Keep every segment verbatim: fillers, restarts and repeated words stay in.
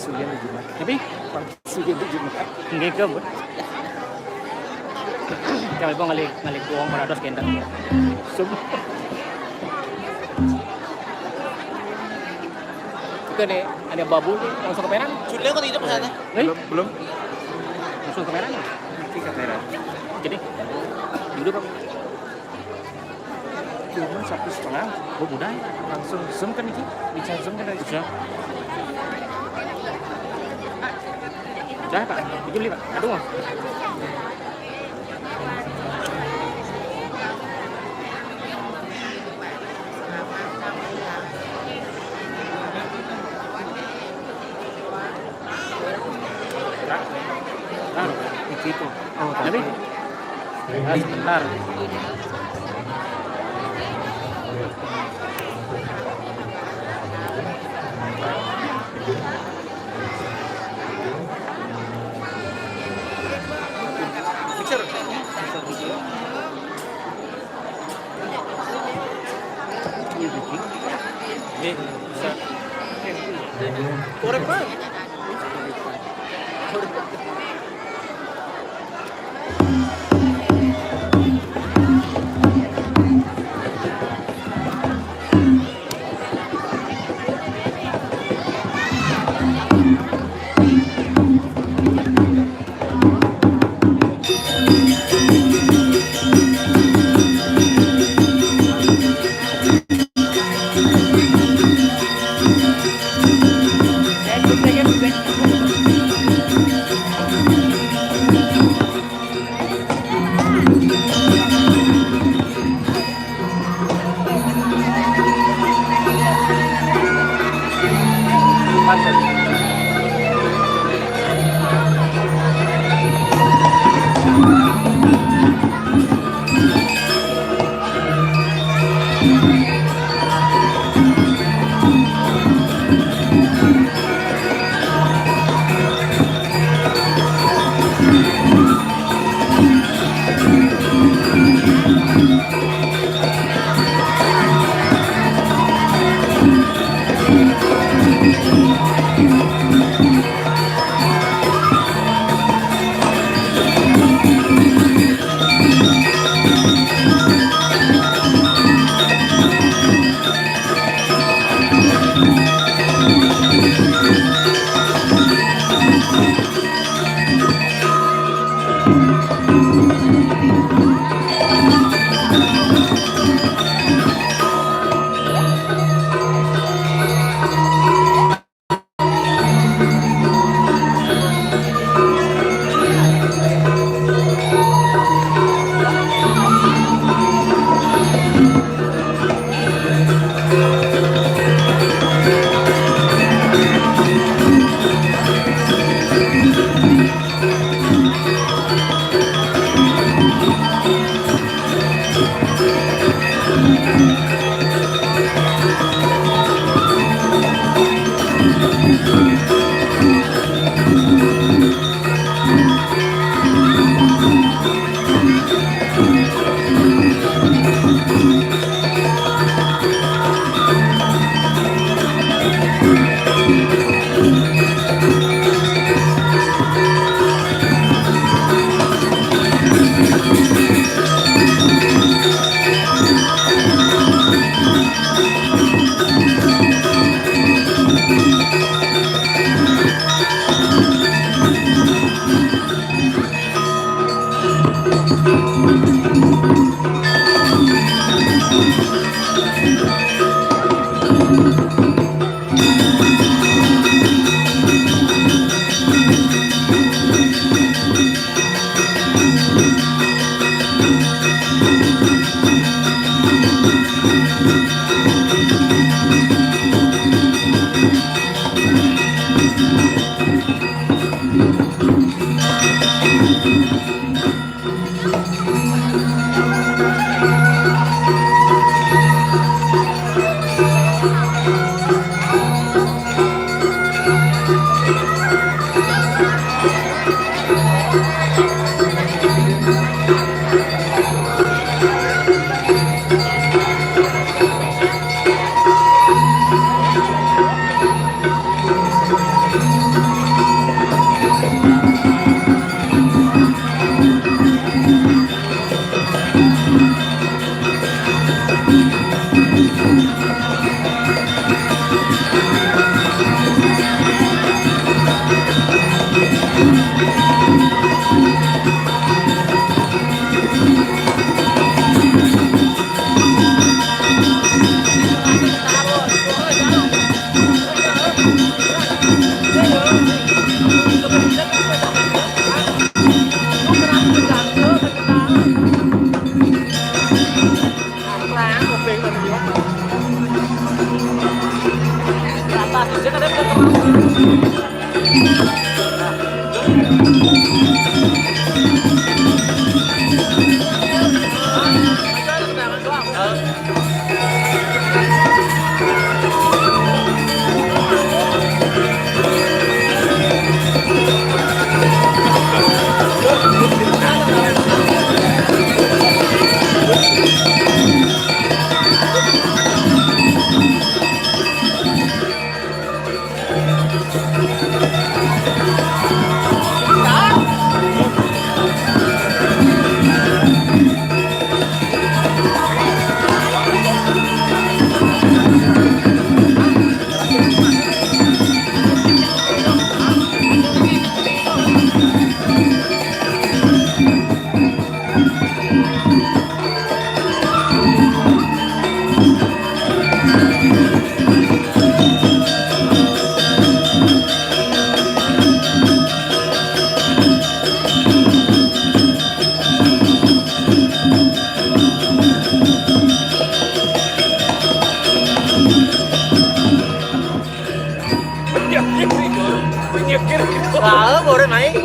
Sulian di Jumat. Tapi? Sulian di Jumat. Nggih, ke, Bu. Kami pun ngalih, ngalih kuong parados kenten. Sum. Itu nih, ada babu nih, langsung ke Peran. Sudah kok tidak ke sana? Eh? Belum, belum. Langsung ke Peran? Nanti ke Peran. Jadi, dulu, Pak. Cuma satu setengah. Oh, mudah ya. Langsung zoom kan iki? Bisa zoom kan dari. Bisa. Udah, Pak. Iki beli, Pak. Aduh. Nah, nah, iki itu. Oh, tapi. Nah, sebentar. Picture. Ini bisa. Korek, Pak. Tahu, boleh naik.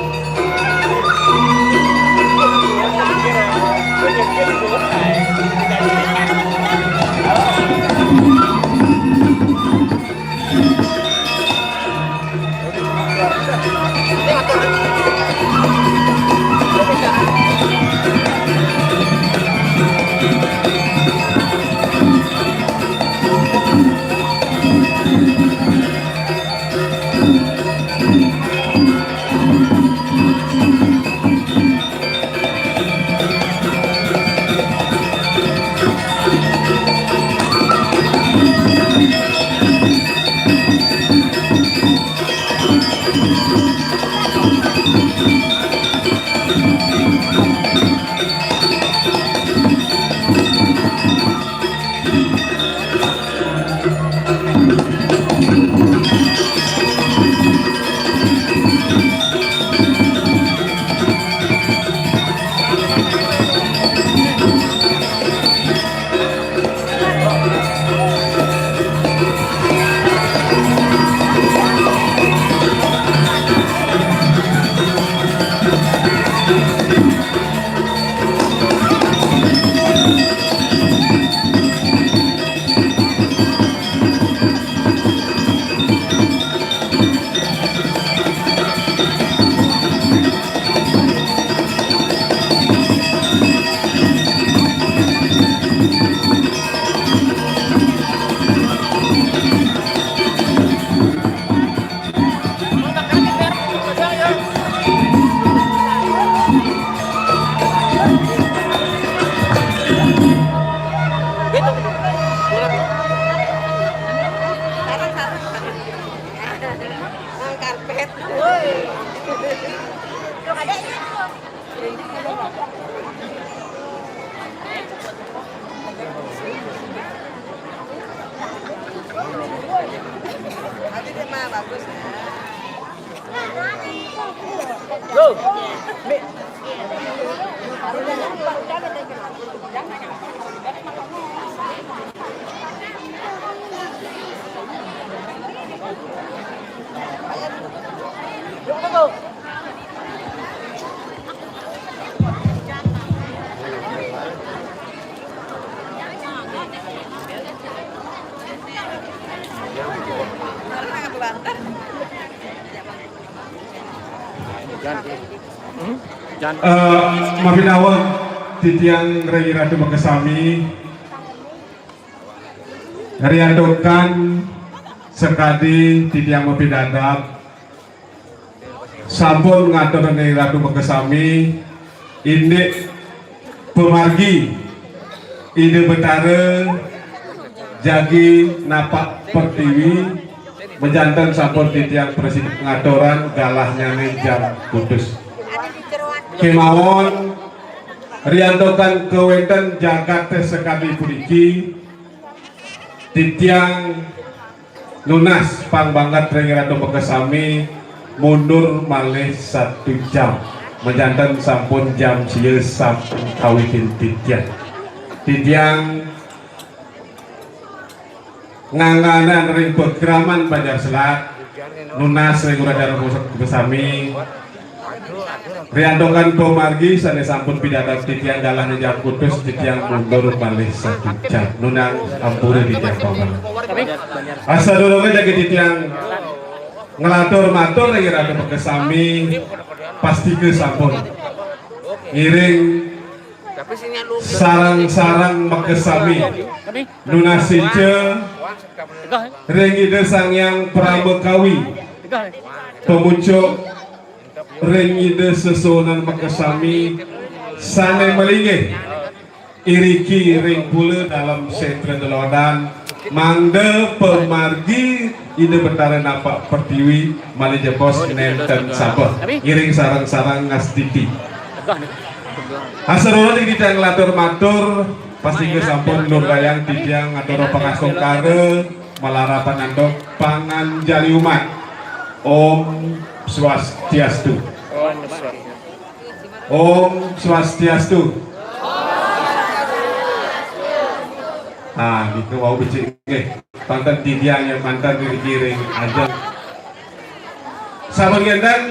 Eh, mapinaweg titiang Rey Ratu makasami. Riantukan sakadi titiang mapidadap. Sampun ngatur ring Ratu makasami, indik pamargi Ida Betara jagi napak pertiwi, majanten sampun titiang prasida ngaturang galahnyané jam kutus. Kémaon riantukan kawéntenan jagaté sakadi puniki, titiang nunas pangbanget ring Ratu makasami mundur malih satu jam. Majanten sampun jam sia sampun kawitin titiang. Titiang nganganan ring pakraman Banjar Selat, nunas ring Ratu makasami, riantukan pamargi sané sampun pidarta titiang galahné jam kutus, titiang mundur malih satu jam. Nunas ampura titiang pamargi. Sadurungé jagi titiang nglantur matur ring Ratu makasami, pastika sampun ngiring sareng-sareng makasami nunas ica ring Ida Sang Hyang Paramakawi, pamucuk ring Ida Sesuunan makasami sané malinggih iriki ring Pura Dalem Sétra Delodan, mangda pamargi Ida Betara napak pertiwi malih jebos nénten sabeh, ngiring sareng-sareng ngastiti. Asarono titiang nglantur matur, pastika sampun nurgayang titiang ngatur pangastungkara malarapan antuk panganjali umat. Om Swastiastu. Om Swastiastu. Ah, niku wau becik nggih. Manten titiang ya, manten ngiring ajeng. Sampun kénten,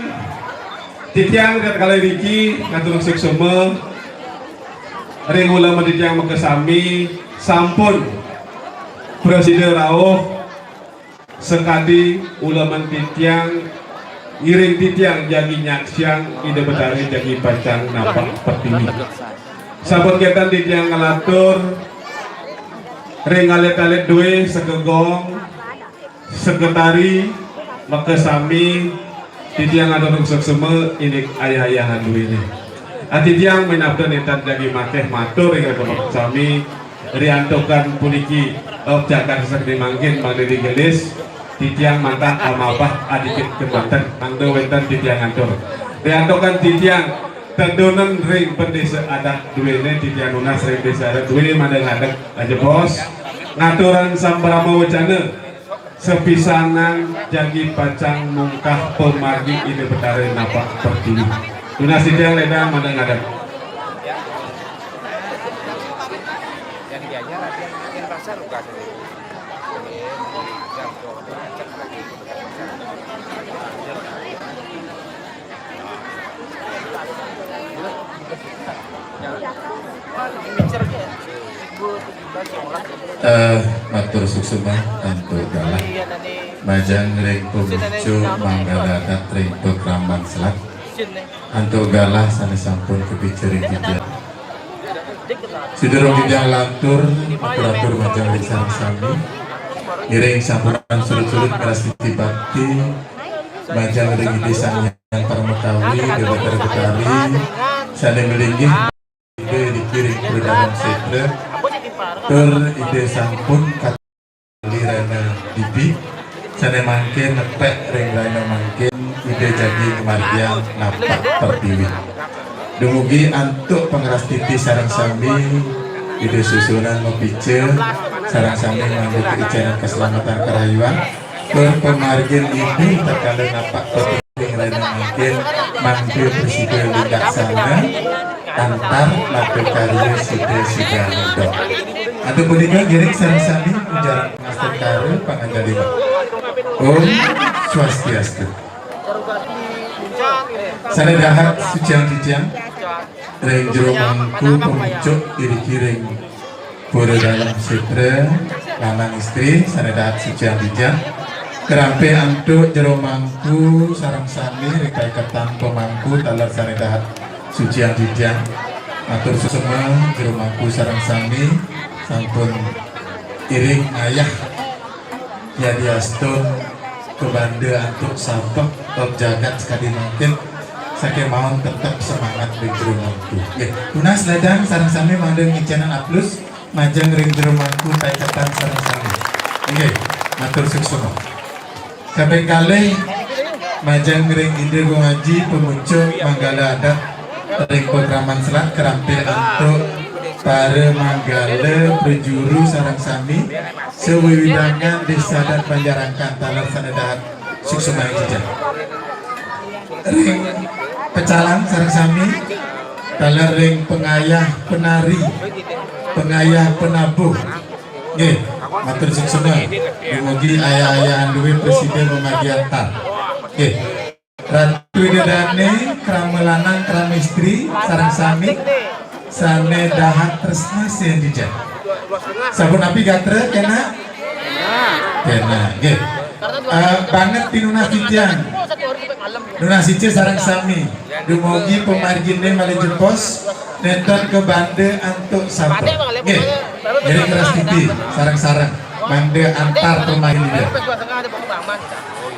titiang rikala riki ngatur suksma ring uleman titiang makasami, sampun prasida rauh sakadi uleman titiang, ngiring titiang jagi nyaksiang Ida Betara jagi pacang napak pertiwi. Sampun kénten titiang nglantur ring alit-alit dué, Sekegong, Sekretari, makasami, titiang ngatur suksma indik ayah-ayahan duéné. Ah, titiang minabda nénten jagi makéh matur ring makasami, riantukan puniki, eh, jagat sakadi mangkin mangda digelis, titiang mantah amabah adikit kemanten, mangda wénten titiang ngatur. Riantukan titiang tedunen ring pendesa adat duéné, titiang nunas ring desa adat duéné mangda ngadeg ajebos, ngaturang sambrama wecana, sapisanan jagi pacang mungkah pamargi Ida Betara napak pertiwi. Nunas titiang lédang mangda ngadeg. Eh, matur suksma antuk galah. Majeng ring pamucuk manggala adat ring pakraman Selat. Antuk galah sané sampun kapica ring titiang. Sadurung titiang lantur, atur-atur majeng ring sareng sami. Ngiring sampunang surut-surut ngrastiti bakti majeng ring Ida Sang Hyang Paramakawi, Ida Betara Betari, sané malinggih Ida niki ring Pura Dalem Sétra, tur Ida sampun kat- Uli rahina dipi, sané mangkin nepek ring rahina mangkin, Ida jagi ngamargiang napak pertiwi. Dumugi antuk pangrastiti sareng sami, Ida susunan mapica, sareng sami mangda kaicanan kaslamatan karahayuan, tur pamargin Ida tatkala napak pertiwi ring rahina mangkin, mangda prasida wicaksana, antar labda karya sida-sida ngiring. Antuk punika ngiring sareng sami ngaturang pangastungkara panganjali. Om Swastiastu. Sané dahat suciang titiang ring jero mangku pamucuk iriki ring Pura Dalem Sétra, lanang istri, sané dahat suciang titiang. Kerampe antuk jero mangku sareng sami ring paiketan pamangku taler sané dahat suciang titiang. Matur suksma jero mangku sareng sami sampun iring ngayah yadiastun Kebanda antuk sabeh, eh, jagat sekadi mangkin, sakémaon tetep semangat ring jero mangku. Nggih, tunas ledang sareng sami mangda ngicénang aplus majeng ring jero mangku paiketan sareng sami. Nggih, matur suksma. Kaping kalih majeng ring Ida Gung Aji pamuncuk manggala adat ring pakraman selat, kerampil antuk para manggala prajuru sareng sami sawiwidangan Désa Adat Banjar Angkan taler sané dahat suksma jejeh. Ring pecalang sareng sami, taler ring pangayah penari, pangayah penabuh. Nggih, matur suksma. Dumugi ayah-ayahan dué prasida mamargi antar. Nggih. Ratu Ida Dané, krama lanang, krama istri, sareng sami sané dahat tresna sihin jejeh. Sapunapi gatra, kénak? Kénak, nggih. Eh, banget pinunas titiang. Nunas ica sareng sami. Dumugi pamarginé malih jebos, nénten kabanda antuk sabeh. Nggih. Ngiring rastiti sareng-sareng mangda antar pamarginé.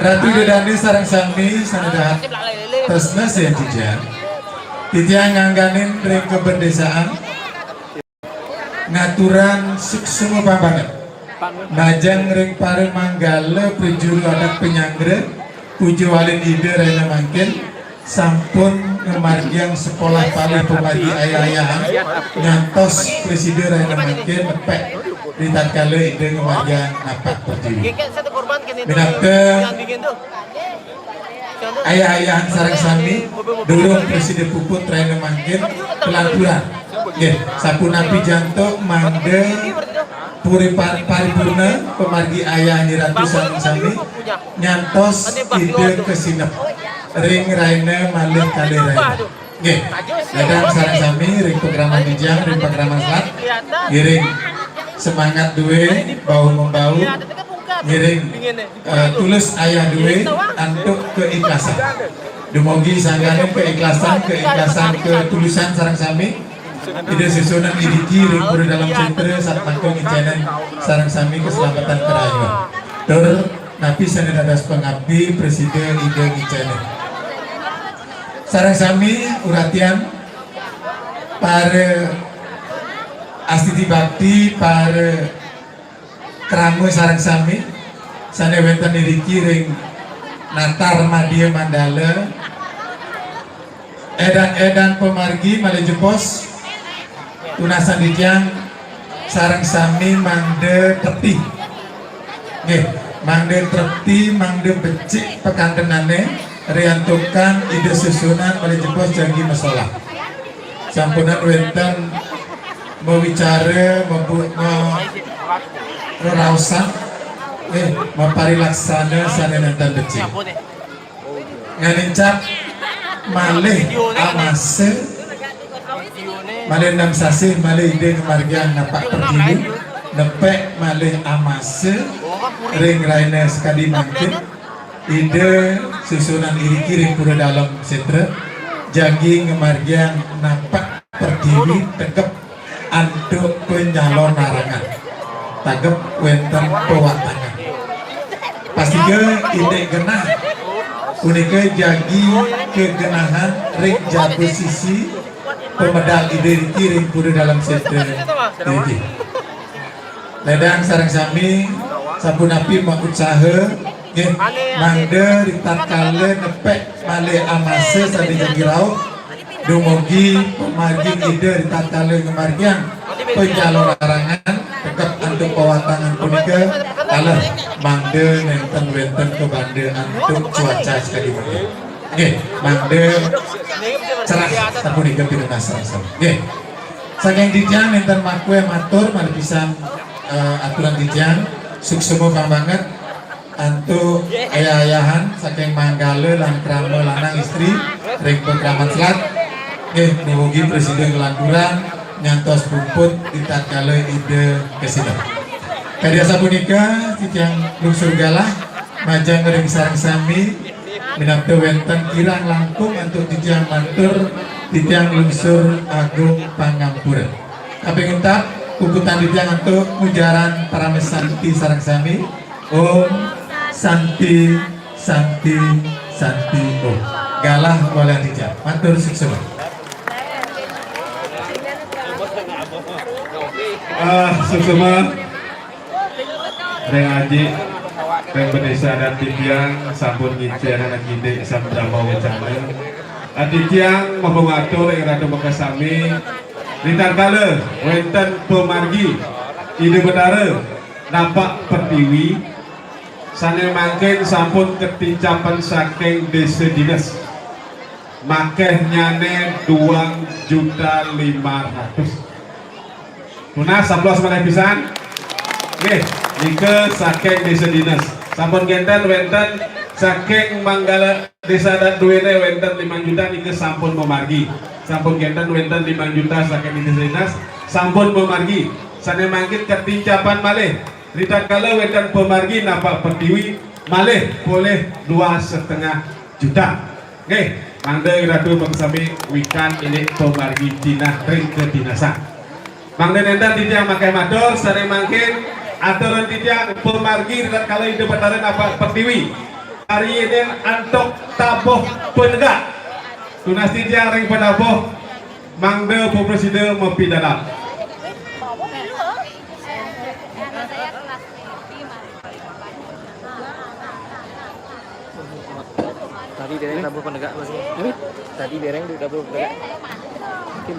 Ratu Ida Dané sareng sami sané dahat tresna sihin jejeh. Titiang ngangganin ring kabendésaan ngaturang suksma pambanget majeng ring para manggala prajuru adat panyanggra, puja walin Ida rahina mangkin sampun ngamargiang sekolah palih pamargi ayah-ayahan ngantos prasida rahina mangkin nepek ritatkala Ida ngamargiang napak pertiwi. Minakta ayah-ayahan sareng sami, durung prasida puput rahina mangkin, kalanturang. Nggih, sapunapi jantuk mangda puri pa-, paripurna pamargi ayah nyiratu sareng sami, nyantos Ida kasinep ring rahina malih kalih rahina. Nggih, ledang sareng sami ring pakraman titiang, ring pakraman selat, ngiring semangat dué, bahu membahu, ngiring eh, tulus ayah dué antuk kaikhlasan. Dumugi sangkaning kaikhlasan, kaikhlasan, ketulusan sareng sami. Ida susunan iriki ring Pura Dalem Sétra satmaka ngicénang sareng sami kaslamatan karahayuan. Tur napi sané dados pangabdi prasida Ida ngicénang. Sareng sami uratian para astiti bakti, para krama sareng sami sané wénten iriki ring natar madya mandala. Édan-édan pamargi malih jebos, tunasan titiang sareng sami mangda trepti. Nggih, mangda trepti, mangda becik pakantenané, riantukan Ida susunan malih jebos jagi masolah. Sampunang wénten mawicara, mabu-, ma-, reraosan, eh, maparilaksana sané nénten becik. Nganincap malih amasa, malih enam sasih, malih Ida ngamargiang napak pertiwi, nepek malih amasa ring rahina sakadi mangkin. Ida susunan iriki ring Pura Dalem Sétra jagi ngamargiang napak pertiwi tegep antuk panyalonarangan. Tegep wénten pawatangan. Pastika indik genah punika jagi kagenahan ring jaba sisi pamedal Ida iriki ring Pura Dalem Sétra iriki. Ledang sareng sami, sapunapi mautsaha, nggih, mangda ritatkala nepek malih amasa sané jagi rauh, dumugi pamargin Ida ritatkala ngamargiang panyalonarangan tegep antuk pawatangan punika, taler mangda nénten wénten kabanda antuk cuaca sakadi mangkin. Nggih, mangda cerah sapunika pinunas sareng sami. Nggih. Saking titiang nénten makuéh matur malih pisan, eh, aturan titiang, suksma pambanget antuk ayah-ayahan saking manggala lan krama lanang istri ring pakraman selat. Nggih, dumugi prasida nglanturang ngantos puput ritatkala Ida kasinep. Kadi asapunika titiang lungsur galah majeng ring sareng sami. Minabda wénten kirang langkung antuk titiang matur, titiang lungsur agung pangampura. Kaping untat, puputang titiang antuk mujaran paramasanti sareng sami. Om Santi, Santi, Santi. Oh, galah oleh Aditya. Matur suksma. Ah, suksma. Ring Aji, ring Bendesa Adat titiang sampun ngicén anak didik sambrama wacana. Titiang mapangatur ring Ratu Makasami, ritatkala wénten pamargi Ida Betara napak pertiwi, sané mangkin sampun katincapan saking Désa Dinas. Makéhnyané duang juta lima ratus. Tunas, aplaus manéh pisan. Nggih, nika saking Désa Dinas. Sampun kénten wénten saking Manggala Désa Adat duéné wénten limang juta nika sampun mamargi. Sampun kénten wénten limang juta saking Désa Dinas sampun mamargi. Sané mangkin katincapan malih. Ritatkala wénten pamargi napak pertiwi malih polih dua setengah juta. Nggih, mangda Ratu Makasami wikan indik pamargi jinah ring kadinasan. Mangda nénten titiang makéh matur, sané mangkin aturan titiang pamargi ritatkala Ida Betara napak pertiwi. Pariyinin antuk tabuh panegak. Tunas titiang ring panabuh, mangda paprasida mapidalem. Tadi dereng tabuh penegak, Mas. Tadi dereng tabuh penegak. Mungkin.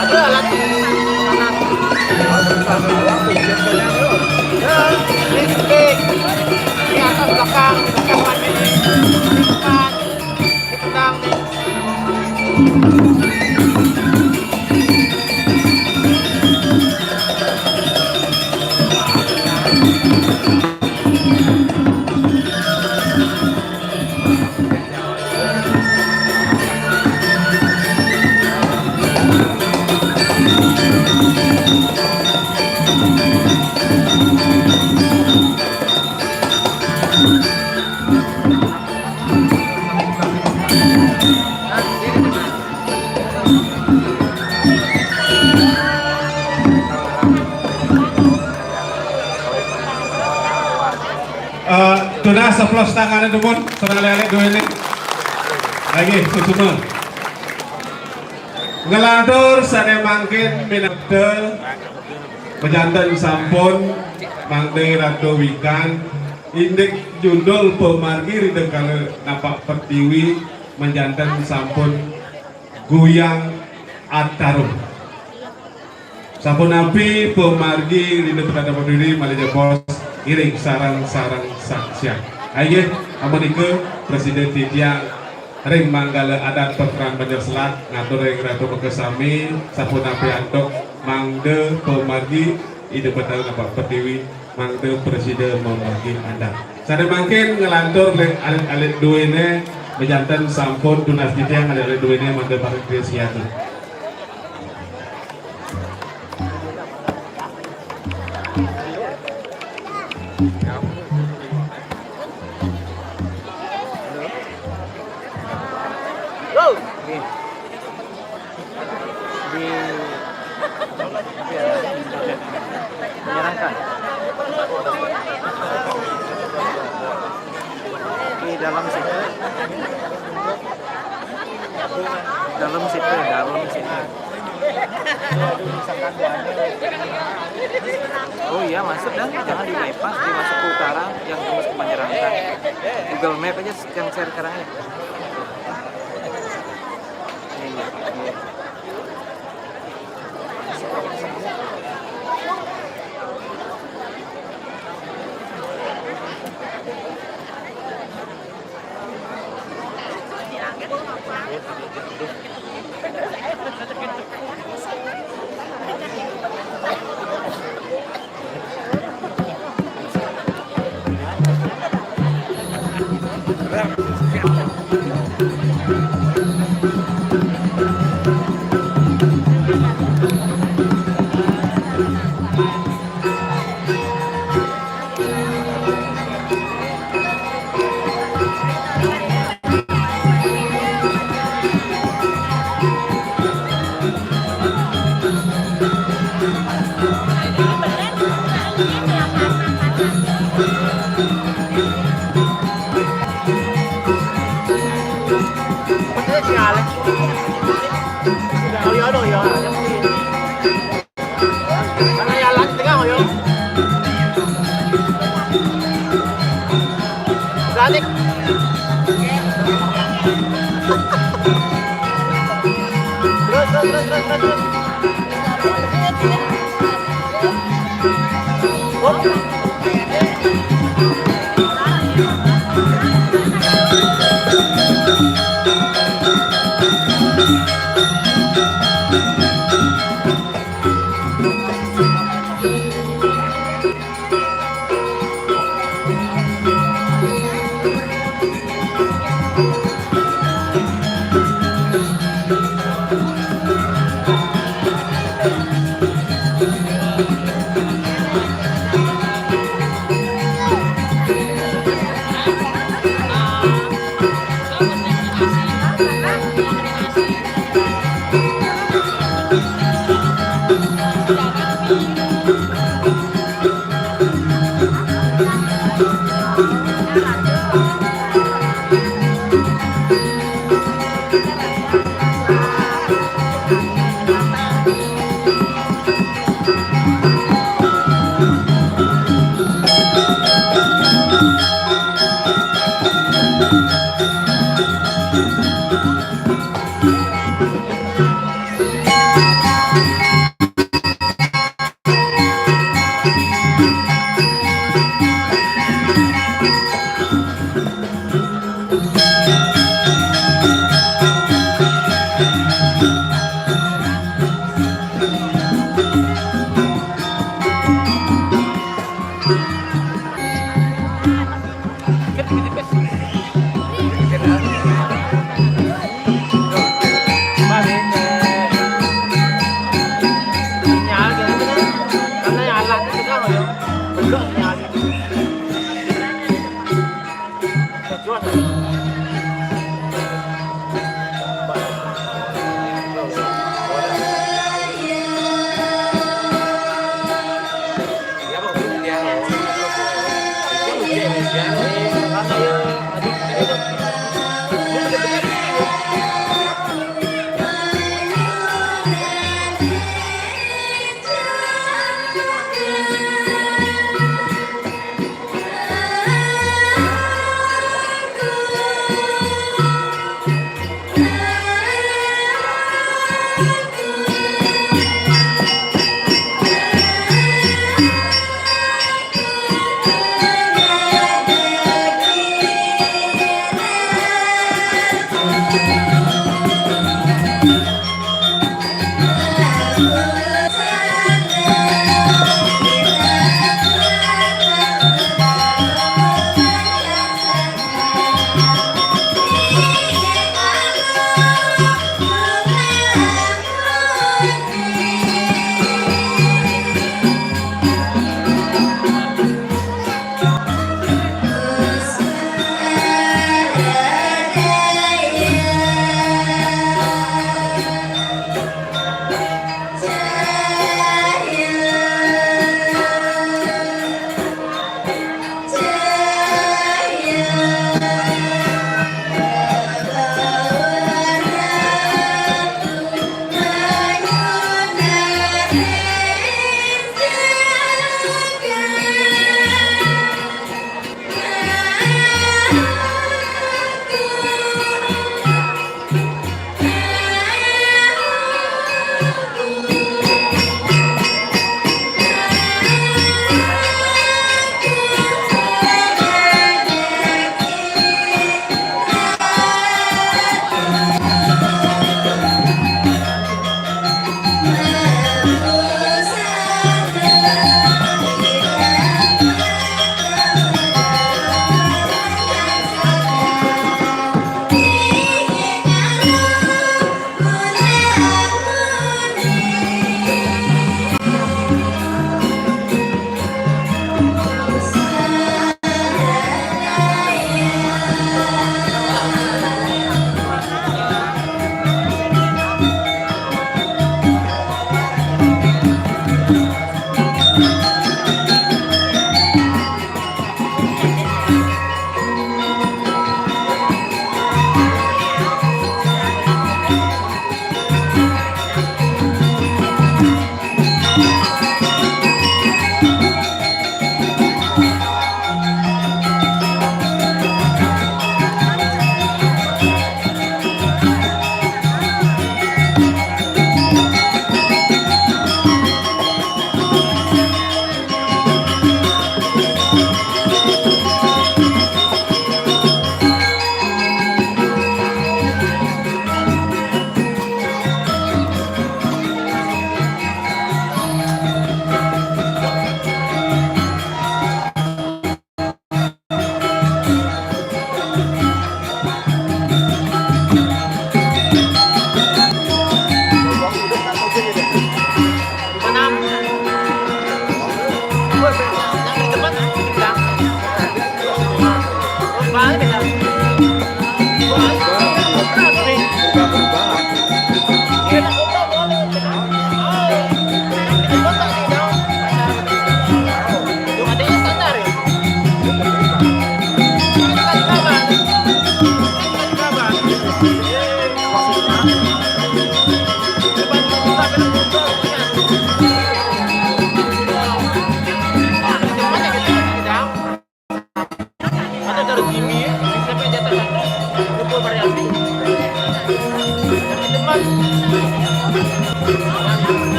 Ada alat. Respect. Di atas, belakang, belakang, depan, di tendang, di Eh, tunas, aplaus tangan dumun, sareng alék-alék duéné. Lagi, susuma. Nglantur sané mangkin minangka majanten sampun Mangda Ratu Wikan indik judul pamargi ri kala napak pertiwi majanten sampun Guyang Atarum. Sapunapi pamargi ri Petata Berdiri malih jebos ngiring sareng-sareng saksian. Inggih, amunika prasida titiang ring manggala adat Petran Banjar Selat ngatur ring ratu makasami sapunapi antuk mangda pamargi Ida Betara Napak Pertiwi mangda prasida mamargi adat. Sané mangkin nglantur ring alit-alit duéné, majanten sampun tunas titiang alit-alit duéné mangda pareng siatu. Di, ya, menyenangkan. Di dalam situ. Dalam situ, dalam situ. Oh iya, masuk dah, jangan di bypass, dia masuk ke utara, yang tembus ke Panjerangkan. Google Map aja yang share sekarang ya. Iya, iya. Balik. Terus, terus, terus, terus, terus, terus. Hop.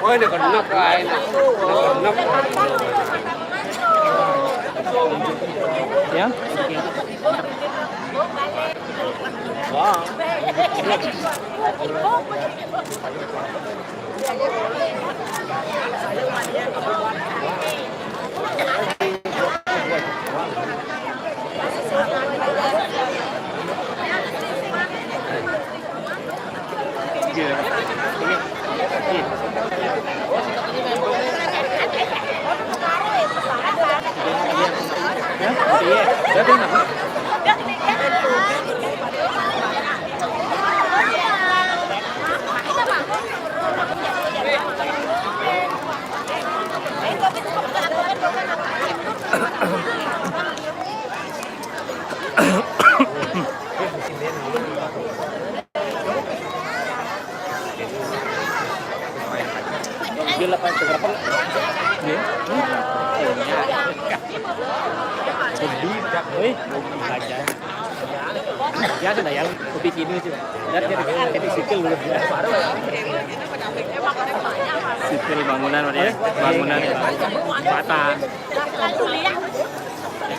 Oh, ini kena kain. Kena. Ya? Wah. Dia lapan seberapa? Dia? Hobi, dak, weh, hobi baca. Biasa dah yang hobi kini sih. Dan jadi, jadi sipil dulu. Sipil bangunan, ya. Bangunan, jembatan.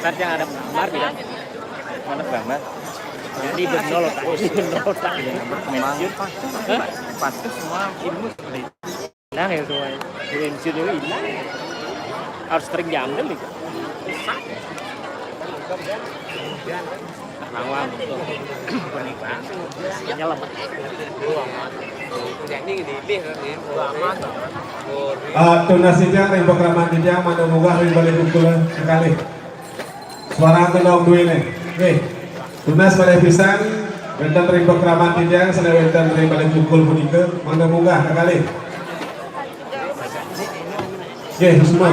Kan yang ada kamar, ya. Mana kamar? Ini benar, tak? Ini benar, tak? Iya, berkembang. Hah? Pasti semua ilmu seperti itu. Hilang ya semua. Jadi M C dulu hilang. Harus sering diambil nih. Nawang. Nyelam. Ini dipilih kan, ya. Ah, tunas titiang ring pakraman titiang, mangda munggah ring balé pukul kekalih. Suara tolong duéné. Nggih. Tunas malih pisan wénten ring pakraman titiang sané wénten ring balé pukul punika, mangda munggah kekalih. Nggih, suksma.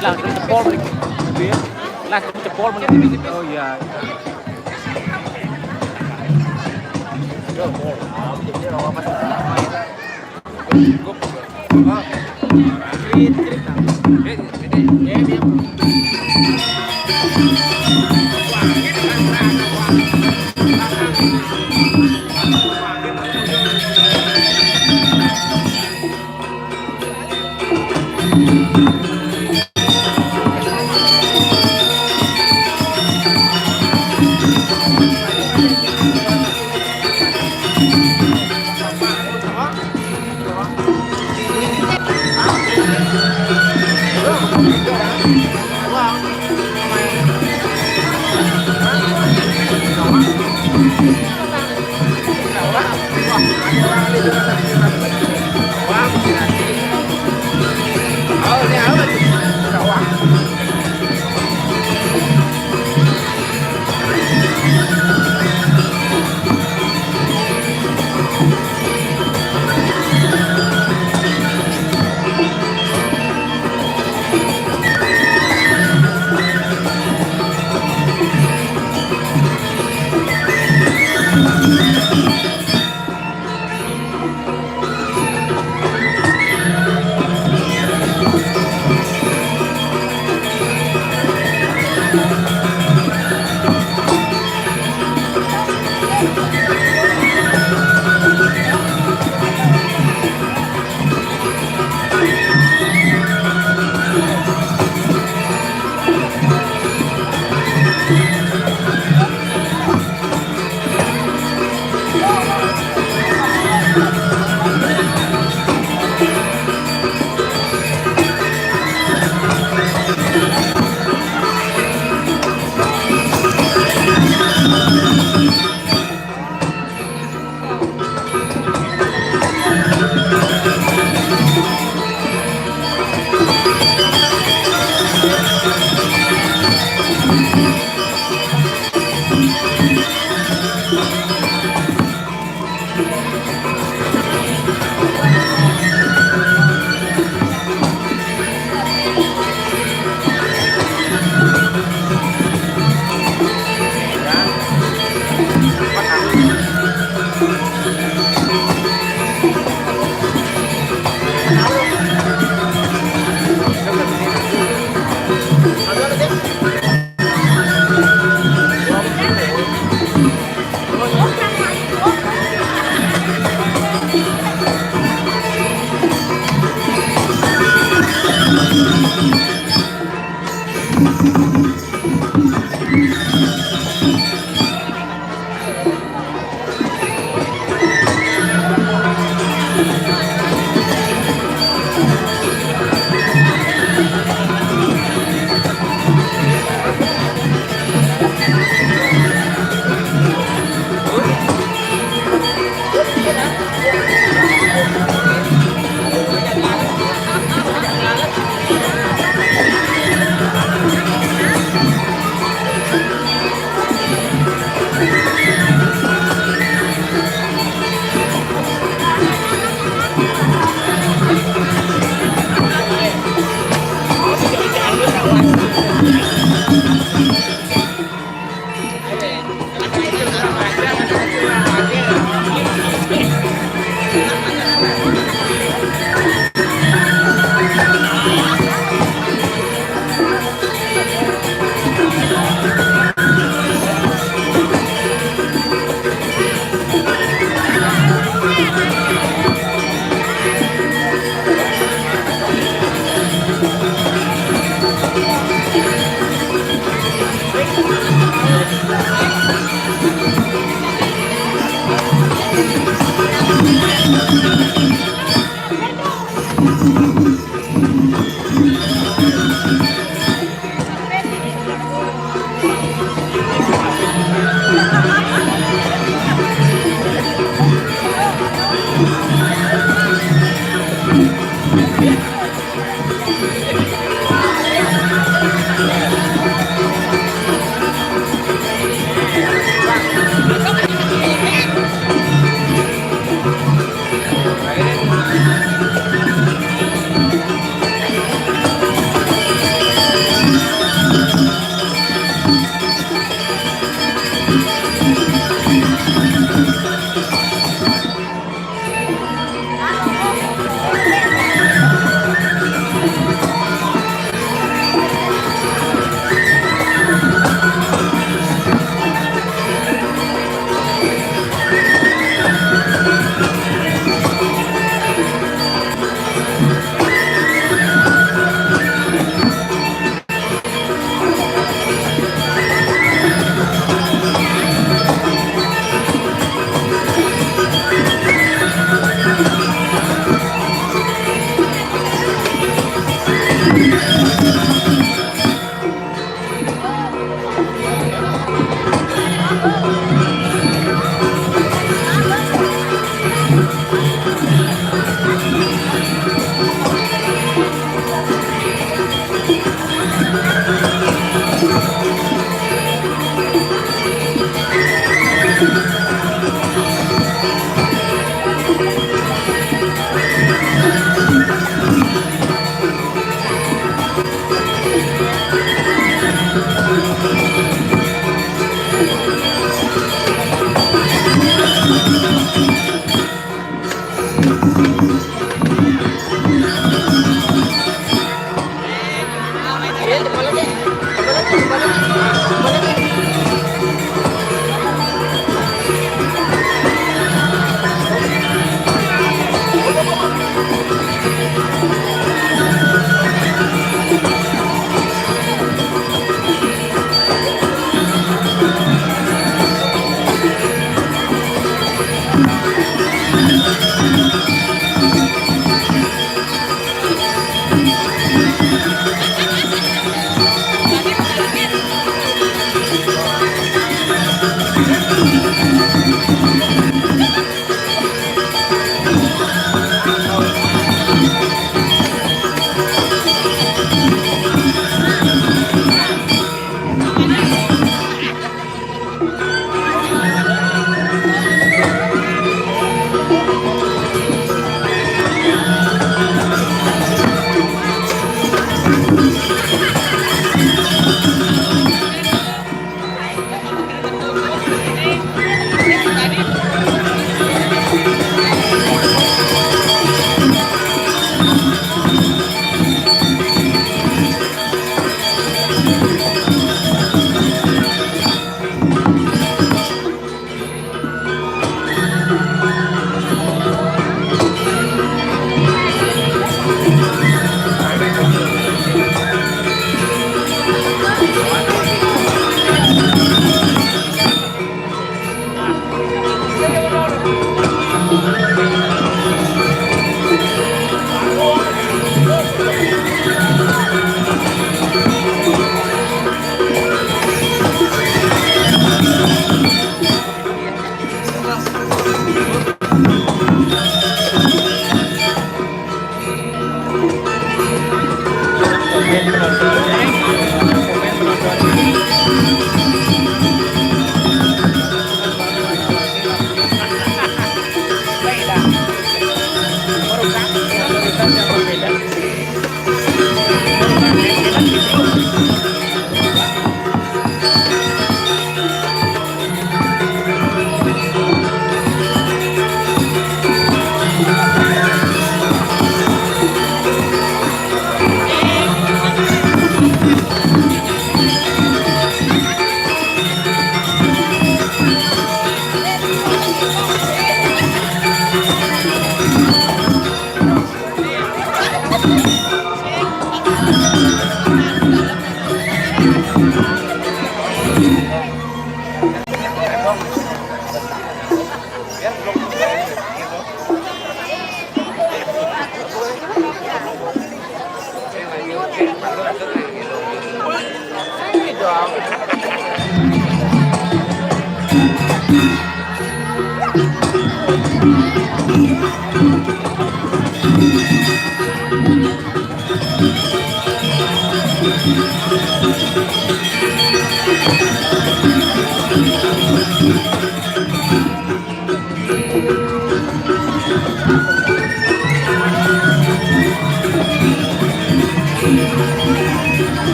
Lah, terus jebol mriki. Piye? Lah, terus jebol mriki. Oh iya.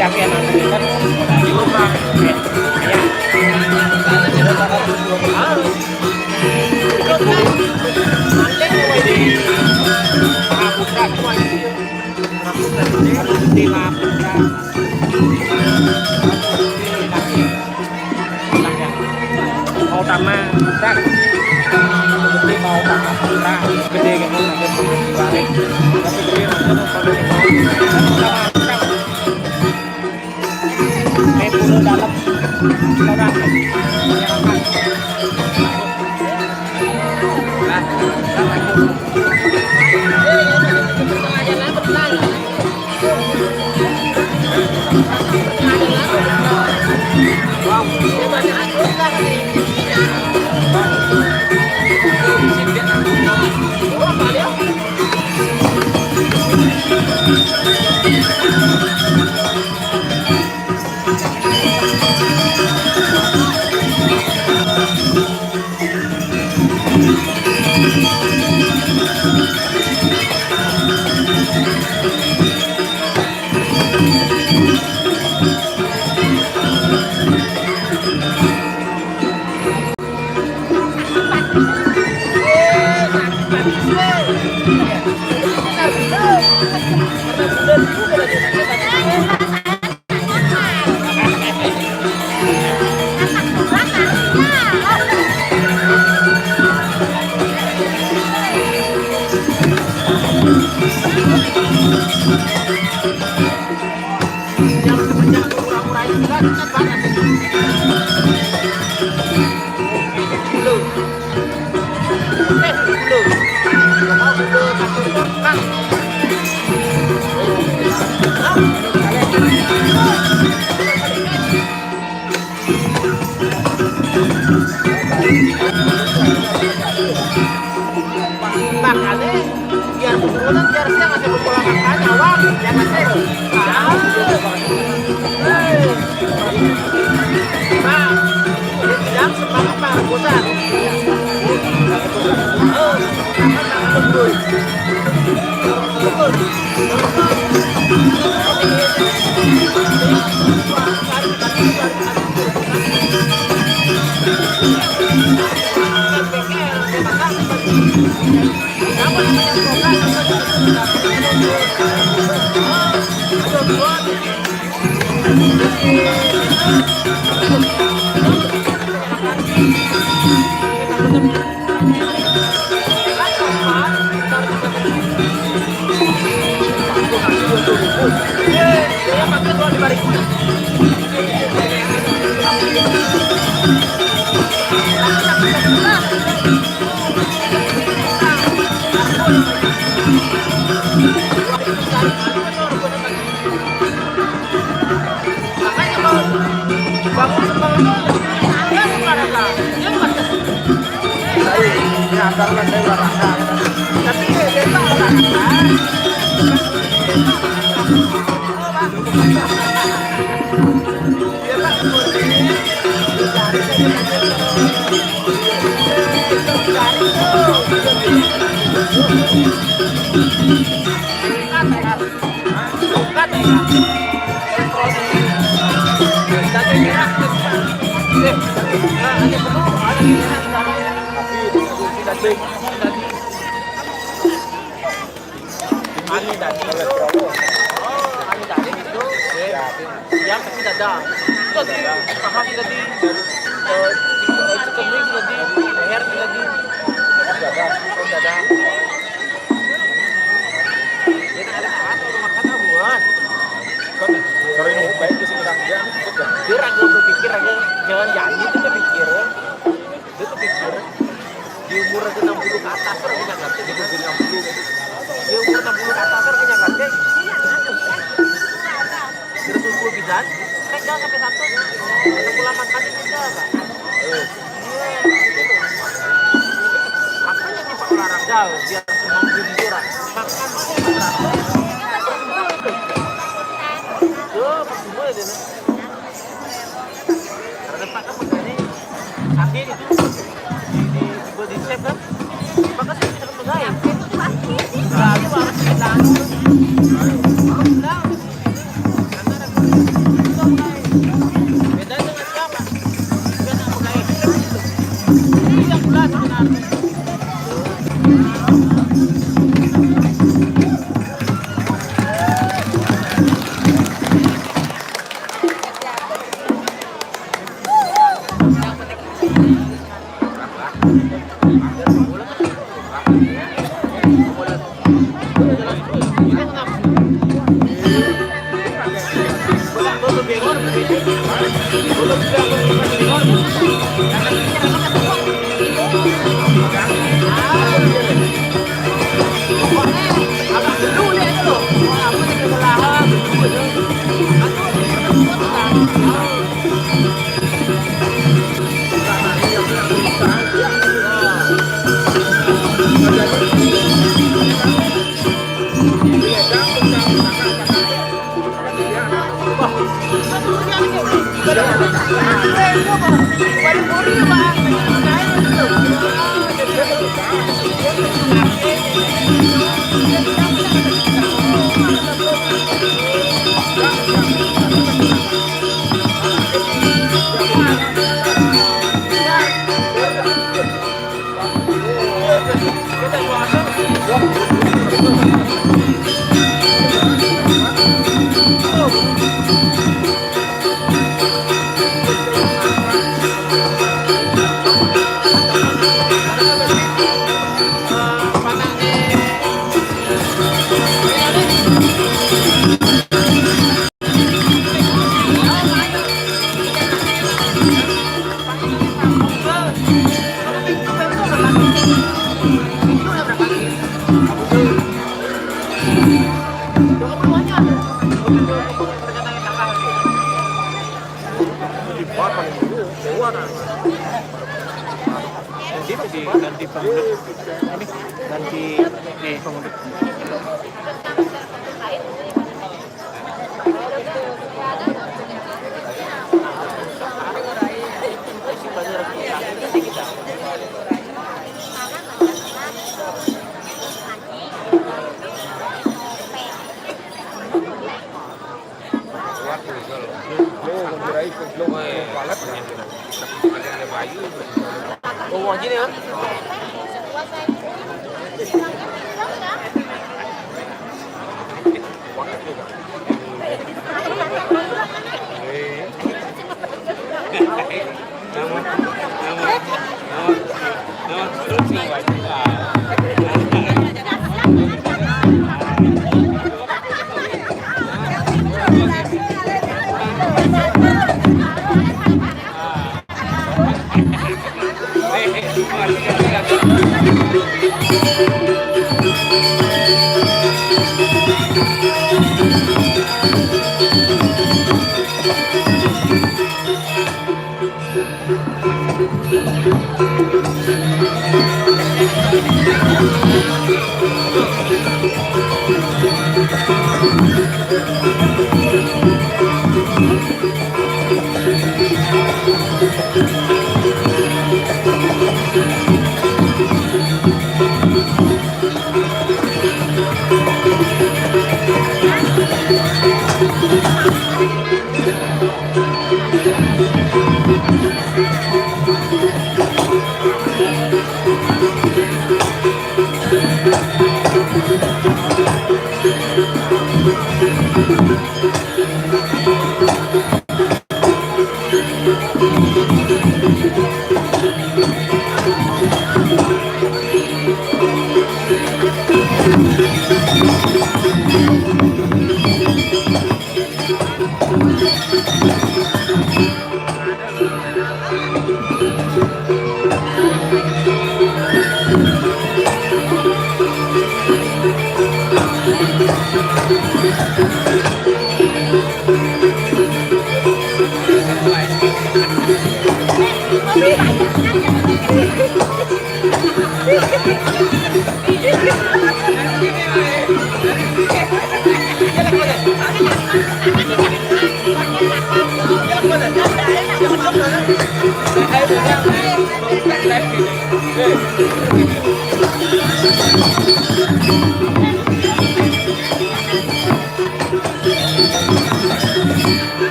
Siapa yang nanti kan di rumah. Sama, tak. Gede mau pakai murah, gede kayak mau pakai beli bareng. Tapi gede mau pakai kayak puluh dalam orang. Nah, Makanya biar penurunan biar siang aja berpola makan awak yang ngasih. Ah. Hei. Nah, ini tidak semangat Pak Rebusan. Oh, tangan tangan betul. Betul. Makanya kalau bangun sembako tuh, dia tuh pada lah, dia tuh pada. Tapi ya, dia tuh orang. Dia tuh Ani tadi itu, oh, Ani tadi itu, ya, pasti dada. Itu tadi, paha tadi, eh, itu kemih tadi, leher tadi. Dada, dada. Dia tak ada apa, orang makan abuan. Kan, kalau ini baik, bisa bilang dia, dia ragu berpikir, ragu jalan-jalan itu berpikir. Dia berpikir, di umur ragu enam puluh ke atas, orang punya ngerti, di umur enam puluh. Di umur enam puluh ke atas, orang punya ngerti. Terus tubuh bisa, kan jangan sampai satu, enam puluh delapan kali kerja, Pak. Iya, gitu. Makanya nih, Pak, olahraga, biar semua jujur, ah. Makan, makan, makan. Tuh, Pak, semua itu, nih. Karena Pak kan pegawai sakit itu di, di, di body shape kan. Pak kan sudah pegawai. Nah, itu harus bilang. Harus bilang. Bedanya dengan siapa? Dia nak pegawai. Ini yang pula sebenarnya. Ganti, ganti pengurus. Ini ganti, nih, pengurus.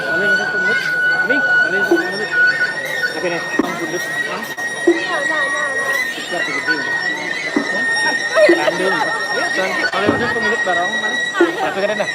Paling satu menit. Nih, paling satu menit. Tapi nih, Bang Bundut. Biar digede. Tanding. Paling satu menit bareng, mana? Tapi kan dah.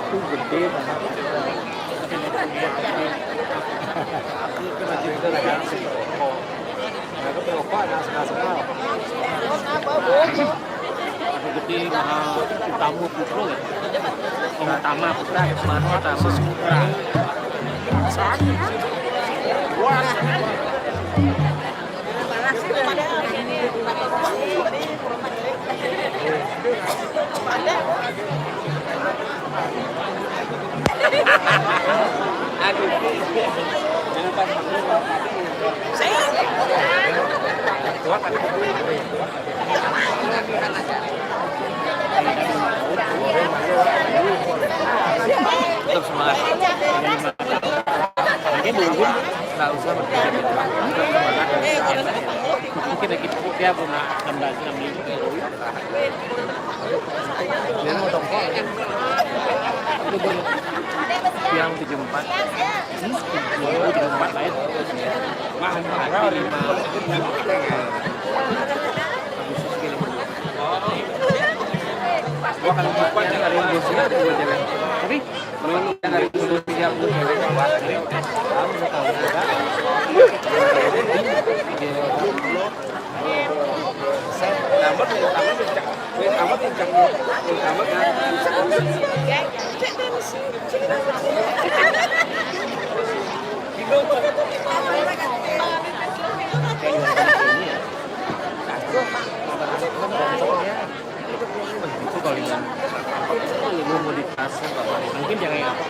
Itu gede banget. Aku kena juga ada yang rokok. Nah, aku perokok, nah, sengal-sengal. Aku gede, mahal, utama putra ya. Oh, utama putra ya, utama, utama putra. Wah. Aduh. Jangan pas makan. Tetap semangat. Mungkin dulu nggak usah berpikir. Tetap semangat. Mungkin lagi pukul dia pernah enam belas enam lima. Yang tujuh empat. Hmm? Tujuh empat lain. Wah, lima. Agustus gini. Gua kan lupa, jangan lupa. Tapi Itu kali kan. Itu kali mau, mau dikasih, mungkin jangan yang apa.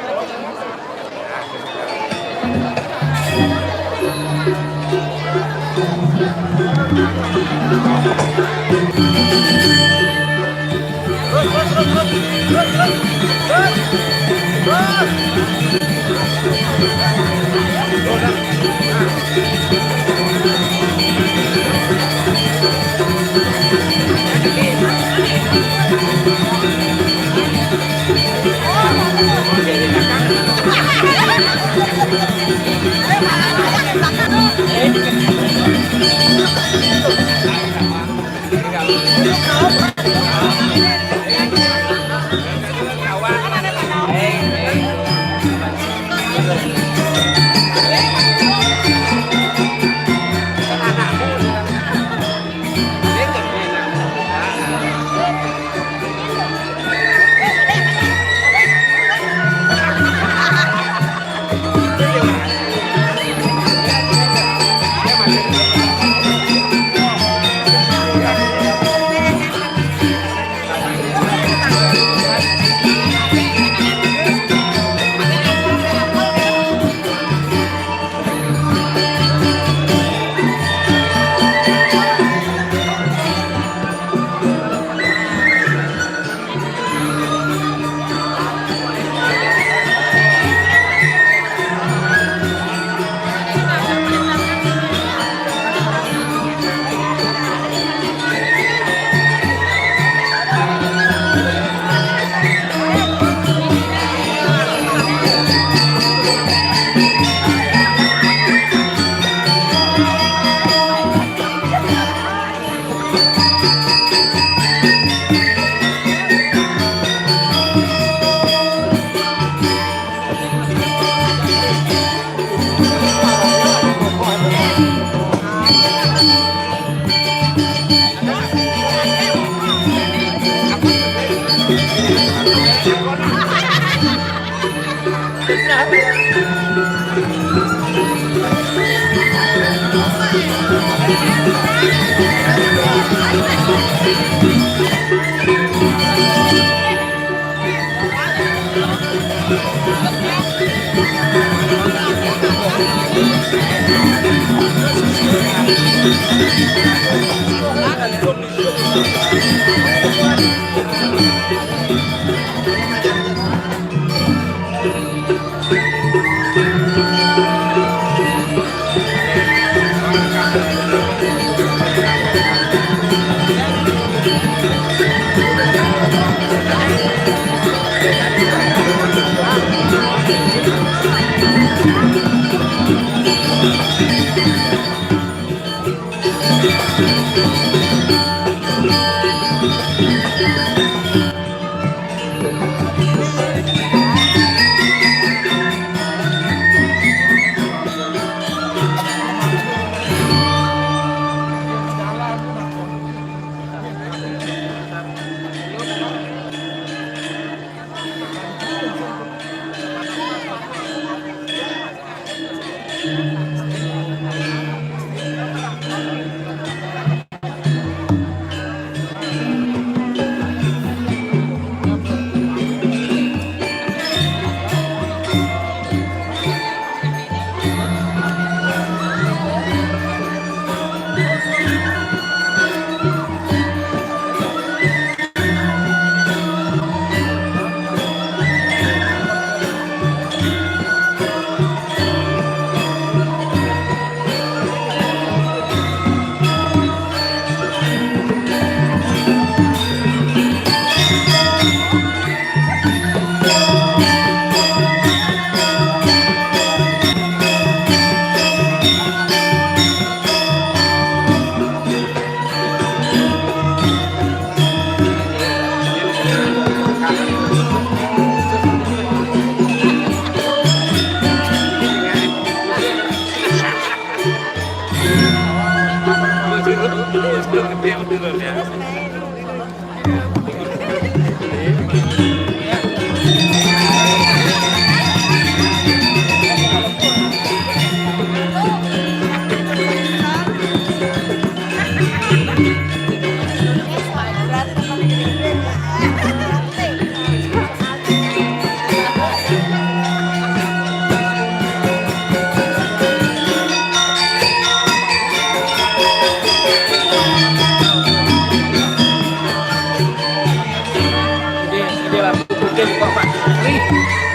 Ini, ini lampu putih kok, Pak. Ini,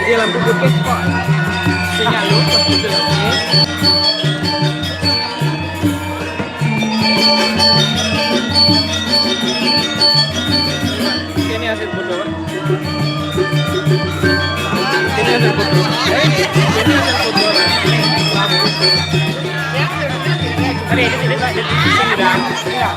ini lampu putih kok. Sinyal lu. Ini hasil foto, Pak. Ini hasil foto. Ini hasil foto. Tadi, ini, ini, Pak. Ini udah. Iya.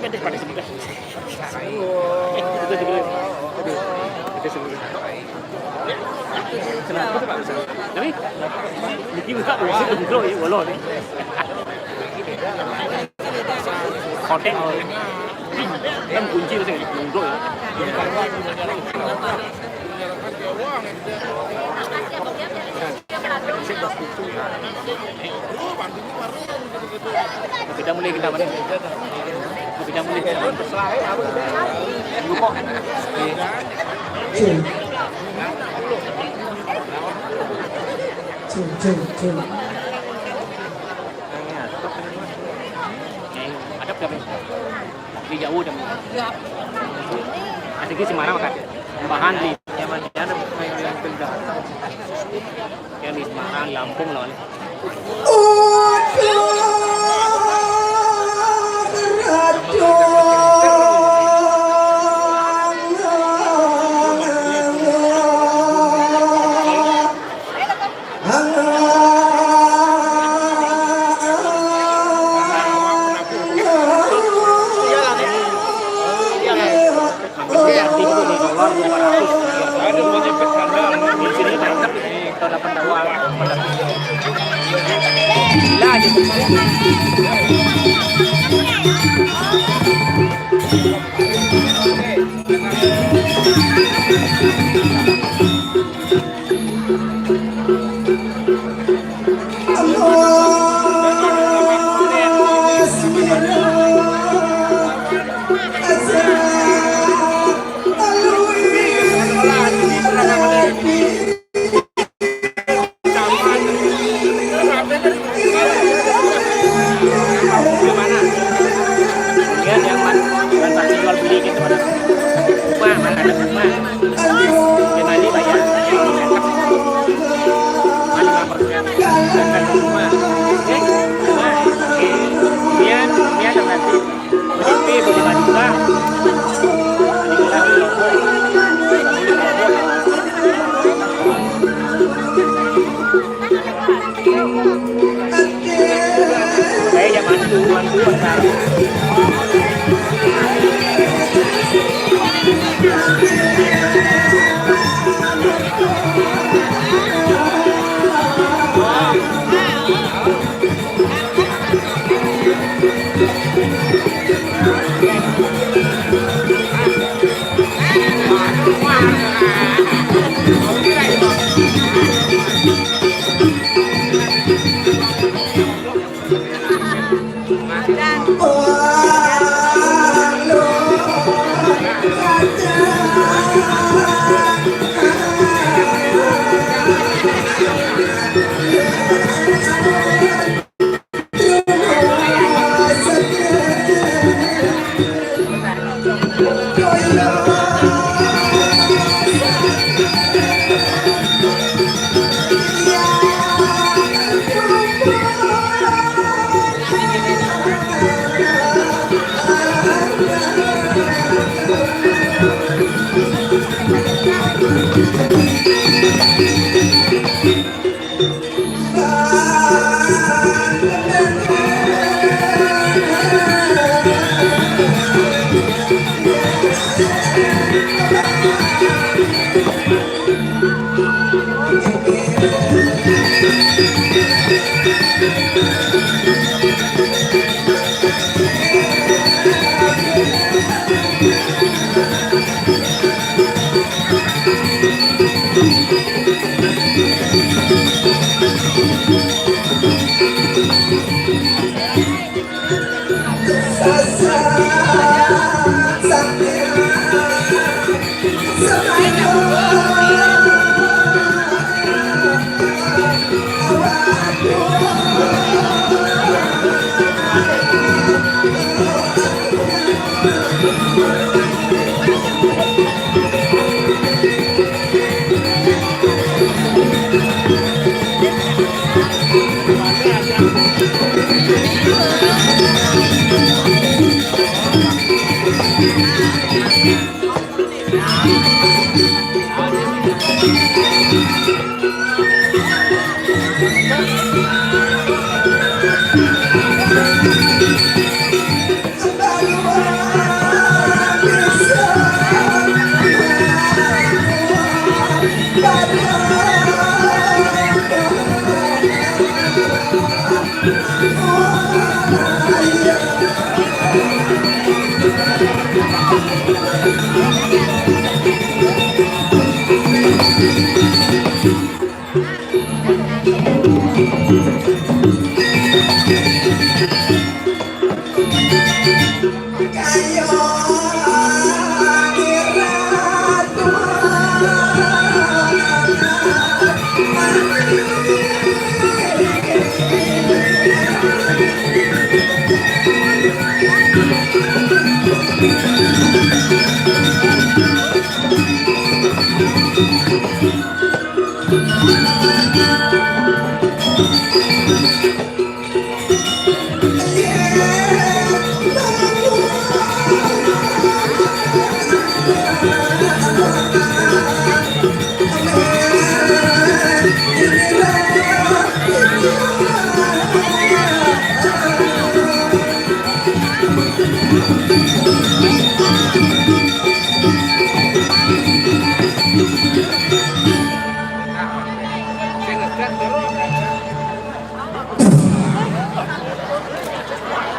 Ada pada sebelah. Itu sebelah. Itu sebelah. Kenapa? Tapi, ini buka dulu, situ dulu ya, walau nih. Kotek. Kan kunci masih dulu ya. Kita mulai kita mana? Kita mulai kita mana? Lupa. Cing. Cing, cing, cing. Ada berapa? Di jauh dah. Ada di Semarang kan? Bahan di yang mana ada yang pindah. Yang di Semarang, Lampung lawan. Iya, iya. Iya, iya. Iya, iya. Iya, iya. Di sini mantap ini, kita dapat tahu. Gila aja. Lihat yang mana transaksi jual beli gitu, mana? Rumah, mana ada rumah? Dia tadi bayar. Mana persen? Ada rumah. Oke, rumah. Oke. Kemudian, kemudian ada nanti. Oke, boleh juga. Saya jangan dulu, dulu,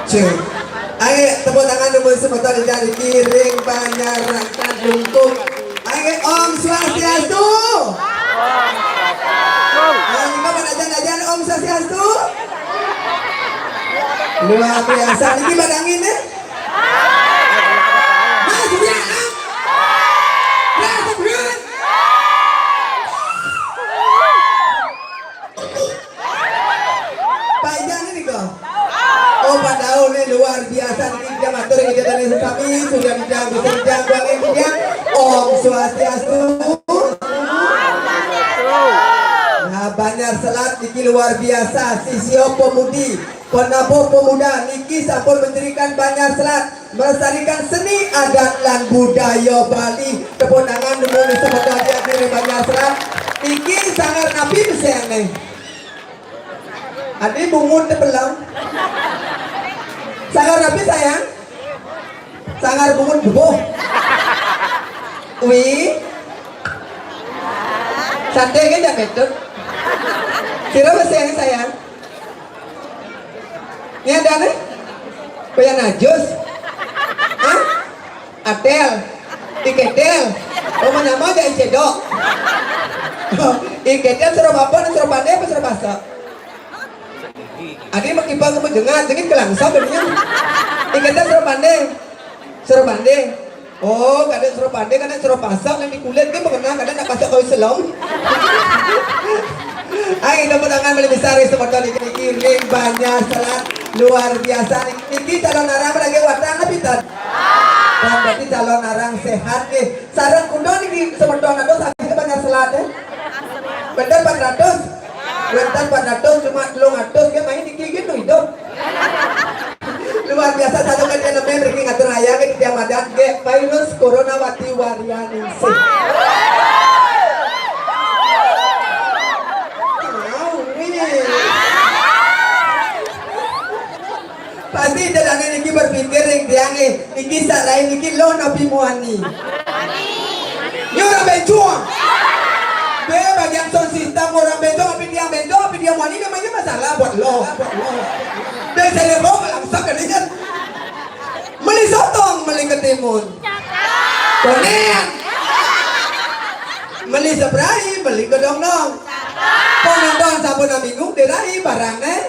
Cek. Ayo, tepuk tangan dulu semeton, Ijan, niki ring Banjar Rangkat Lungkung. Ayo, Om Swastiastu. Ayo, Bapak Ajan-ajan, Om Swastiastu. Luar biasa. Niki badangin, ya? Mas, ya. Mas, ya. Pak Ijang ini kok. Oh, Pak Daun ini luar biasa niki, kita matur nggih, kita sami sudah dijang, bisa dijang, buang yang dijang. Om Swastiastu. Nah, Banjar Selat niki luar biasa, sisio pemudi, penabuh pemuda niki sampun mendirikan Banjar Selat, melestarikan seni adat lan budaya Bali. Tepuk tangan dulu nih, semoga dia di Banjar Selat. Niki sanggar napi, Meseng, nih? Adi bungut teh pelem. Sanggar napi, sayang? Sanggar bungut bubuh. Wi. Santai aja, Metut. Sira masih yang sayang? Ini ada nih? Paya najus. Hah? Atel. Iketel. Oh, mana mau jadi cedok? Iketel suruh apa? Suruh pandai apa suruh pasok? Adi makipa kamu jengat, jengit kelangsap jadinya. Iketel suruh pandai. Suruh pandai. Oh, kada suruh pandai, kada suruh pasok, nanti kulit ke mengenal, kada nak pasok kau selong. Ayo, tepuk tangan paling besar ya, semeton niki, niki ring Banjar Selat, luar biasa niki. Niki calon arang lagi watang apa, Tan? Kan berarti calon arang sehat nih. Sareng kuda niki semeton atau sakit Banjar Selat, ya? Bener empat ratus? Bener empat ratus, cuma telung atus, dia main niki gitu hidup. Luar biasa, satu kali elemen, Ricky ngatur ayah, kan dia madan, ge, virus corona wati warianingsih. Tahu, nih. Pasti dadane niki berpikir ring tiang, eh, niki sarai niki lo napi muani. Ni orang bencong. Be bagian sound system orang bencong, api tiang bencong, api tiang muani, namanya masalah buat lo. Dari saya lo langsung ke dia. Meli sotong, meli ketimun. Konen. Meli sebrai, meli kedong-dong. Penonton sampun minggu dirai barang, eh.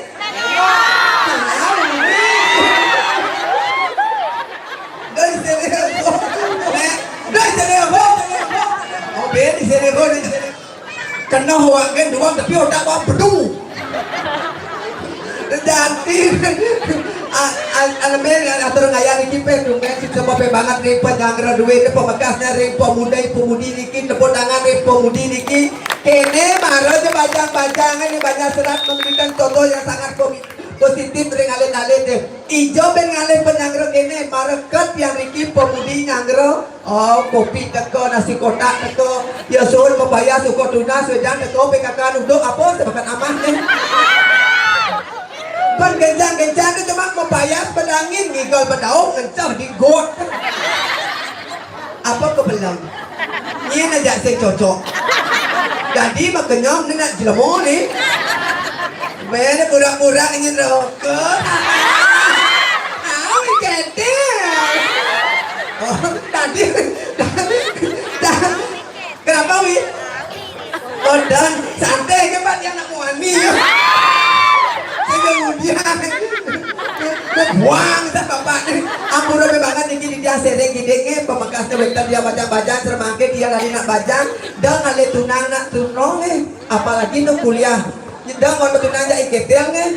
Dari sini, eh, dari sini, oh, oh, oh. Oh, beda di sini, oh, di sini. Kena wanggen doang, tapi otak wang bedu. Jadi, a-, a-, alemen atur ngayah niki pe, tumben sih, semua pe banget ring penyanggra duit, pemekasnya ring pemuda, pemudi niki, tepuk tangan ring pemudi niki. Kene mara je bajang-bajang ini banyak serat memberikan contoh yang sangat pomi-, positif ring alit-alit deh. Ijo ben ngalih penyanggra kene, mara ket yang riki pemudi nyanggra. Oh, kopi teka, nasi kotak teka. Ya suruh membayar suku tunas, wejan teka, P K K duduk, apa sebakat aman deh. Kan genjang-genjang tu cuma membayar pedangin, ngigol bedau, ngencah di got. Apa kebelang? Nyen aja sing cocok. Jadi makenyong ni nak jelema ni. Bene pura-pura nyen rokok. Au, ketel. Oh, tadi. Kenapa, Wi? Oh, dan santai. Teh, coba dia anak muani. Sing kemudian. Buang sa bapak ni. Ampura banget niki dia sering gidenge, pamekasne wénten dia bajang-bajang, semangke dia lari nak bajang, dah ngalih tunang nak tunong, eh. Apalagi nu kuliah. Dah mau tunang ja iketel, eh.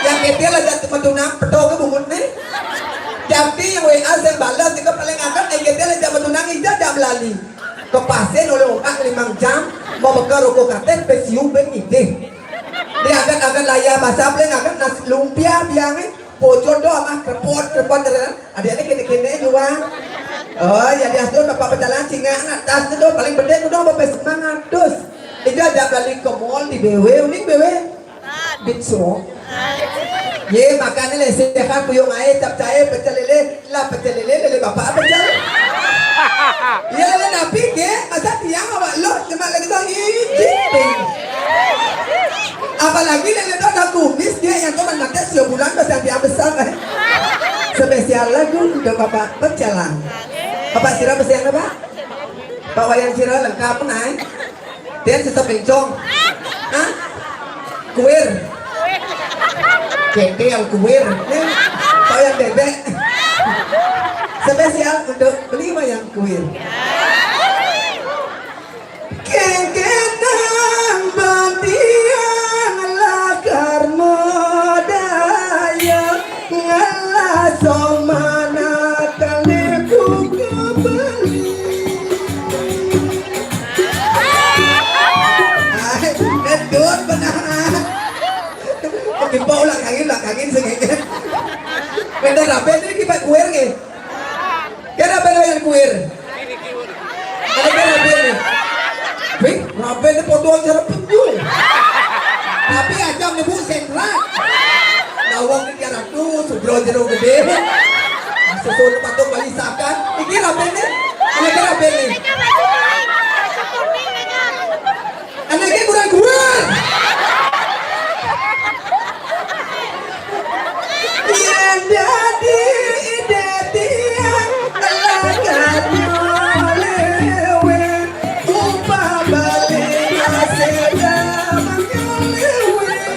Yang ketel aja tunang peto ke bungut ni. Jadi yang W A saya balas, itu paling akan iketel aja tunang ija jam lali. Kepasin oleh otak limang jam, mau bekal rokok katen, pesiu ben ngidih. Dia akan-akan layar basah, paling akan nasi lumpia biangnya, pocol doh, amah krepot, krepot, ada ada kene-kene juga. Oh, ya dia tuh bapak berjalan singa atas tuh, paling gede tuh doh, bapak semangat terus. Itu ada balik ke mall di B W, uning B W. Bitsuk. Ye, makane lé sehat puyung ae, capcahe, pecel lele, lah pecel lele, lele bapak pecel. Iya, lele napi ge, masa tiang awak lo, cuma lagi to iji. Apalagi lele to ada kumis ge, yang to mate sebulan bahasa dia besar, eh. Spesial lagu untuk bapak pecel lah. Bapak sira spesial apa? Pak Wayan sira lengkap, nah. Dia tetap bencong. Hah? Kuir. Cengkeh yang kuir. Nih, kau yang bebek. Spesial untuk beli mah yang kuir. Kengkenang batiang lakar modaya. Ngalah somana kali buka beli. Ai, ngedut benar. Oke, Pak, ulang lagi, ulang lagi, sengit. Benda rapi ini kita kuir, nggih. Kena bela yang kuir. Ada kan rapi ni? Wih, rapi ni foto acara penjung. Tapi aja nyebut sentral. Nawang tiga ratus, sugro jero gede. Susun patung balisakan. Iki rapi ni? Ada kan rapi ni? Anaknya kurang kuat. Yen dadi ide tiang, lakar nyoleweng, upah bali nasida manyoleweng.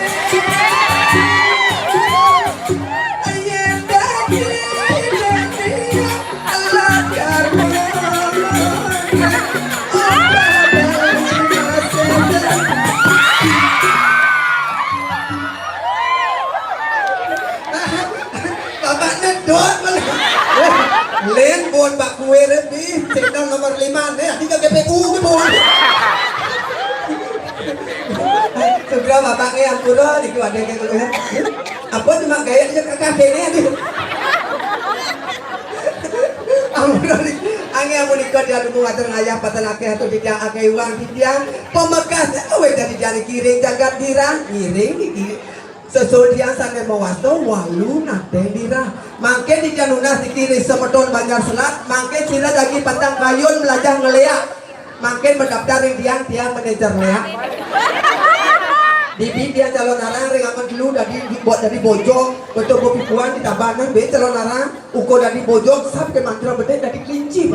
Yen dadi ide tiang, Bapak nyedot malah. Len bon bak kue lebih channel nomor lima nih, tinggal G P U ke bawah. Sudah bapak nih ampura di keluarga kayak gitu ya. Apa cuma gaya aja kakak ini aduh. Ampun, angin amun ikut dia dulu ngatur ngayah pasal akeh atau tidak akeh uang titiang. Pemekas awet dari jari kiring jagat dirah, ngiring niki. Sesudian sane mewasta walu nate dirah. Mangke di janunas niki ri semeton Banjar Selat, mangke sira dagi patang kayun melajah ngeleak. Mangkin mendaftar ring tiang, tiang manajer ya. Dibi tiang calon arang ring amen dulu dadi buat dadi bojong, betul bepipuan di tabanan be calon arang, uko dadi bojong, sampai mantra bedek dadi kelinci.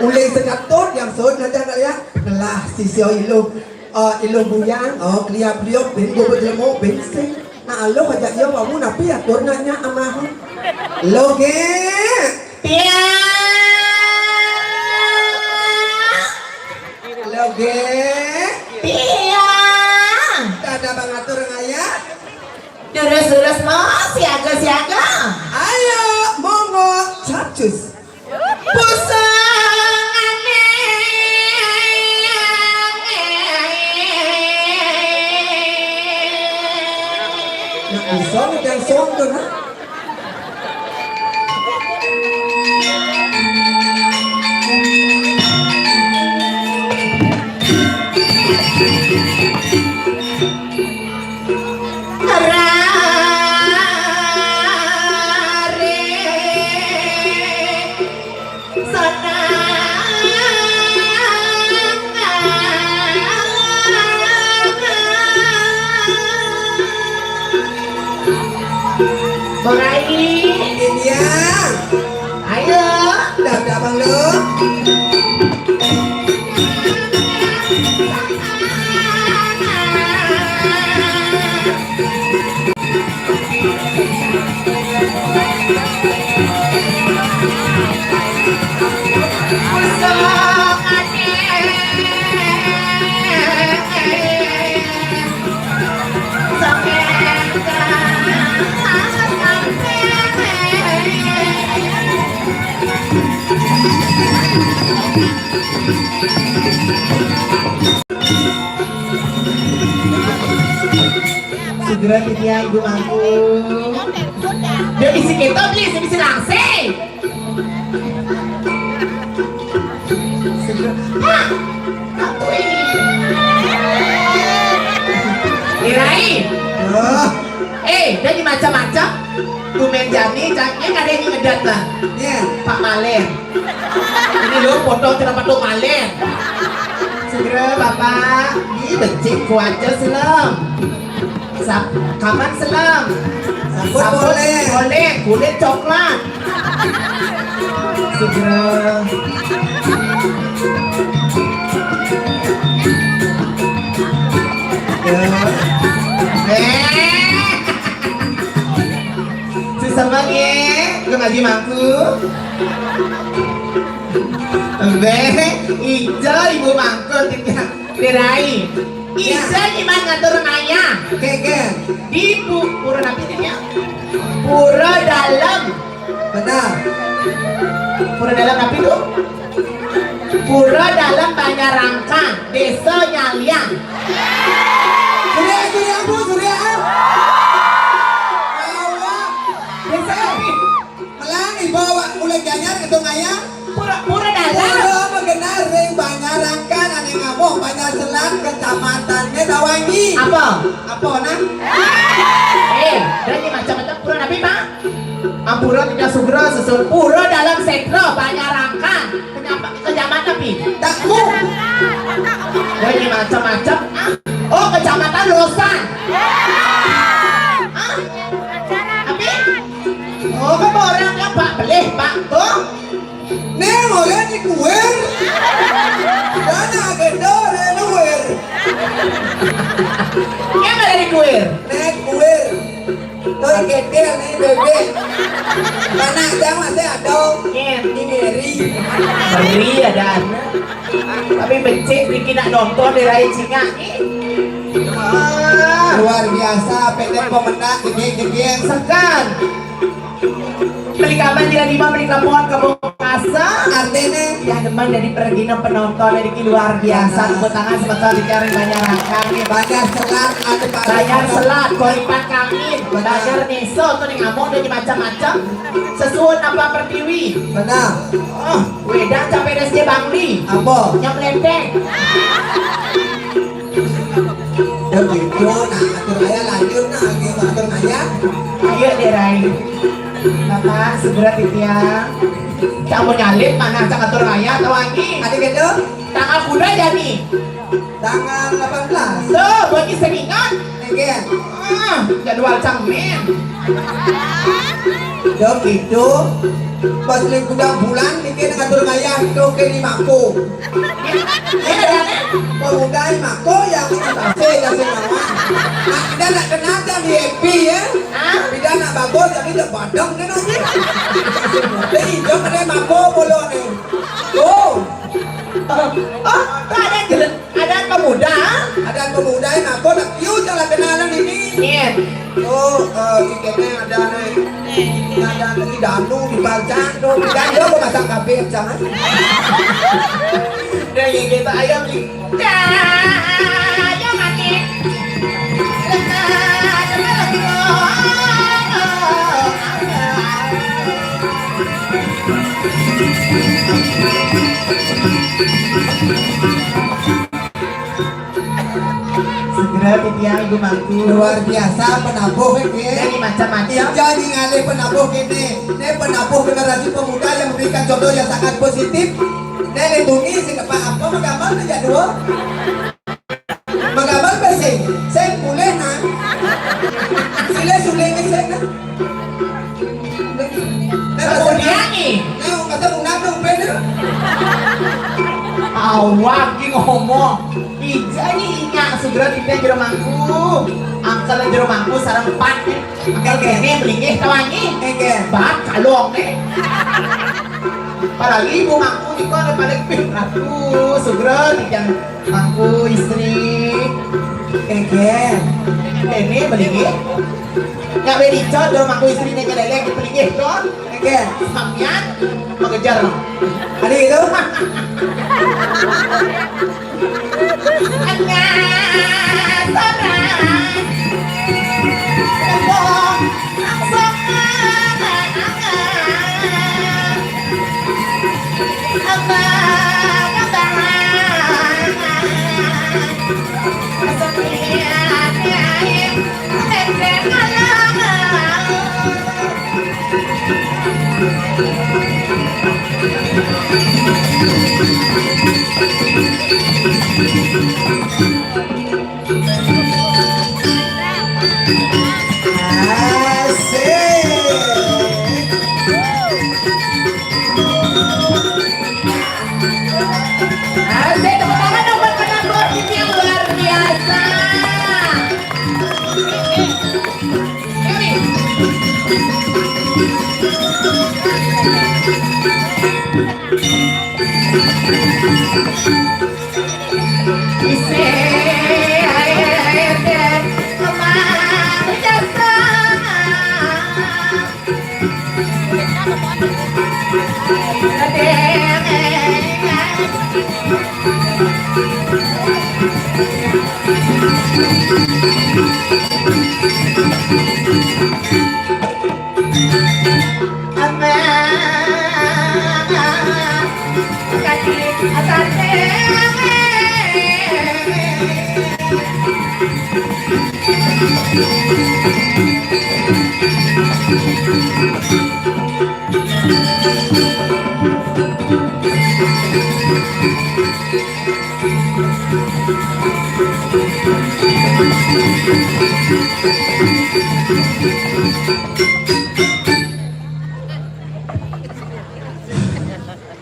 Uling sekatut yang sud aja nak ya. Lah sisio ilung, eh, ilung buyang, oh kelia beliok, ben gobo jelemo, ben sing. Nah, aloh aja iya wamu napi atur nanya amah. Loge. Tiang. Loge. Tiang. Kada bangatur ngaya. Durus-durus mo, siaga-siaga. Ayo, monggo, capcus. Pusung ane. Nak pusung yang sondo, nah. Rare. Mulai. Iya. Ayo. Dah, dah, Bang Lu. Segera titiang ibu mangku. Dia bisi kita beli, saya bisi langsing. Segera. Hah? Kak Tui. Dirai. Oh. Eh, dia di macam-macam. Tumen jani, jani kada yang ngedat lah. Iya. Pak Malen. Ini lo potong kenapa tuh Malen? Segera Bapak. Ini becik kuaca selem. Sap, kaman selem. Sabun boleh. Boleh, kulit coklat. Segera. Ya. Eh. Susah banget. Lu ngaji mangku. Be, ijo ibu mangku tinggal. Dirai. Ijo iman ngatur ngayah. Oke, oke. Di pu-, pura napi nih ya? Pura Dalam. Benar. Pura Dalam napi tuh? Pura Dalam Banjarangka, Desa Nyaliang. Surya, Surya, Bu, Surya. Awak. Desa napi? Melang ibu awak mulai Gianyar ke Sungai ya. Pura, Pura Dalam. Pura begenar ring Banjarangka, ane ngamoh Banjar Selat, kecamatannya Tawangi. Apa? Apa nah? Eh, dari macam-macam pura napi, Pak? Ampura tidak sugra susun pura dalam setra Banjarangka. Kenapa kecamatan pi? Tak mu. Dari macam-macam. Ah. Oh, kecamatan Losan. Ah. Tapi oh, kan orang yang Pak Belih, Pak. Tuh. Nih, mau lihat di kuir. Mana agenda orang kuir? Yang mana di kuir? Nih, kuir. Tuh, gedel nih, bebek. Mana aja masih ada. Nih, ini Mary. Mary ada. Tapi becik, bikin nak nonton di Rai Cingak nih. Ah. Luar biasa, pendek pemenang, gede-gede. Sekan. Beli kapan tidak lima, beli kapan kamu kasar. Artinya, ya, teman dari pergi penonton dari luar biasa. Tepuk tangan sebentar dicari banyak rakan. Banyak selat, ada banyak selat, koripan kami. Banyak neso tuh nih ngomong dari macam-macam. Sesuun apa pertiwi. Benar. Oh, wedang capek S J Bangli. Apa? Nyam lenteng. Ya gitu, nah, atur ayah lanjut, nah, lagi atur ayah. Ayo deh, Rai. Bapak, segera titiang. Cak mau nyalip, mana cak atur ayah atau lagi? Ada gitu? Tanggal kuda ya nih? Tanggal delapan belas. Tuh, buat keseringan. Nggih. Ah, jadwal cermin. Ya gitu. Pas lagi bulan, bulan, niki ngatur ngayah tuh ke lima aku. Pemuda lima aku yang masih kasih mawar. Nah, kita nak kenal kan di happy ya. Hah? Kita nak bagus, tapi tak badang kan. Jadi, hijau pada mako bolo nih. Oh. Oh, tak ada jelas. Adan pemuda? Adan pemuda, eh, ngaku nak piu jalan kenalan ini. Iya. Oh, eh, di kene ada nih. Ada nih danu di Balcang tuh. Kan dia mau masak kafe, jangan. Nah, yang kita ayam nih. Dah, ayam mati. Segera titiang ibu mangku. Luar biasa penabuh ini. Jadi macam-macam. Ija ningali penabuh ini. Ini penabuh generasi pemuda yang memberikan contoh yang sangat positif. Ini lindungi sing apa apa menggambar aja dua. Menggambar apa sih? Saya boleh nah. Sila suling ni saya nah. Kemudian nih. Nah, kata undang dong, Ben. Awak ki ngomong. Ija ni inyak segera kita jero mangku. Angkel jero mangku sarang empat nih. Angkel kene melinggih tawangi. Enggak. Bat kalong nih. Apalagi ibu mangku ni kok ada paling pin. Aduh, segera kita. Mangku istri. Keke. Kene beli nggih. Nggak beli cocok mangku istri nggih lelek dibeli nggih to. Keke. Sampeyan mengejar. Ada gitu? Enggak, saudara. Asik. Asik, tepuk tangan dong buat penonton yang luar biasa.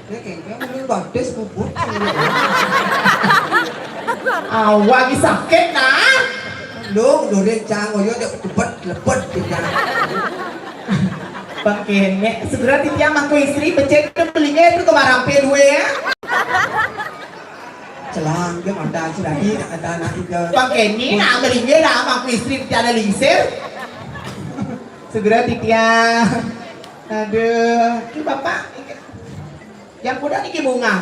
Ini kayaknya belum batis bubut. Awak lagi sakit nah. Lu nurin cang oyo dek cepet lepet kita. Bang Kenek, segera titiang mangku istri, becek tu belinya tu ke marampe dua ya. Celang, dia mata si Rani, nak kata anak kita. Bang Kenek, nak belinya lah mangku istri, tiada lingsir. Segera titiang. Aduh, ki bapak. Yang kuda niki bunga.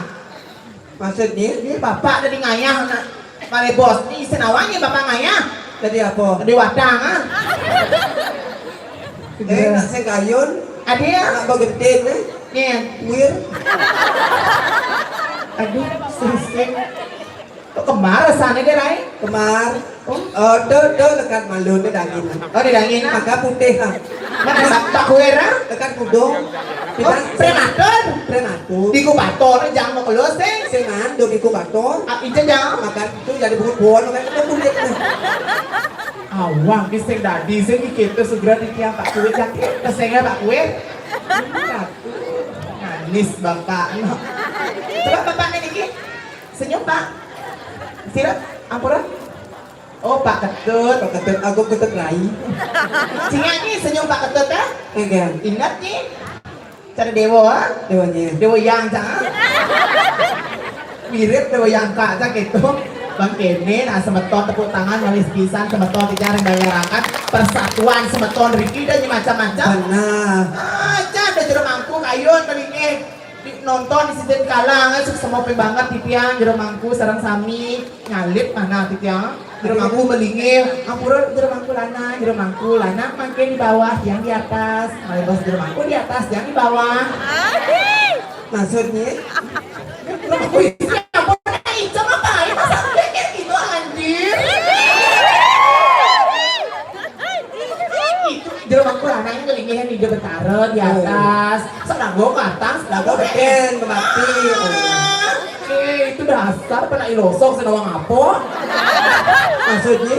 Maksudnya? Ini bapak tadi ngayah nak. Mare bos ni senawanya bapak ngayah. Tadi apa? Tadi wadang ah. Eh, nak sing kayun. Ada ya? Nak bagentin eh. Nih. Wir. Aduh, sing-sing. Kok kembar rasanya dia, Rai? Kembar. Oh. Eh, tuh, tuh, dekat malu, dia daging. Oh, dia daging, ah? Maka putih, ah. Mana tak, tak kuir, ah? Dekat kudung. Oh, prematur. Prematur. Di kubator, jangan mau kelus, eh. Sengan, do di kubator. Ah, itu jangan. Makan itu jadi bungut buon, makan itu kulit, nah. Awang, ki sing dadi, sing ki kita segera di tiang tak kuir, jangan kesengnya tak kuir. Manis, Bapak. Coba Bapak nih, niki. Senyum, Pak. Sirep, ampura. Oh, Pak Ketut. Pak Ketut, aku Ketut Rai. Singa ni senyum Pak Ketut, ah? Enggak. Ingat ni. Cara dewa, ah? Dewanya. Dewa yang, ah? Mirip dewa yang kak, cak gitu. Bang Kene, nah semeton tepuk tangan, manis pisan semeton, tidak rendah persatuan semeton, Riki dan macam-macam. Benar. Ah, cak ada jeruk mangkuk, ayo, telinga. Di, nonton di sidin kalang, eh, sukses mopi banget titiang, jero mangku sareng sami ngalit mana titiang. Jero mangku melingil, ampura jero mangku lana, jero mangku lana mangke di bawah, yang di atas. Malih bos jero mangku di atas, yang di bawah. Maksudnya? Jero mangku isi ampun, eh, Ica ngapain masa kayak gitu, anjir? Itu jero mangku lanang ngelingihan di Betara di atas. Sedanggo ke atas, sedanggo beken, kembali. Eh, itu dasar pernah ilosok senawang apa? Maksudnya?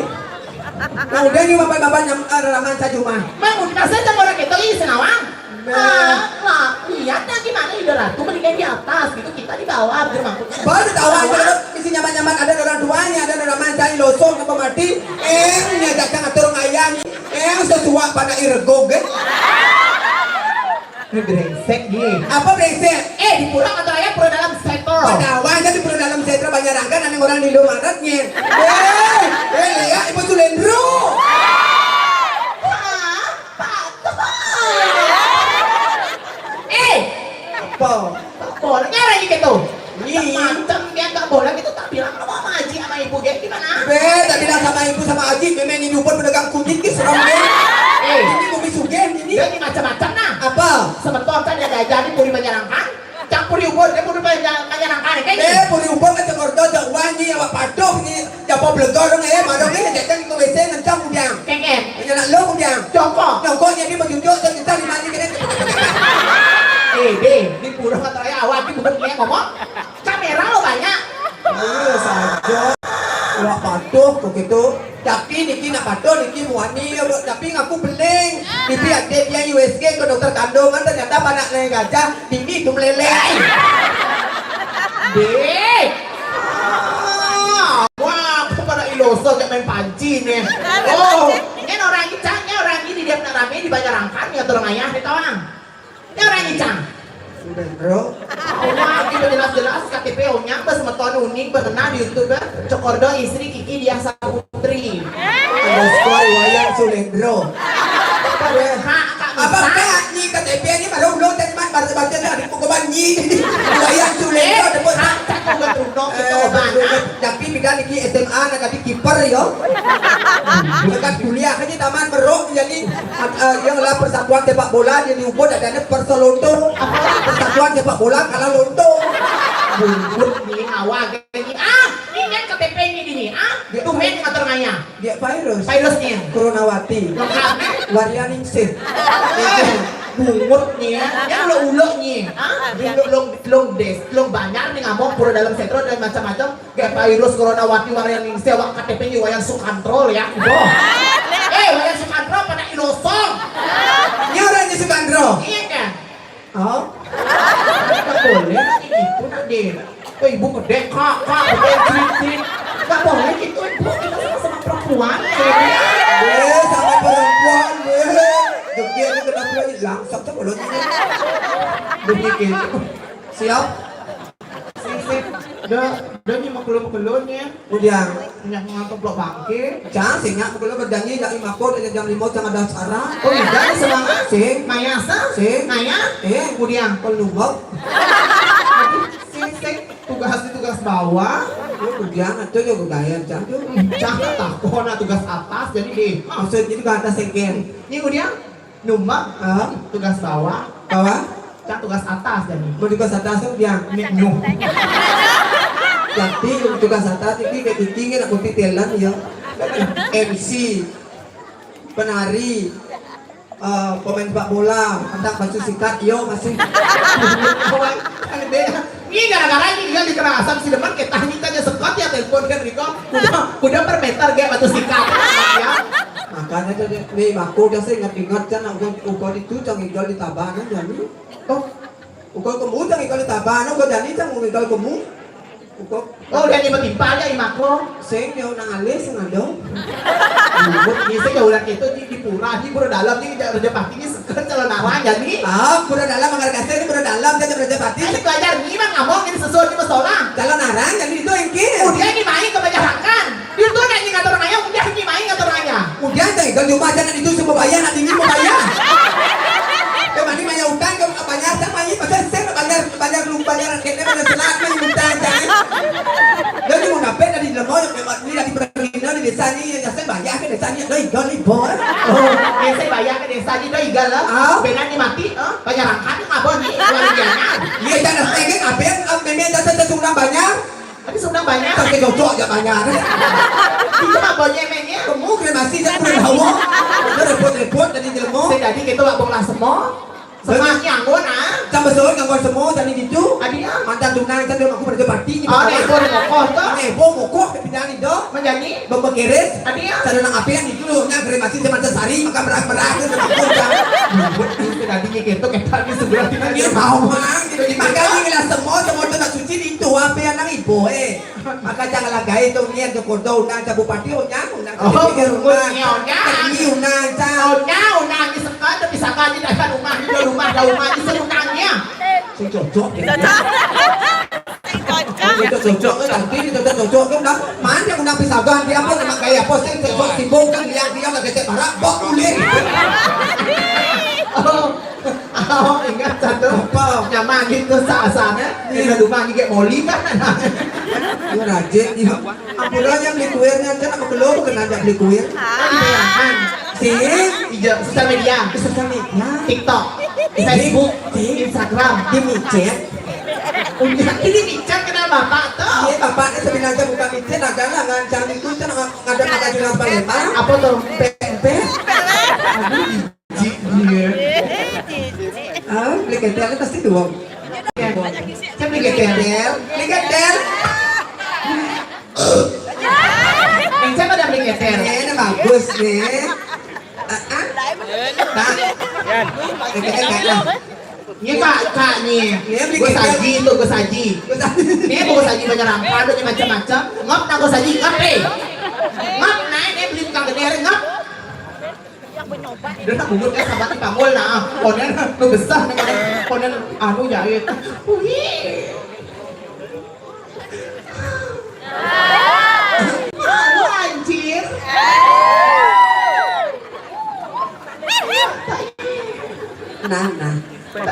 Nah, udah nih bapak-bapak nyam, eh, reraman saja mah. Mang, udah saya sama orang itu, ih, senawang. Nah. Ah, lah, lihat ya gimana Ida Ratu mendingan di atas gitu, kita di bawah, jero mangku. Baru tahu aja, kalau misi nyaman-nyaman ada orang tuanya, ada orang mancai losong apa mati, eh, nya datang atur ngayang, eh, sesuak pada iregog, eh. Ini brengsek, ye. Apa brengsek? Eh, di pura atau ayah pura dalam setor. Pada awalnya di pura dalam setor banyak rangka, nanti orang di luar maratnya. Eh, eh, lihat, ibu Sulendro. Hah? Patuh. Eh, apa? Boleh nyara gitu. Ini. Macam dia nggak boleh gitu, tak bilang apa sama Aji sama Ibu, geng, gimana? Be, tak bilang sama Ibu sama Aji, memang ini pun pedagang kunyit, ki, serem, geng. Eh. Ini bumi sugih, ini. Jadi macam-macam, nah. Apa? Semeton kan ada aja di Puri Menyerangkan. Campur Ubud, dia puri bayar, bayar angkat, kan? Eh, puri ubud kan cekor do, cek wani, awak patuh ni. Japa belegar dong, eh, madong ni, cek cek ke W C ngencang kudiang. Keket. Nyelak lo kudiang. Jongkok. Jongkok jadi berjujur, cek kita di mana kena. Eh, deh, di pura kata ya, awak di bukan dia ngomong. Kamera lo banyak. Iya saja. Awak patuh kok gitu. Tapi niki nak patuh, niki muani ya, Bu. Tapi ngaku beling. Niki ada dia U S G ke dokter kandungan, ternyata anak naik gajah, tinggi itu meleleh. Deh. Ah, wah, aku pada iloso kayak main panci nih. Oh, ini orang ini, ini orang ini dia nak rame dibayar angkat nih atau orang ayah, dia tahu, ah? Ini orang ini, Cang. Sudah, bro. Wah, kita jelas-jelas K T P onyang, bas meton uning, berkenal di YouTube, ya. Cokordo istri Kiki Diah Saputri. Underscore Wayan Sulendro. Apa, Kak, Kak Apa Nisa? Kak, ni K T P ni baru belum, tadi man, baru baca dah, di pokok banyi. Wayan Sulendro, Eh, tepuk Kak, Kak, bukan Rudolf, Eh, kita obat, betul, betul. Tapi bida niki S M A, nak tadi kiper, yo. Dekat kuliah ni taman beruk, jadi, eh, yang lah persatuan sepak bola, jadi ubud ada ni Perselonto. Persatuan sepak bola kalah lonto. Bungut ni, awak ni. Ah, ini kan K T P ni, ni. Ah, dia tu main ngatur ngaya. Dia virus. Virus ni. Coronawati. Lengkap. Varian ningsih. Bungut ni, ya. Yang ulo-ulo ni. Ah, dia long, long des, long banyak ni ngomong pura dalam setro dan macam-macam. Gak virus coronawati varian ningsih, awak K T P ni Wayan Sukantro ya. Boh. Eh, Wayan Sukantro pada iloso. Ni orang ni Sukantro. Iya kan? Oh. Nggak boleh, nanti gitu, nanti. Eh, ibu gede, Kak, Kak, gede, cincin. Nggak boleh gitu, ibu. Kita sama-sama perempuan. Eh, sama perempuan, eh. Gede ini kenapa lagi? Langsung tuh kalau gini. Begitu. Siap? Sing, sing. Dah, dah ni maklum-maklum ni. Udah. Nyak ngantuk blok bangke. Cang, sing nyak maklum berjanji nak lima ko dari jam lima sama dah sekarang. Oh, iya, semangat. Sing. Maya sa? Sing. Maya? Eh. Kemudian. Penuh bau. Sing, sing. Tugas di tugas bawah. Oh, udah, itu juga gaya, Cang, tuh. Cang, tak tahu, nak tugas atas, jadi deh. Maksudnya tugas atas sing, Ken? Ni kemudian. Numbak, ah, tugas bawah. Bawah? Cang tugas atas jadi. Mau tugas atas tu dia. Nek nyuh. Tapi tugas atas ini kayak tinggi nak putih telan ya. M C, penari, eh, pemain sepak bola, hendak baju sikat, yo masih. Awal, kan beda. Ini gara-gara ini dia dikerasan si demen, kita ini tanya sekat ya telepon kan Riko. Udah, udah per meter gak batu sikat. Ya. Makanya tadi, nih, aku udah saya ingat-ingat kan, aku, aku itu cang igal di tabanan, jadi. Oh, aku kamu cang igal di tabanan, aku jadi cang igal kamu. Aku. Oh, udah tiba-tiba aja imakro. Sing, ya, nang alis, sing ada. Ribut, bisa ya udah gitu, di, di pura, di pura dalam, di Raja Pati, di Kan calon arang jadi. Ah, pura dalam manggar kasir, pura dalam jadi Raja Pati. Ayo belajar ni mang ngomong ini sesuai di musola. Calon arang jadi itu engkir. Udah ni main ke Banjarangkan. Itu nak ni ngatur ngaya, udah ni main ngatur ngaya. Udah deh, kalau cuma aja nak itu semua bayar, nak ini mau bayar. Kemana banyak utang, kau bayar, tak main, pasal saya nak bayar, bayar lu bayar, kena bayar selat, main utang, jangan. Jadi mau dapat dari lemah, yang memang ni dari Pertamina di desa ni, yang saya bayar ke desa ni, dah ikan ni bor. Oh, yang saya bayar ke desa ni, dah ikan lah. Ah. Benar ni mati, ah. Banyak rangkat ni ngapa ni? Luar biasa. Iya, jangan setengah, apa yang, ah, memang dah saya sudah banyak. Tapi sudah banyak. Tapi cocok je banyak. Itu apa je mainnya? Kamu kremasi je, belum hawa. Dah repot-repot tadi jelma. Saya jadi gitu, abang lah semua. Semua ni anggun, ah. Tambah sahur nganggur semua, tadi gitu. Adi, ah. Mantan tunang, tadi aku pada parti ni. Ah, nek pun mokoh tu. Nek pun mokoh, tapi jangan itu. Menjadi. Bembekiris. Adi, ah. Tadi nak apa yang itu, nak kremasi macam sari, makan beras-beras, tu nak pun jangan. Buat ni, tadi ni, kita, kita ni sebelah kita. Dia mau, mang. Jadi, makanya ni lah semua, semua tu nak cuci di itu, apa yang nak ibu, eh. Maka janganlah gaya tu niat tu kodo undang ke bupati, undang, undang ke Oh, bupati, bungut undang. Ni undang. Ni undang, cang. Undang, undang ni sekat, tapi saka ni dah rumah, ni dah rumah, dah rumah, ni seundang ni, ah. Si cocok ni. Cocok. Ni cocok, cocok, eh, nanti ni cocok, cocok, kan dah. Mana undang pisagan, dia pun memang gaya posting, sibuk, sibuk, kan, dia, dia, dah kecek barak, bok kulit. Oh. Oh, ingat satu. Apa? Nyaman gitu, sah-sah, eh? Iya. Kita rumah gigit moli, kan? Iya, rajin, iya. Ampun, yang beli kuenya, kan aku belum kenal yang beli kuenya. Ah. Sih. Iya, sosial media. Sosial media. TikTok. Iya. Facebook. Iya. Instagram. Di micet. Ini micén kenal bapak tuh. Iya, bapaknya sebenarnya bukan micén, adalah ngancam itu, kan ada pakai jelas Palembang. Apa tuh? Pempek. Aduh, jijik dia. Ah, beli ketel pasti tuh. Saya beli ketel. Beli ketel. Yang saya pada beli ketel. Ini bagus nih. Ah, ah. Nah. Ketel, ketel. Ini kak, kak nih. Iya, beli Gue ketel. Saji tuh, gue saji. Gue saji. Ini gue saji banyak rampa, ada macam-macam. Ngap, nah gue saji, ngap eh. Ngap, nah ini beli tukang gede, ngap. Dia tak bungut kan sahabat di panggul, nah. Konen, lu besar nih, konen, konen, anu jahit. Wih. Anu anjir. Nah, nah. Kan,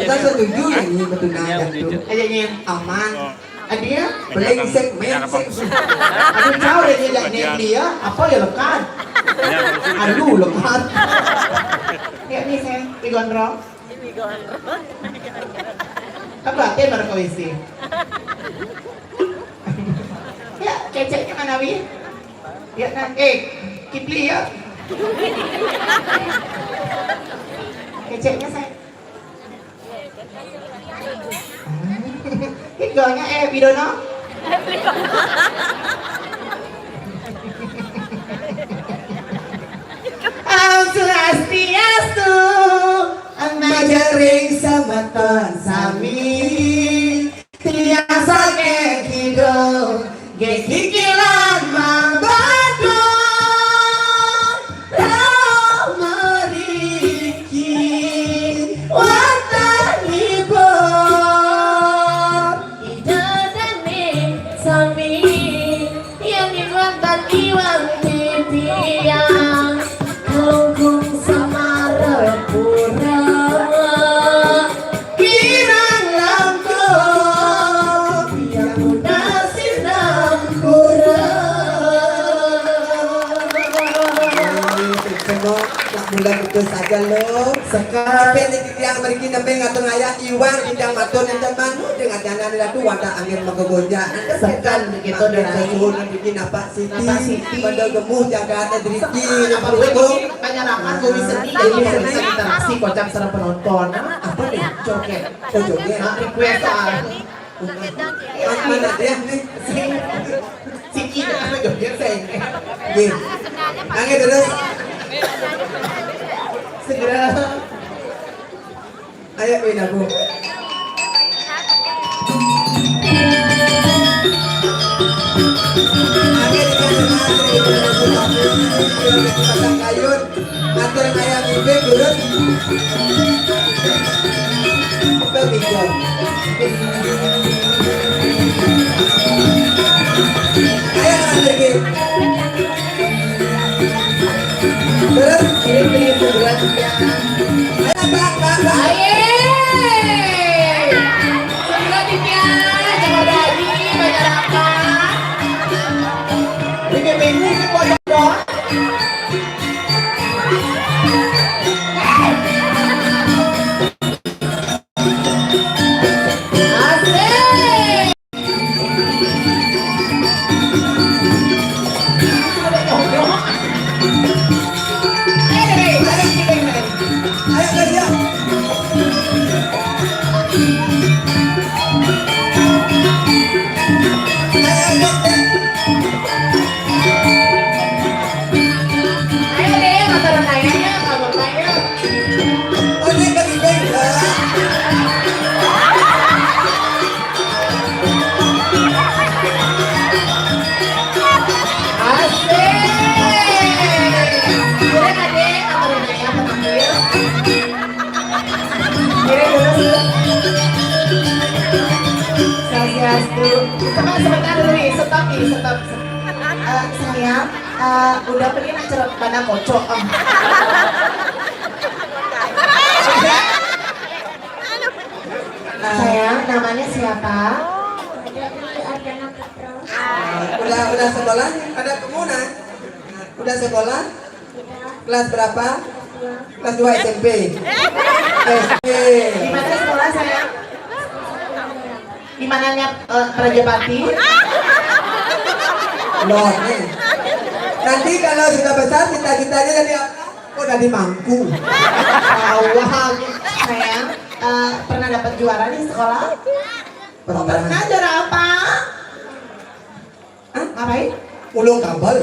kan setuju ya, ini betul nah, tuh. Aja, Nyin. Aman. Adia, brengsek, mengsek. Aduh, jauh deh dia, dia, dia. Apa ya, lekat? Aduh, lekat. Ya, nih, saya digondrong. Kan berarti baru ke W C. Ya, keceknya mana, Wi? Ya, nah, eh, Kipli ya. Keceknya saya. Igonya, eh, Widono. Om Swastiastu, majeng ring semeton sami. Tiasa kekidung, gekikilan mabadu. Rama riki, watanipun. Ida dane sami, yen wonten iwang titiang, Klungkung Semarapura, kirang langkung, yang muda sinampura. Sengok, nak mula putus saja lo. Sekarang. Tapi yang mriki nembe ngatur ngayah iwang ingkang matur nenten manut dengan janane ratu wadah angin mega gonjang. Sekan begitu, Dai. Suwun mriki Napak Siti. Napak Siti. Pada gemuh jagate driki. Apa gue ini penyerapan gue sedih, jadi bisa interaksi kocak sareng penonton. Apa nih? Joget. Oh, joget. Nah, request, ah. Mana dia nih? Siki, ada joget, sing. Nggih. Angge terus. Segera. Ayo, Win, aku. Angge dikasih mati, Win, aku. Pasang kayun. Atur kaya mimpi, durus. Betul, Biko. Ayo, Mas Riki. Terus, ini, ini, ini, ini. Ayo, Pak, Pak, Pak. Ayo. Segera, Ditya. Jangan lagi, banyak apa. Ini minggu, ini buat apa? Ayo deh, motor kayaknya, motor kayu. Oh, dia ke Bibeng, Kak. Asik. Boleh, Kak, deh, motor kayaknya, motor kayu. Kiri dulu, dulu. Swastiastu. Sebentar, sebentar dulu nih, stop nih, stop. Eh, sayang, eh, udah pergi nak cerok pada kocok. Oh. Sayang, namanya siapa? Udah, udah sekolah? Ada pemunan? Udah sekolah? Kelas berapa? Kelas dua S M P. S D. Di mana sekolah, sayang? Mananya, eh, Prajapati. Loh, nih. Nanti kalau sudah besar, cita-citanya jadi apa? Kok jadi mangku? Awal, sayang, eh, pernah dapat juara di sekolah? Pernah. Pernah. Juara apa? Hah? Ngapain? Ulung kabel.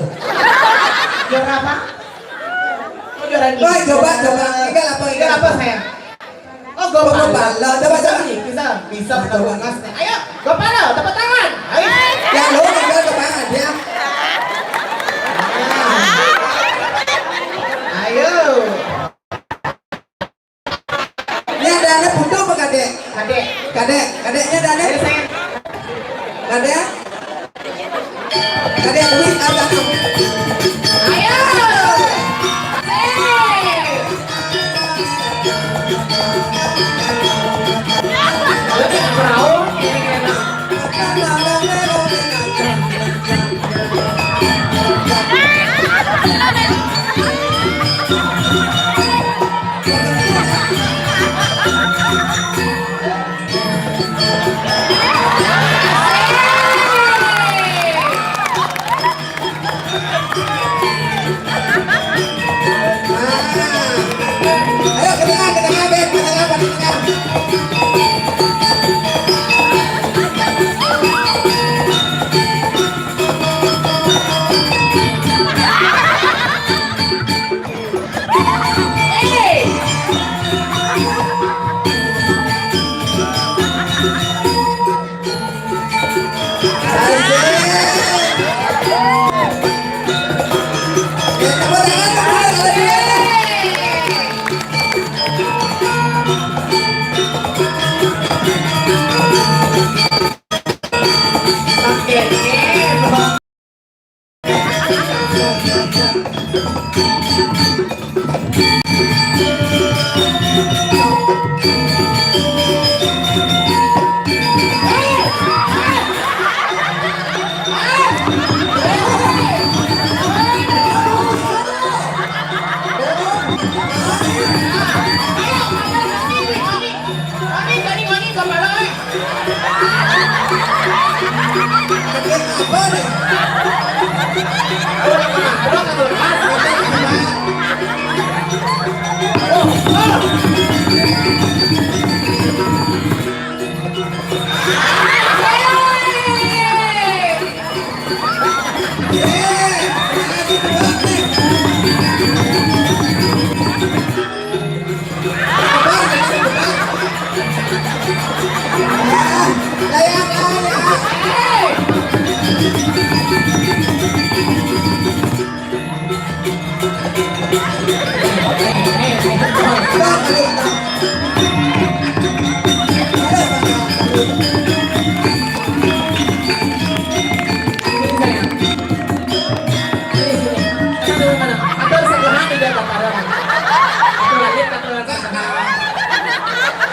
Juara apa? Oh, juara ini. Wah, coba, coba. Tinggal apa, tinggal apa, sayang? Oh, gopala. Gopala. Coba, coba. Bisa, bisa, bisa. Nah, coba. Ayo, gopala, tepuk tangan. Ayo. Ya, lu tinggal ke tangan, ya. Ayo. Ini ada anak butuh apa, Kadek? Kadek. Kadek, Kadeknya ada anak? Ayo, sayang. Kadek? Kadek, duit ada. Ayo. Hei. Lu cek perahu, ini kena. Ayo, ke tengah, ke tengah, Ben. Ke tengah, ke tengah.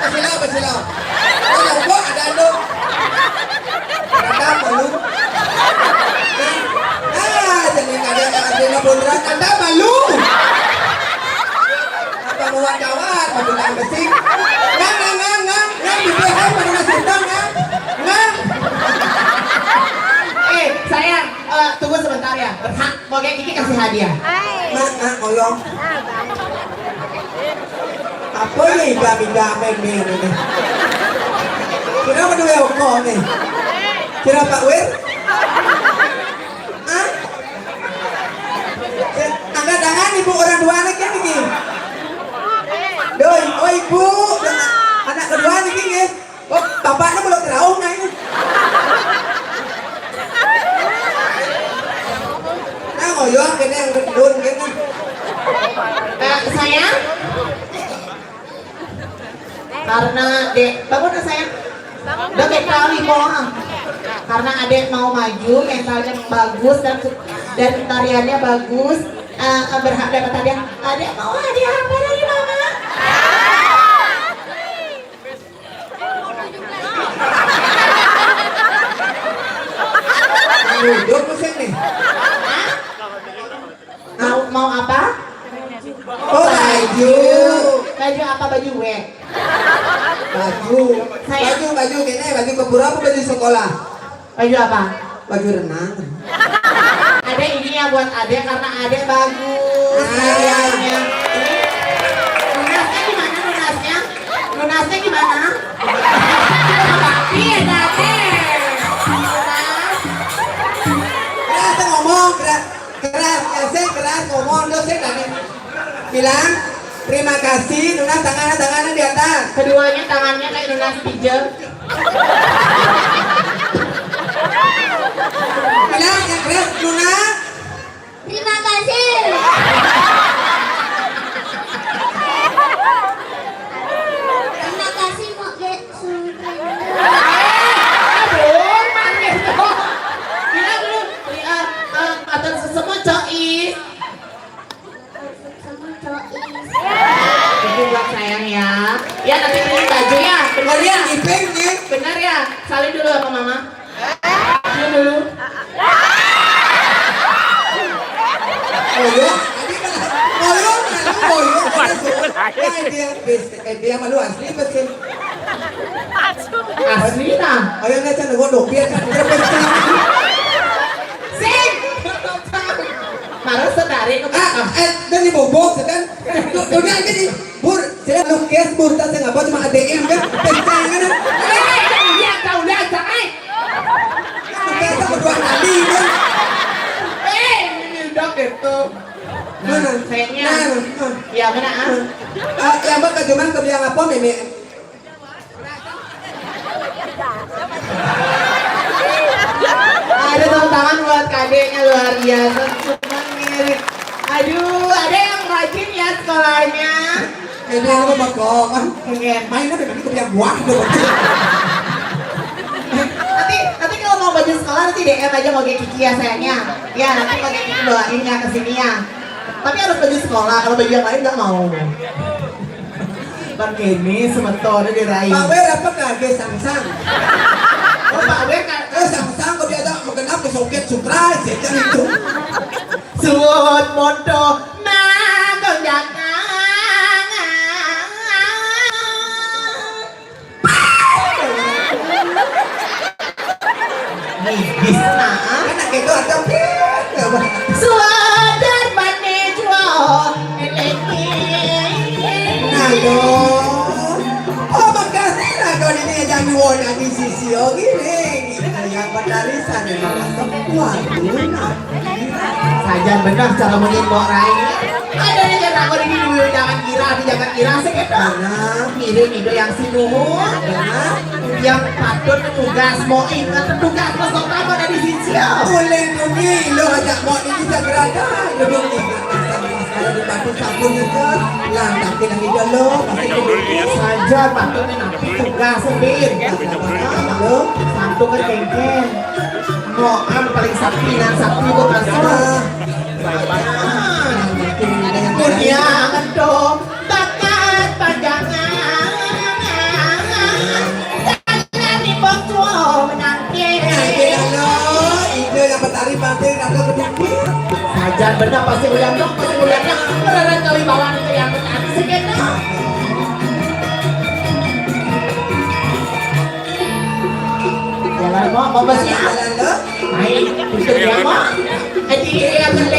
Kasih lo, kasih lo. Kalau gua ada lu. Kata apa lu? Hah? Ah, jadi kagak ngerti lo bunderan. Kata apa lu? Apa mau wacawat? Mau tukang besi? Ngang, ngang, ngang, ngang. Ngang, di B H pada masih ngang, ngang. Ngang. Eh, sayang, eh, tunggu sebentar ya. Berhak. Oke, Kiki kasih hadiah. Mak, mak, tolong. Apa nih, iga-iga main-main ini? Kenapa dua oko nih? Kira Pak Wir? Hah? Angkat tangan, ibu orang dua anak kan ini. Doi, oh, ibu, anak kedua nih, King, ya. Oh, bapaknya belum tahu, nah, ini. Nah, ngoyong kene yang gendun kene. Eh, sayang. Karena dek, bangun, sayang. Udah kayak kali, Bang. Karena adek mau maju, mentalnya bagus dan dan tariannya bagus, eh, berhak dapat hadiah. Adek mau hadiah apa dari mama? Duduk pusing nih. Mau, mau apa? Oh, baju. Baju apa? Baju W. Baju. Saya baju, baju gini, baju ke pura apa baju sekolah? Baju apa? Baju renang. Adek, ini ya buat adek karena adek bagus. Nah, hadiahnya. Ini lunasnya gimana lunasnya? Lunasnya gimana? Iya, adek. Keras ngomong, keras, keras, keras, keras ngomong, terus saya tadi bilang, "Terima kasih." Lunas tangan, tangannya di atas. Keduanya tangannya kayak lunas pijat. Bilang yang keras, "Lunas." Terima kasih. Terima kasih, Mok Ge Sultan. Aduh, manis tuh. Bilang dulu, eh, eh, atur sesama Cois. Sama Cois. Itu buat sayang ya. Ya, nanti beliin baju ya. Bener ya? Iping, ya? Bener ya? Salim dulu sama mama. Salim dulu. Ngoyo, tadi malah ngoyo, ngoyo, ngoyo. Nah, dia, dia, dia malu asli betul. Asli nah. Ayo, nah, can, ngono, biar kan, biar betul. Sing. Marah sedari. Ah, eh, dan dibobok, kan? Udah aja nih, Bur, saya lukis, Bur, tak saya ngapa cuma A D M kan? Pencang kan? Eh, jangan lihat, kau lihat, jangan. Kita sama dua kali kan? Eh, ini udah gitu. Nah, mana? Kayaknya. Nah, nah. Ya, mana, ah? Ah, ya, Mbak, ke Juman ke bilang apa, Meme? Ada tepuk tangan buat kadeknya, luar biasa. Cuma mirip. Aduh, ada yang rajin ya sekolahnya. Ini apa, Bang? Kan? Pengen. Main apa tadi? Kepikiran buah tuh. Nanti, nanti kalau mau baju sekolah, nanti D M aja mau Kiki ya, sayangnya. Ya, nanti mau Kiki bawain ya ke sini ya. Tapi harus baju sekolah, kalau baju yang lain nggak mau. Bang Kenny semeton di rai. Pak Wer apa kage sangsang? Oh, Pak Wer kan. Eh, sangsang kok dia tak mengenal ke Soviet Sutra, saya itu. Suwun monto manggung datang. Nih, bisa. Kan gitu atau suara manis wong. Nah, yo. Oh, makasih lah kalau ini jangan wong di sisi, oh, gini. Yang bertarisan yang masak. Waduh, nah. Sajan bener cara mungkin Mbok Rai. Ada nih cara aku di dulu jangan kira, di jangan kira sekitar. Mana? Ngiring itu yang sinuhun. Mana? Yang patut tugas mau ingat tugas pas pertama dari sisi. Boleh demi lo ajak mau ini segera dah. Demi ingat kalau di batu sabun itu. Lah, tapi lagi dulu pasti saja patutnya nanti tugas, Bin. Lo santuk ke kengkeng. Moan paling sakti nan sakti kok kasar. Dunia mendong bakat panjangan. Tangan di bawah menanti. Ide yang petari mati kagak kedukun. Sajan bener pasti goyang dong, pasti goyang dong. Beneran kali bawaan itu yang petari sekitar. Jalan, Mak, mau besi, ah. Jalan, lo. Ayo, ikut ya, Mak. Aji, ya, jalan.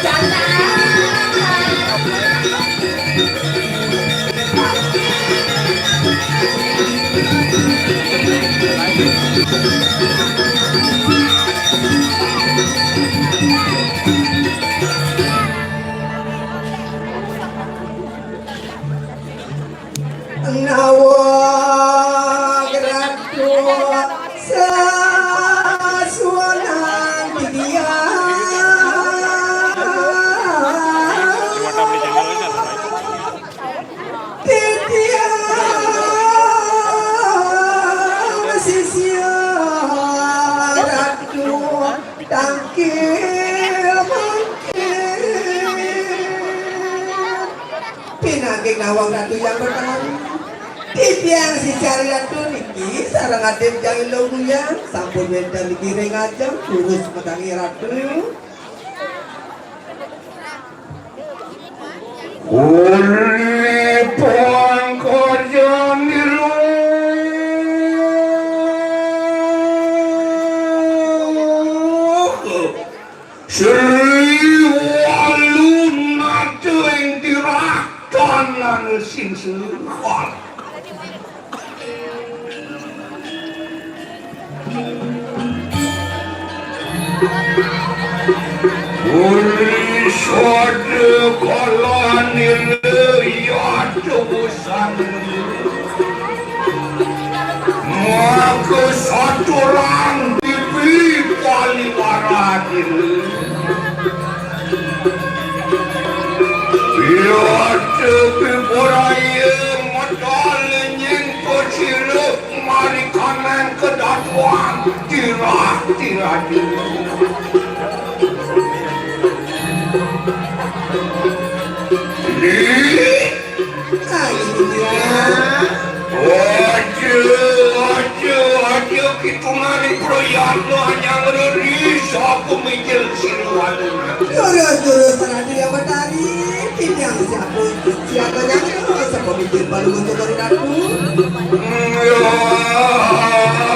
Jalan. Nawa gradu sasuanan dia. Titiang sisia radu tangkil mangkil. Pinanggih nawang ratu yang bertahan. Titiang sisia ratu niki sareng adim jang ilung guyang sampun wénten niki ring ajeng durus metangi ratu. Uli Sri Walunata ing dirah tanana sing seruan. Uli sada kala nila yata busana. Maka saturang bibi paliwara nila. Yata bibaraya medal nyengko sira mari kanang kadatuan tirah-tirah. Ni. Ayo, ya. Aja, aja, aja, kita nani proyek lo hanya ngereri sapa mijil siluan. Terus, terus, terus, yang bertari. Ini yang siapa? Siapa yang terus? Siapa mijil baru untuk dari aku? Ya, Allah,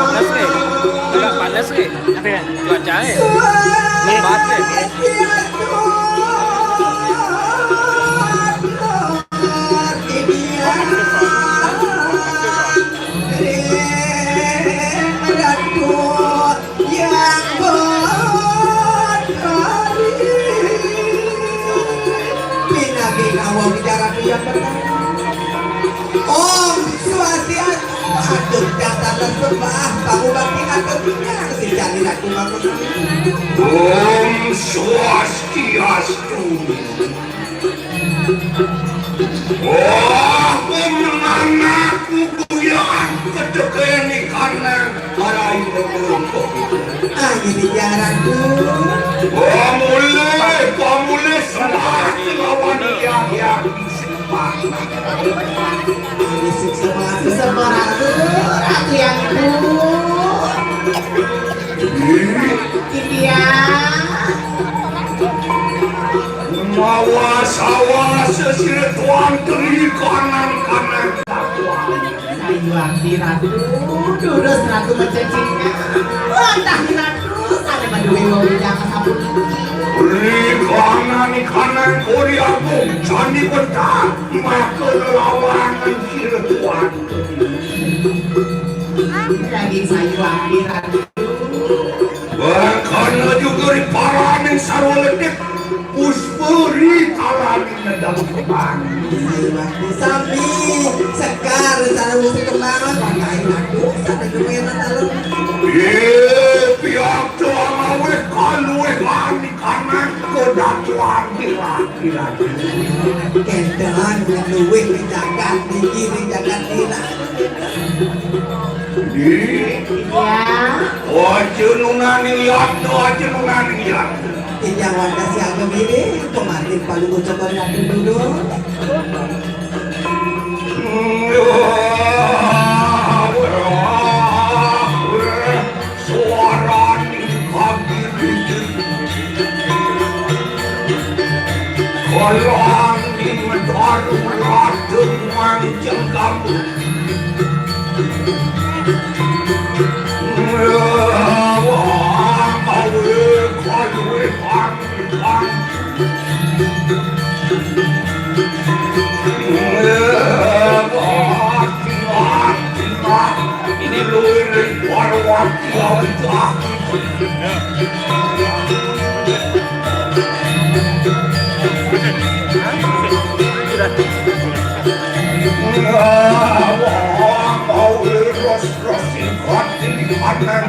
Panas nih. Agak panas nih. Cuacanya. Nih. Panas nih. Om Swastiastu, atur datar sembah, pangubakti atur tingkah, sejati ratu bangun. Om Swastiastu. Wah, kumenanaku kuyang kedekeni kanang arai ngekelungkuh. Ayo bicara tuh. Pamulih, pamulih sembah lawan yang yang sembah. Ini sembah, sembah ratu, ratu yang itu. Ini. Ini ya. Mawa sawa sesire tuan teri kanan-kanan. Sayuwakti Ratu, durus Ratu mencecingnya. Watahi Ratu, sane maduwe wewidangan sapuniki. Ri kanan-kanan kori agung, candi bentar, maka lelawangan sire tuan teri. Daging sayuwakti Ratu. Bakana juga ri paraning sarwa ledek, puspa ri talaning nedang kembang. Sami sekar sarwa kembang, pakai batu, sana duwe dalem. Ye, pihak doang awet kaluwe wani kanan kodatuan kira-kira. Kentelan luwih jagat iki ning jagat nira. Iya. Aja nunani liat, aja nunani liat. Ijang wadah siaga bini, kemarin palu ngucap dari ati dulu. Suarane kagiriti. Kalanging darurat manjeng kamu. Wah, kawe, kawe, kawe, kawe. Ini luwih dari para wati-wati. Wah, mau ros-ros sing kuat sing kanan.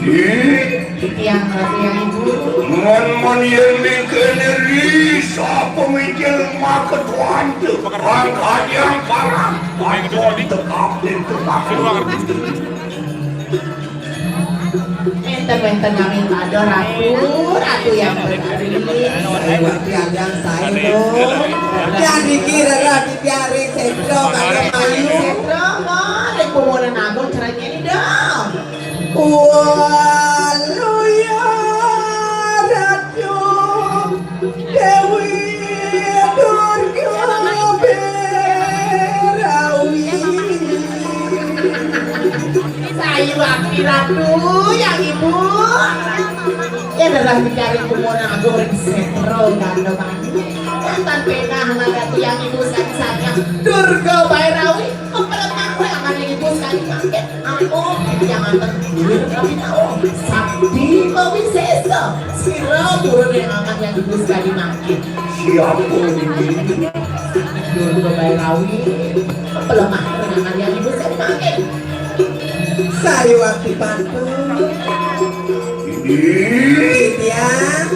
Ih, titiang ratu yang ibu. Mon-mon yén mengkéné ri, sapa mijil maketuan tu? Angkat yang parah, pancon tekap ning tempat. Énten-énten nami pada ratu, ratu yang berkati. Saya waktu yang saya lo. Yang dikira ratu piari sentro kagak mayu. Sentro, mah, rek pomonan agung caranya ini dong. Waluya Ratu Dewi Durga Berawi. Saya wakil ratu yang ibu. Ya adalah mencari kumur agung ring setro ganda mani. Mantan penah anak ratu yang ibu sakit-sakit. Durga Berawi. Memperlemah kowe akan yang ibu sakit-sakit. Aku yang antar dulu tapi tahu. Sakti kau bisa. Sira turun yang akan yang ibu sekali makin. Siapa ini? Durga Berawi. Pelemah dengan yang ibu sekali makin. Sariwati pantun. Ini. Titiang.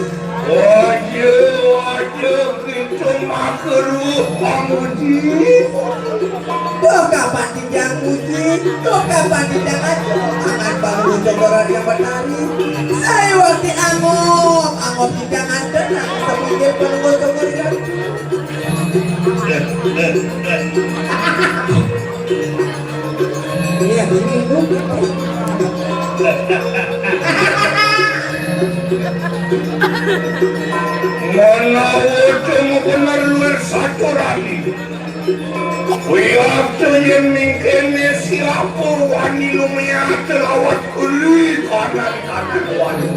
Wajah, wajah, kita makeruh panguji. Tuh kapan titiang uji, tuh kapan titiang aja. Akan baru cokoran yang bertani. Sariwati angop, angop titiang anten, nah, sepinggir penunggu cokoran. Iya, ini, Bu. Menawa cuma bener luwih saturani. Wiakta yén mingkene siapa wani lumiat lawat kuli kanan-kanan wani.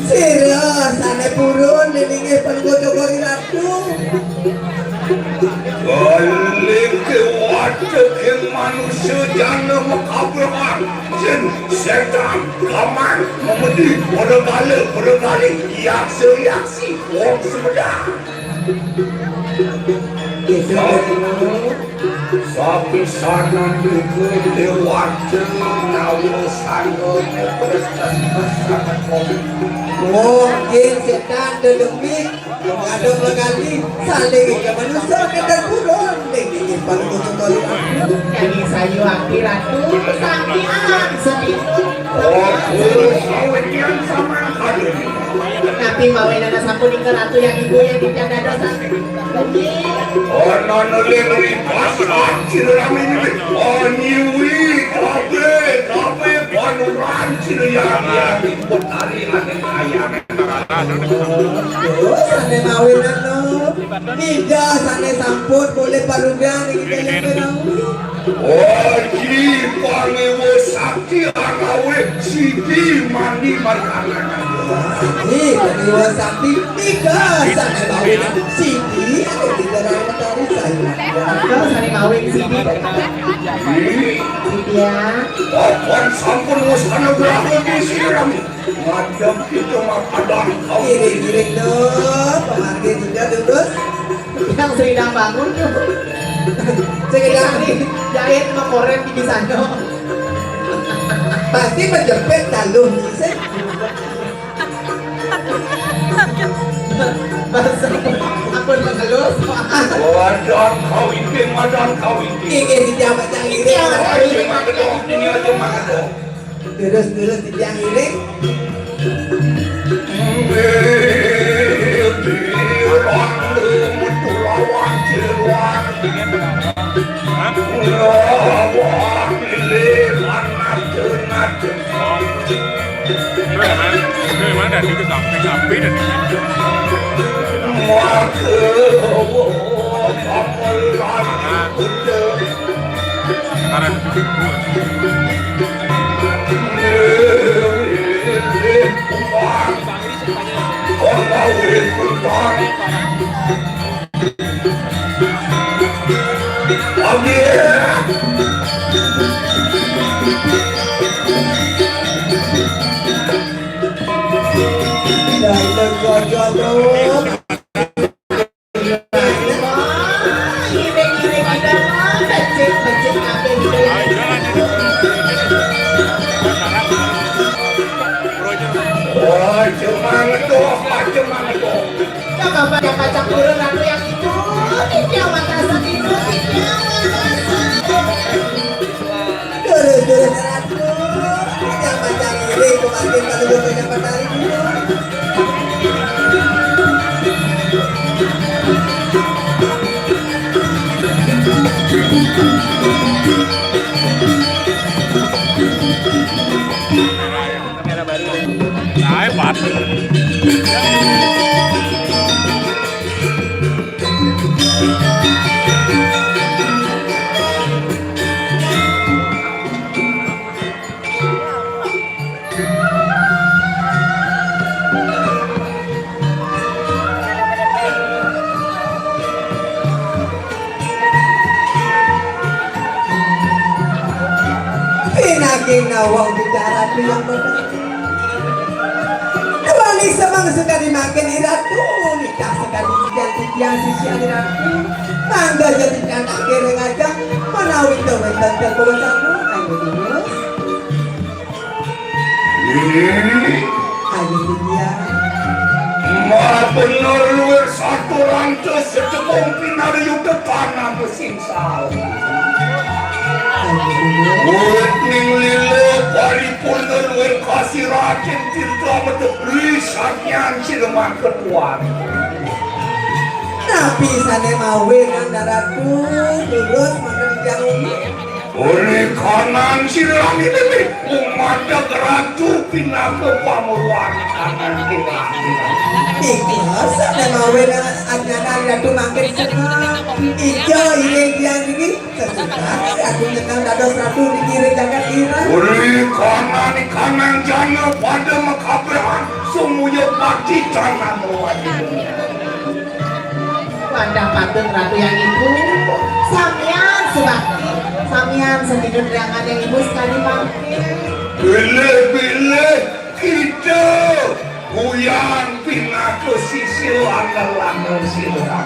Sira sane purun dening Pangucakari Ratu. Kalih kewateke manusa jana makabrahan, jin, setan, kamang, memedi, pada kala, pada kali, yaksa, yaksi, wong sumedang. Sapisanan juga dewata nyawa sanggane. Wong jin setan dedemit. Ada menggali saling ke manusia ke dalam purun. Ning ning paling kocok kali. Jadi sayu ati ratu sami alam sedih. Oh, sawityan sama kali. Tapi mawen ana sapunika ratu yang ibu yang tidak ada dosa. Ana nuli nuli pas cil rame ini. Oh, nyiwi kape kape panuran cil yang yang ikut tari aneh ayam. Terus ane mawinan no. Ida sane sampun boleh palugan iki kaya menawi. Oji pangewa sakti agawe siti mandi markana. Siti pangewa sakti ida sane mawinan siti ane kita rakyat tari saya. Ida sane mawin siti. Siti ya. Papan sampun wis ana berapa di sini. Madam kita mah padang kau. Giring-giring tuh, pemargi juga tuh, Gus. Yang sedang bangun tuh. Sedang jahit sama korek di sana. Pasti menjepit lalu sih. Bahasa aku mengelus. Madam kau ini, madam kau ini. Ini di jabat yang ini. Ini aja mah gedong, ini aja mah gedong. Terus-terus titiang iring. Mana? Itu mana? Itu samping, samping dan Oh, cuma ngedoh, cuma ngedoh. Coba baca-baca kurun aku yang itu. Tidak matasan itu, tidak matasan. Dulu-dulu teratu. Yang baca diri, kemarin kalau gue banyak matahari dulu. Kamera baru. Nah, hebat. Pinaging nawang bicara tu yang benar. Wali semang suka dimakan iratu, nikah sekali tiang tiang sisi iratu. Mangga jadi anak kira ngajak, menawi tu wonten kekuasaan, ayo dulu. Ayo tiang. Maha bener luwih satu rantes setepung pinariyuda tanah mesin. Wit ning lila paripurna luwih kasih Raden Tirta Metu risanyan sineman ketuan. Napi sane mawe nang daratu, terus makan jamu. Oleh kanan sirami ini umat ratu pinaka pamuruan kanan tirami. Ikhlas sane mawe nang ajana ratu makin senang. Ijo iring dian iki. Sesudah aku nyeneng dados ratu di kiri jagat ira. Uri kanan kanan jana pada makabrahan sumuya pati tanah mewati. Wadah patut ratu yang ibu. Samian sebakti. Samian sedikit riangan yang ibu sekali mampir. Bilih-bilih kita Buyan pinaka sisia angelan sira.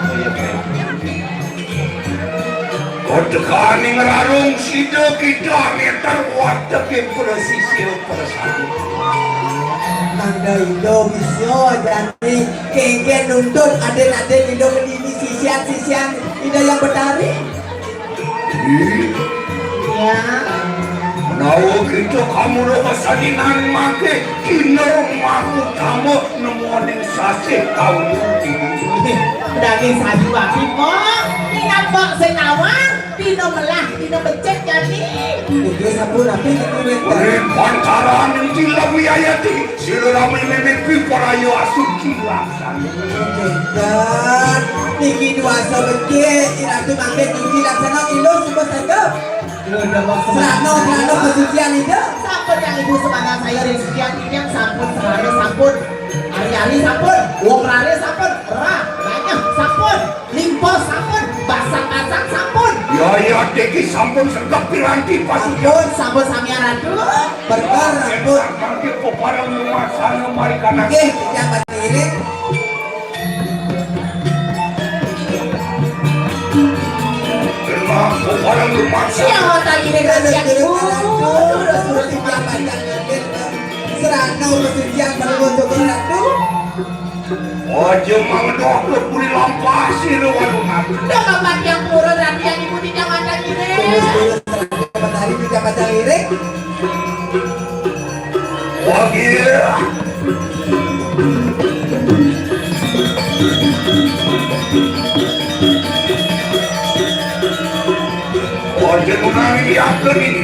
Kodekaning rarung sida kita neter wateke prasisia prasadi. Mangda Ida bisa jani kengken nuntut aden-aden Ida ngendini sisian-sisian Ida yang betari. Ya. Menawa kita kamula kasalinan mangke, dina rumah utama nemoning sasih taun ini. Daging sasi wapi, Pok. Ingat, Pok, sing nawang, dina melah, dina becik jani. Oke, sampun, Raden, sampun, Raden. Ring pantaran ing tilam wiayati, sira rame mimpi paraya asuci laksana. Oke, dan niki duasa becik, Ratu mangke niki laksana ilus, sumpah cakep. Serano, serano, pesucian itu. Sampun yang ibu semangat saya ring sucian, yang sampun sehari sampun, hari-hari sampun, wong rare sampun, rah, banyak sampun. Limpo sampun, basang-basang sampun. Ya, ya, diki sampun sregep piranti pasukan. Sampun, sampun sami Ratu. Berkah sampun. Mangke peparang lumaksana mari kanan. Nggih, titiang badhe ngiring. Memang peparang lumaksana. Ya, tadi dengan siang ibu. Terus, terus, titiang badhe ngiring. Serana ulah titiang badhe ngiring, Ratu. Aja mangedok puri lampah sira walungan. Dah bapak yang pura dan yang ibu di Jakarta ini. Terus, terus, matahari di Jakarta ini. Wah, iya. Aja nunani diatur ini.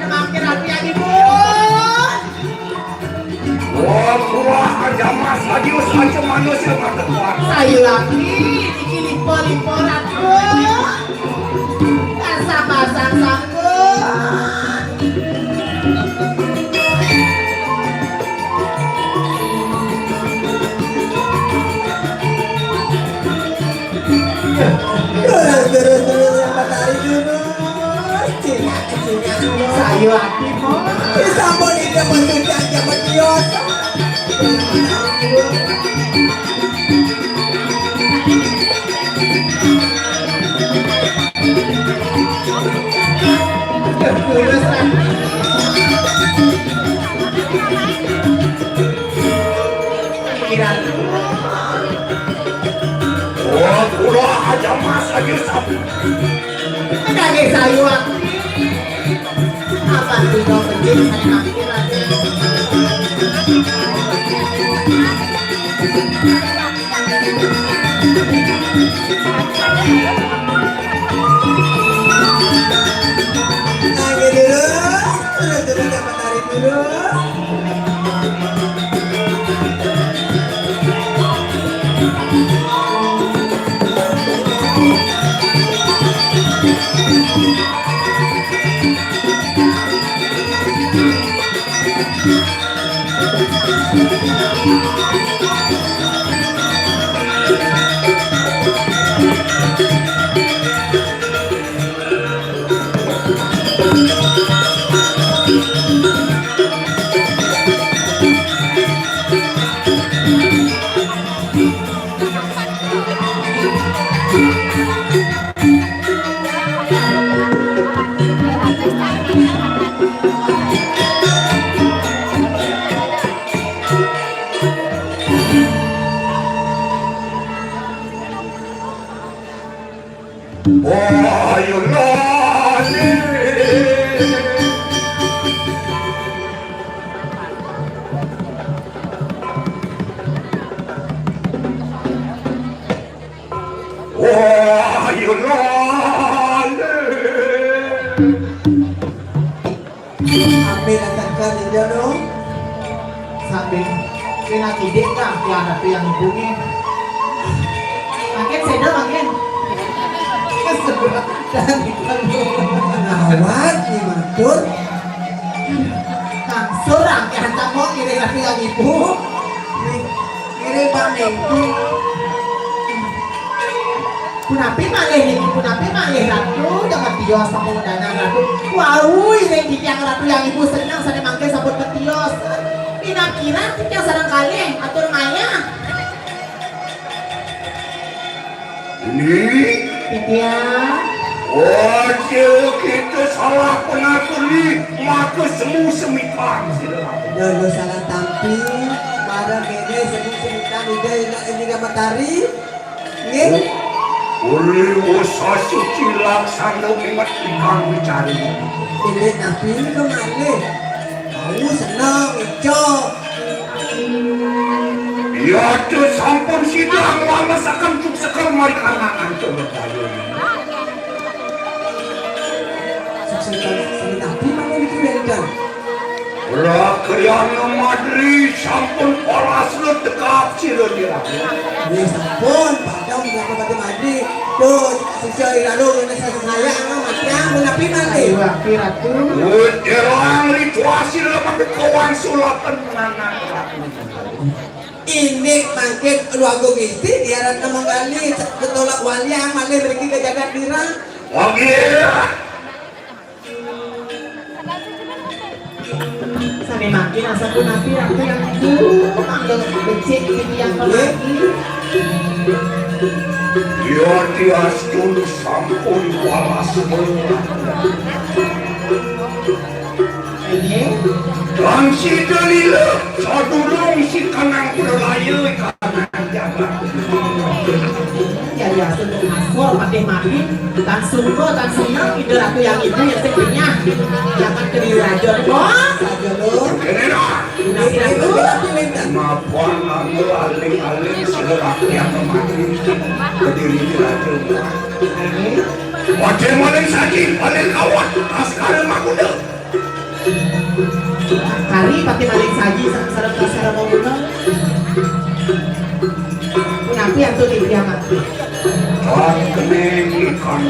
Anu mangke Ratu Yadi, Bun. Wah, wah, aja Mas, aja, aja manusia mah kuat. Sayuwakti, niki lipo-lipo Ratu. Kasang-kasang sampun. Terus, terus, terus, yang matahari dulu. Cina, cina, cina. Sayuwakti, Bun. Sampun ida bersuci aja berkios. Wah, kula aja Mas, aja sap. Kangge sayuwakti. Apa tuh kau kencing saya mampir aja. Kangge dulu, dulu, dulu, dapat tarik dulu. Wah, ayo lali. Wah, ayo lali. Amin, katakan indah dong. Sambil kena kidik lah, ya, tapi yang ibu nih. Makin seda, makin. Awat nih, matur. Langsung lah, ya, kamu kiri lagi yang ibu. Nih, kiri bang nih. Punapi malih niki, punapi malih Ratu, jangan tios sampun dana Ratu. Wau, iring titiang Ratu yang ibu senang sana mangke sampun petios. Pinakira titiang sareng kalih atur maya. Ini titiang. Wajah kita salah pengatur nih, maka semu semikan sila. Dulu salah tampi, marang kene semu semikan ida ina ini matahari. Nggih. Uli usaha suci laksana mimet ingkang dicari. Inggih napi nika malih? Kau seneng, ijo. Iya, tuh sampun sida nglamesaken juk sekar mari kanangan coba bayu. Sukses sami napi malih niki wénten. Rakyana Madri sampun palasna tekap sira nira. Nggih sampun, padang menapa badhe mandi. Tuh, sisa iraru ngene saya saya matiang menapi mandi. Ayo api ratu. Wit erang rituasi dalam kawan sulakan menangan. Ini mangkin luagu ngisti diaran manggali ketolak waliang malih mriki ke jagat nira. Wagi. Sami mangkin asa punapi ratu yang itu mangga becik titiang pemati. Yati astun sampun walas. Inggih. Lan sida lila sadurung si kanang pralaya. Yayasa asor patih mati, tan sungka, tan seneng, Ida Ratu yang Ibu yang sing renyah. Jagat Kediri Raja, Bos. Raja, Bos. Nasi Ratu. Napa nanggo aling-aling sira rakyat mati Kediri Raja, Bos. Wajah maling saji, maling kawat, askara makuda. Kari pakai maling saji sa-, sareng kasar mau guna. Punapi atuh di dia mati. Tan kening ikan.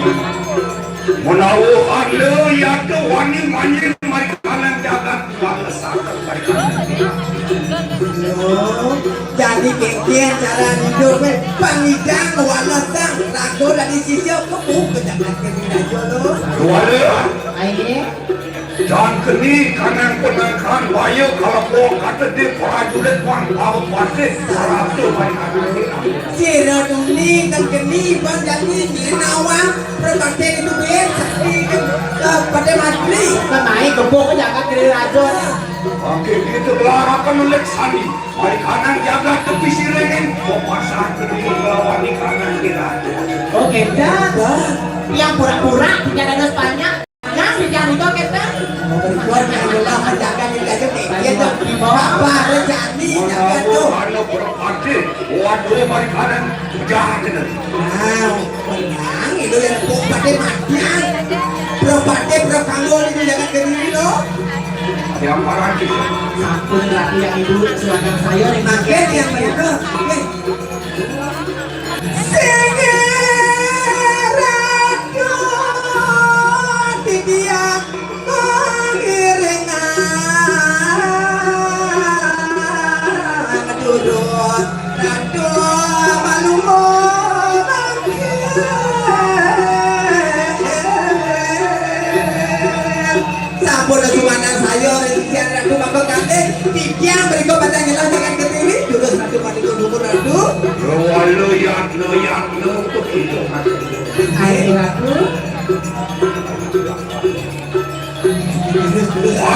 Menawa ada yata wani manjing mari kanan jagat, walesaken mari kanan. Oh, jadi kengkeng cara hidup, eh. Pangidang walesang, lagu dari sisi kemu ke jagat kengkeng aja lo. Dua le. Ayo. Jangkeni kanang penangkan waya kalebong katedhi prajurit wan pawepatih saratu maringan. Sira tuni kengkeni ban jati nyinawa prepatih itu ben sakti, eh, pada mati. Kan naik gebuk ke jagat Giri Raja. Oke, kita gelarakan lek sandi. Mari kanang jagat tepi siringin, papasan kedua nglawan kanang Giri Raja. Oke, dah. Yang pura-pura tidak ada banyak. Nah, si Jani kok kita? Berikut yang jelas menjaga diri aja, kayak gitu. Apa ada Jani, jaga tuh. Anu berpati, waduh, mari kanan, jahat ini. Nah, menang, itu yang kok pada matian. Berpati, berkanggul itu jaga diri lo. Yang parah sih. Sampun, Ratu yang Ibu, silakan saya, Ratu. Makin yang mereka, makin. Sing ratu titiang pangiringan durung ratu malunga bangkit. Sampun sumanan saya, Ratu Bangkok Kandih, titiang mriko badhe nyelah dengan kediri, durus Ratu Paduka Dumun Ratu. Ayo, Ratu.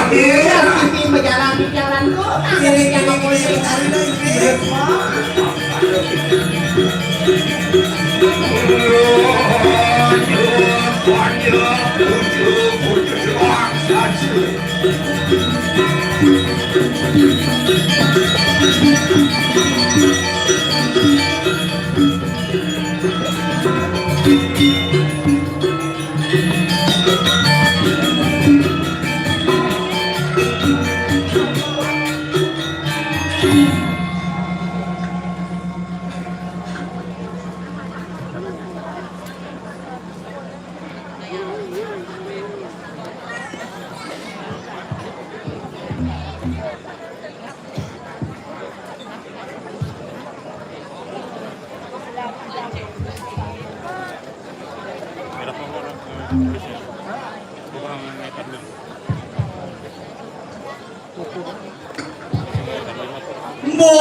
Iya, ini berjalan di jalan tuh. Ini yang mau cari lagi. Mbok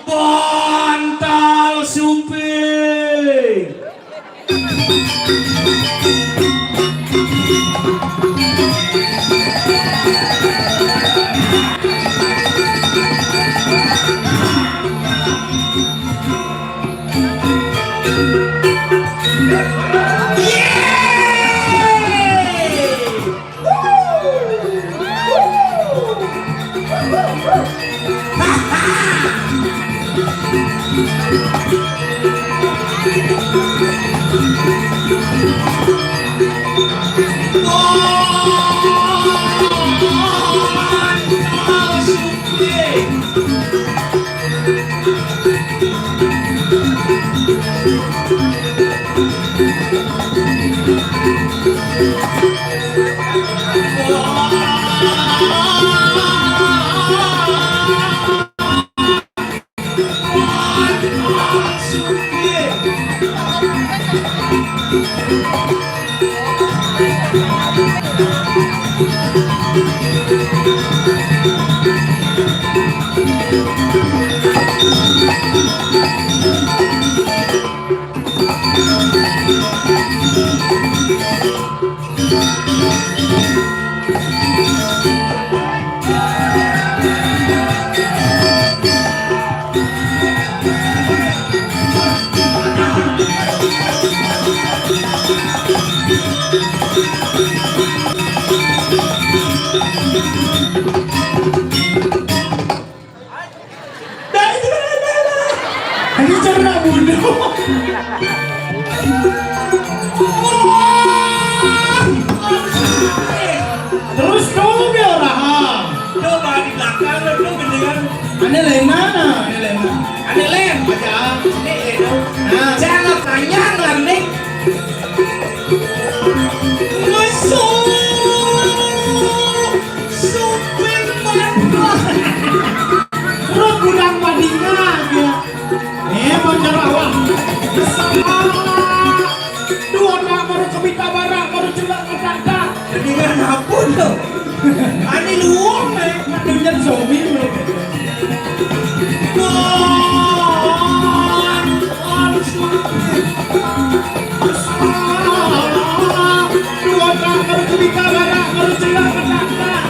bantal sumping. Ini cerah bodoh. Terus dong dia orang. Coba di belakang lu tuh mendingan. Ane lain mana? Ane lain mana? Ane lain aja. Nih, itu. Nah, jangan panjang lah, nih. Musuh. Suping banget. Perut udah madingan ya. Eh, bocor awak. Dua tak baru kemita barak, baru celak ngedak-dak. Dengan apa tuh? Ani luwung, eh. Aduh, jangan zombie lu. Dua tak baru kemita barak, baru celak ngedak-dak.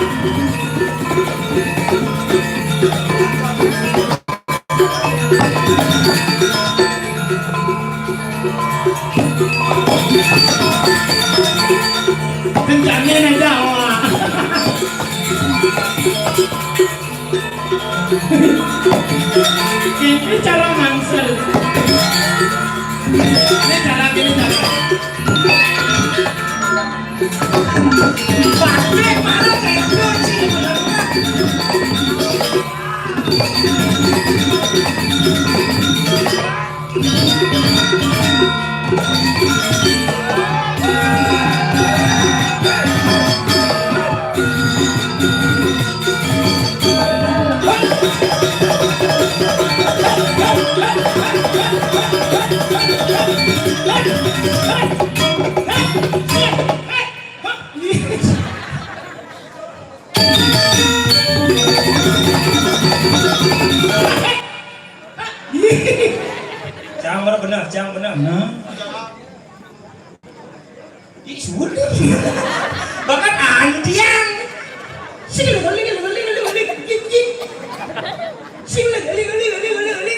Kencangnya nih, Jawa. Ini cara mansel. Ini cara gini, cara. Pakai mana kayak kunci, bener nggak? Nah. Ih, sulit. Bahkan antian. Sing lagi, lagi, lagi, lagi, lagi, lagi. Sing lagi, lagi, lagi, lagi, lagi, lagi.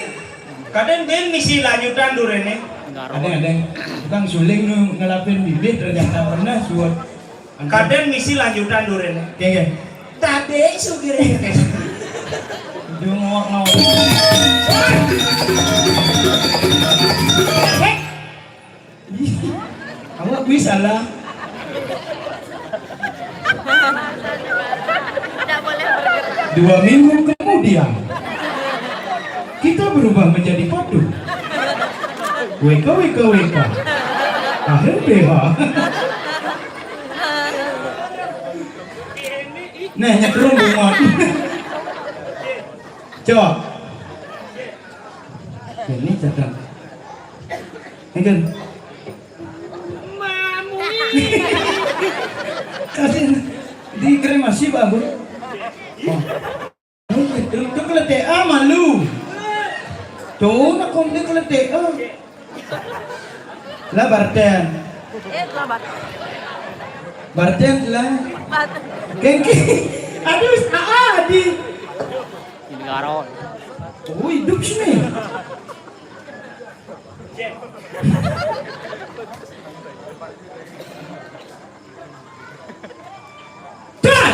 Kadang dia misi lanjutan duréné. Ada, ada. Tukang suling nu ngelapin bibit ternyata pernah suat. Kadang misi lanjutan duréné. Oke, oke. Tadi sugiré. Dungok ngomong. Awak kuwi salah. Dua minggu kemudian, kita berubah menjadi patung. W K, W K, W K. Akhir B H. Nah, nyetrum bungot. Cok. Ini cakap. Ini kan. Kasih dikremasi, Pak, Bu. Oh. Itu, itu keletek ah, malu. Tuh, nak kong dia keletek ah. Lah, Barten. Barten lah. Kengki. Aduh, ah, di. Ini karo. Oh, hidup sini. Dah.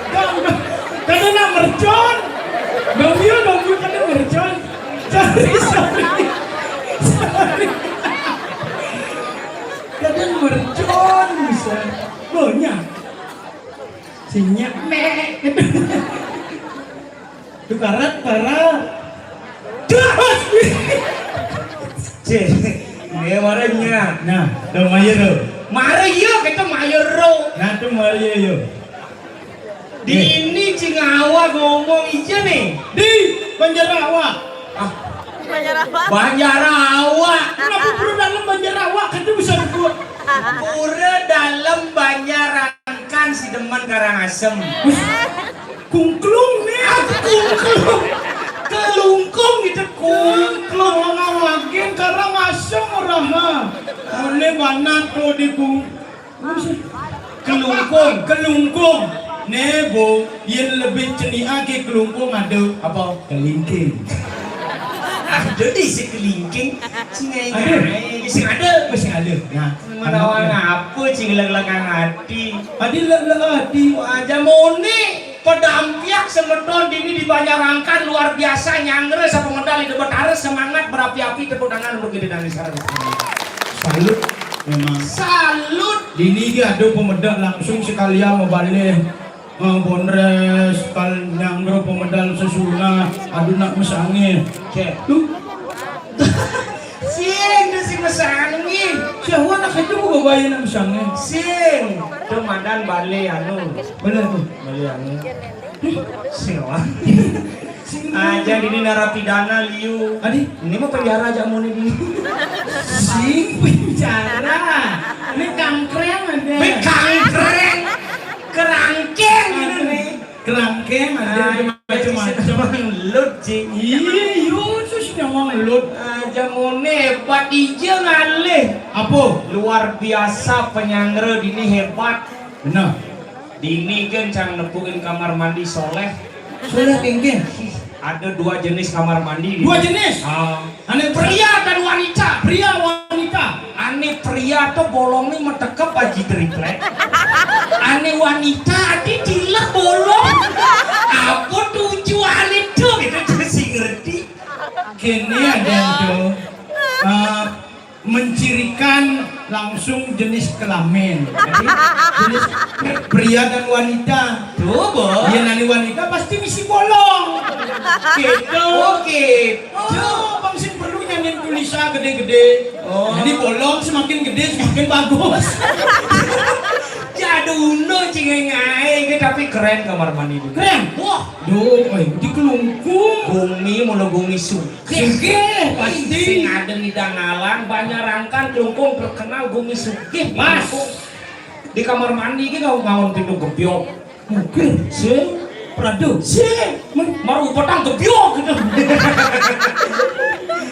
Dong, dong. Kada nak mercon. Dong, iya, dong, iya, kada mercon. Sorry, sorry. Sorry. Kada mercon, bisa. Banyak. Sinyak, mek. Tukarat, para. Dah. Cih, dia marahnya. Nah, tuh mayar tuh. Marah iya, kita mayar ro. Nah, tuh marah iya, iya. Di ini Cingawa ngomong aja nih. Di Banjarawa. Ah, Banjarawa. Banjarawa. Kenapa pura dalam Banjarawa? Kan itu bisa disebut. Pura dalam Banjarangkan si demen Karangasem. Kungklung nih. Ah, kungklung. Kelungkung gitu, kungklung. Orang lagi Karangasem orang ha. Boleh banat tuh di kung. Kelungkung, kelungkung. Nih, Bu, yang lebih cenik ake kelungkung ada. Apa? Kelingking. Ada di si kelingking. Sing ada. Sing ada. Sing ada. Nah, menawa ngapa cing lelengkan hati. Tadi leleng hati. Wah, aja mone. Pedampiak semeton dini dibanjarangkan luar biasa nyangre sapemedal ide betara semangat berapi-api tepuk tangan untuk ide dan sarana. Salut memang. Salut. Dini iki ada pemedal langsung sekalian mau balik. Eh, Bondres kal nyangre pemedal sesuna aduh nak mesange. Cek. Tuh. Sing, tu sing mesangi. Siapa nak itu buka bayi nak mesangi? Sing, tu madan balik anu. Bener tuh. Balik anu. Sing apa? Aja ini narapidana liu. Adi? Ini mah penjara aja mau nih. Sing penjara. Ini kangkreng ada. Ini kangkreng. Kerangkeng ini nih. Kerangkeng ada macam-macam. Lut, Cing. Iya, iya, sus nyawang lut. Aja mone hebat ija ngalih. Apa? Luar biasa penyangre dini hebat. Benar. Dini kan cang nepukin kamar mandi soleh. Soleh kengkeng. Ada dua jenis kamar mandi. Dua jenis? Ah. Ane pria dan wanita. Pria wanita. Ane pria to bolong ni metekep aji triplek. Ane wanita adi tilek bolong. Apa tujuan itu? Itu sih ngerti. Kini ada itu. Eh, mencirikan langsung jenis kelamin. Jadi, jenis pria dan wanita. Tuh, Bo. Iya, nani wanita pasti misi bolong. Gitu. Oh, gitu. Oh, bang sing perlu nyanyiin tulisan gede-gede. Oh. Jadi bolong semakin gede semakin bagus. Jaduna cingengai, tapi keren kamar mandi dulu. Keren. Wah. Duh, oi, di kelungkung. Gumi mula gumi sugih. Sugih, pasti. Sing ada ngidang alang, Banjarangkan kelungkung terkenal gumi sugih. Pas. Di kamar mandi iki kau bangun pintu gebyok. Mungkin sih. Prado. Sing, men- maru upetang gebyog gitu.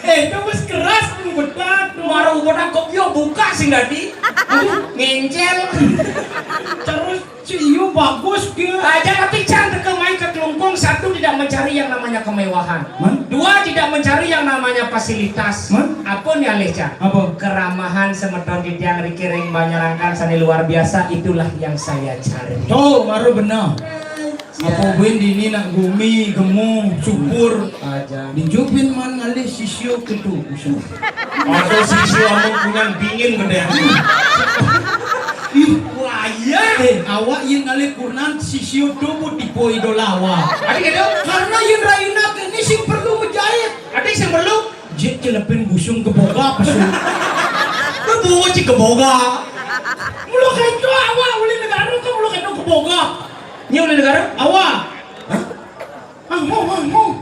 Eh, itu wis keras tuh, betat tuh. Maru upetang gebyog, buka sing dadi. Aduh, ngencel. Terus si Iyo bagus dia. Aja tapi jangan ke main ke Klungkung, satu tidak mencari yang namanya kemewahan. Hah? Dua tidak mencari yang namanya fasilitas. Hah? Apa nih alih, Cak? Apa? Keramahan semeton titiang riki ring Banjarangkan sane luar biasa, itulah yang saya cari. Tuh, baru benar. Apa buin dini nak gumi, gemu, subur. Aja. Dijupin man ngalih sisio ketu. Atau sisio amang kunyan bingin gede. Ih, wayah. Eh, awak yen ngalih kurenan sisio tubuh tipe idola awak. Adi gitu? Karena yen raina kene sing perlu ngejahit. Adi sing perlu? Jit celepin busung keboga pesu. Keboga cik keboga. Mula kento awak uli negara ke mula kento keboga. Ni uli negara? Awak. Hah? Ah, mau, mau, mau.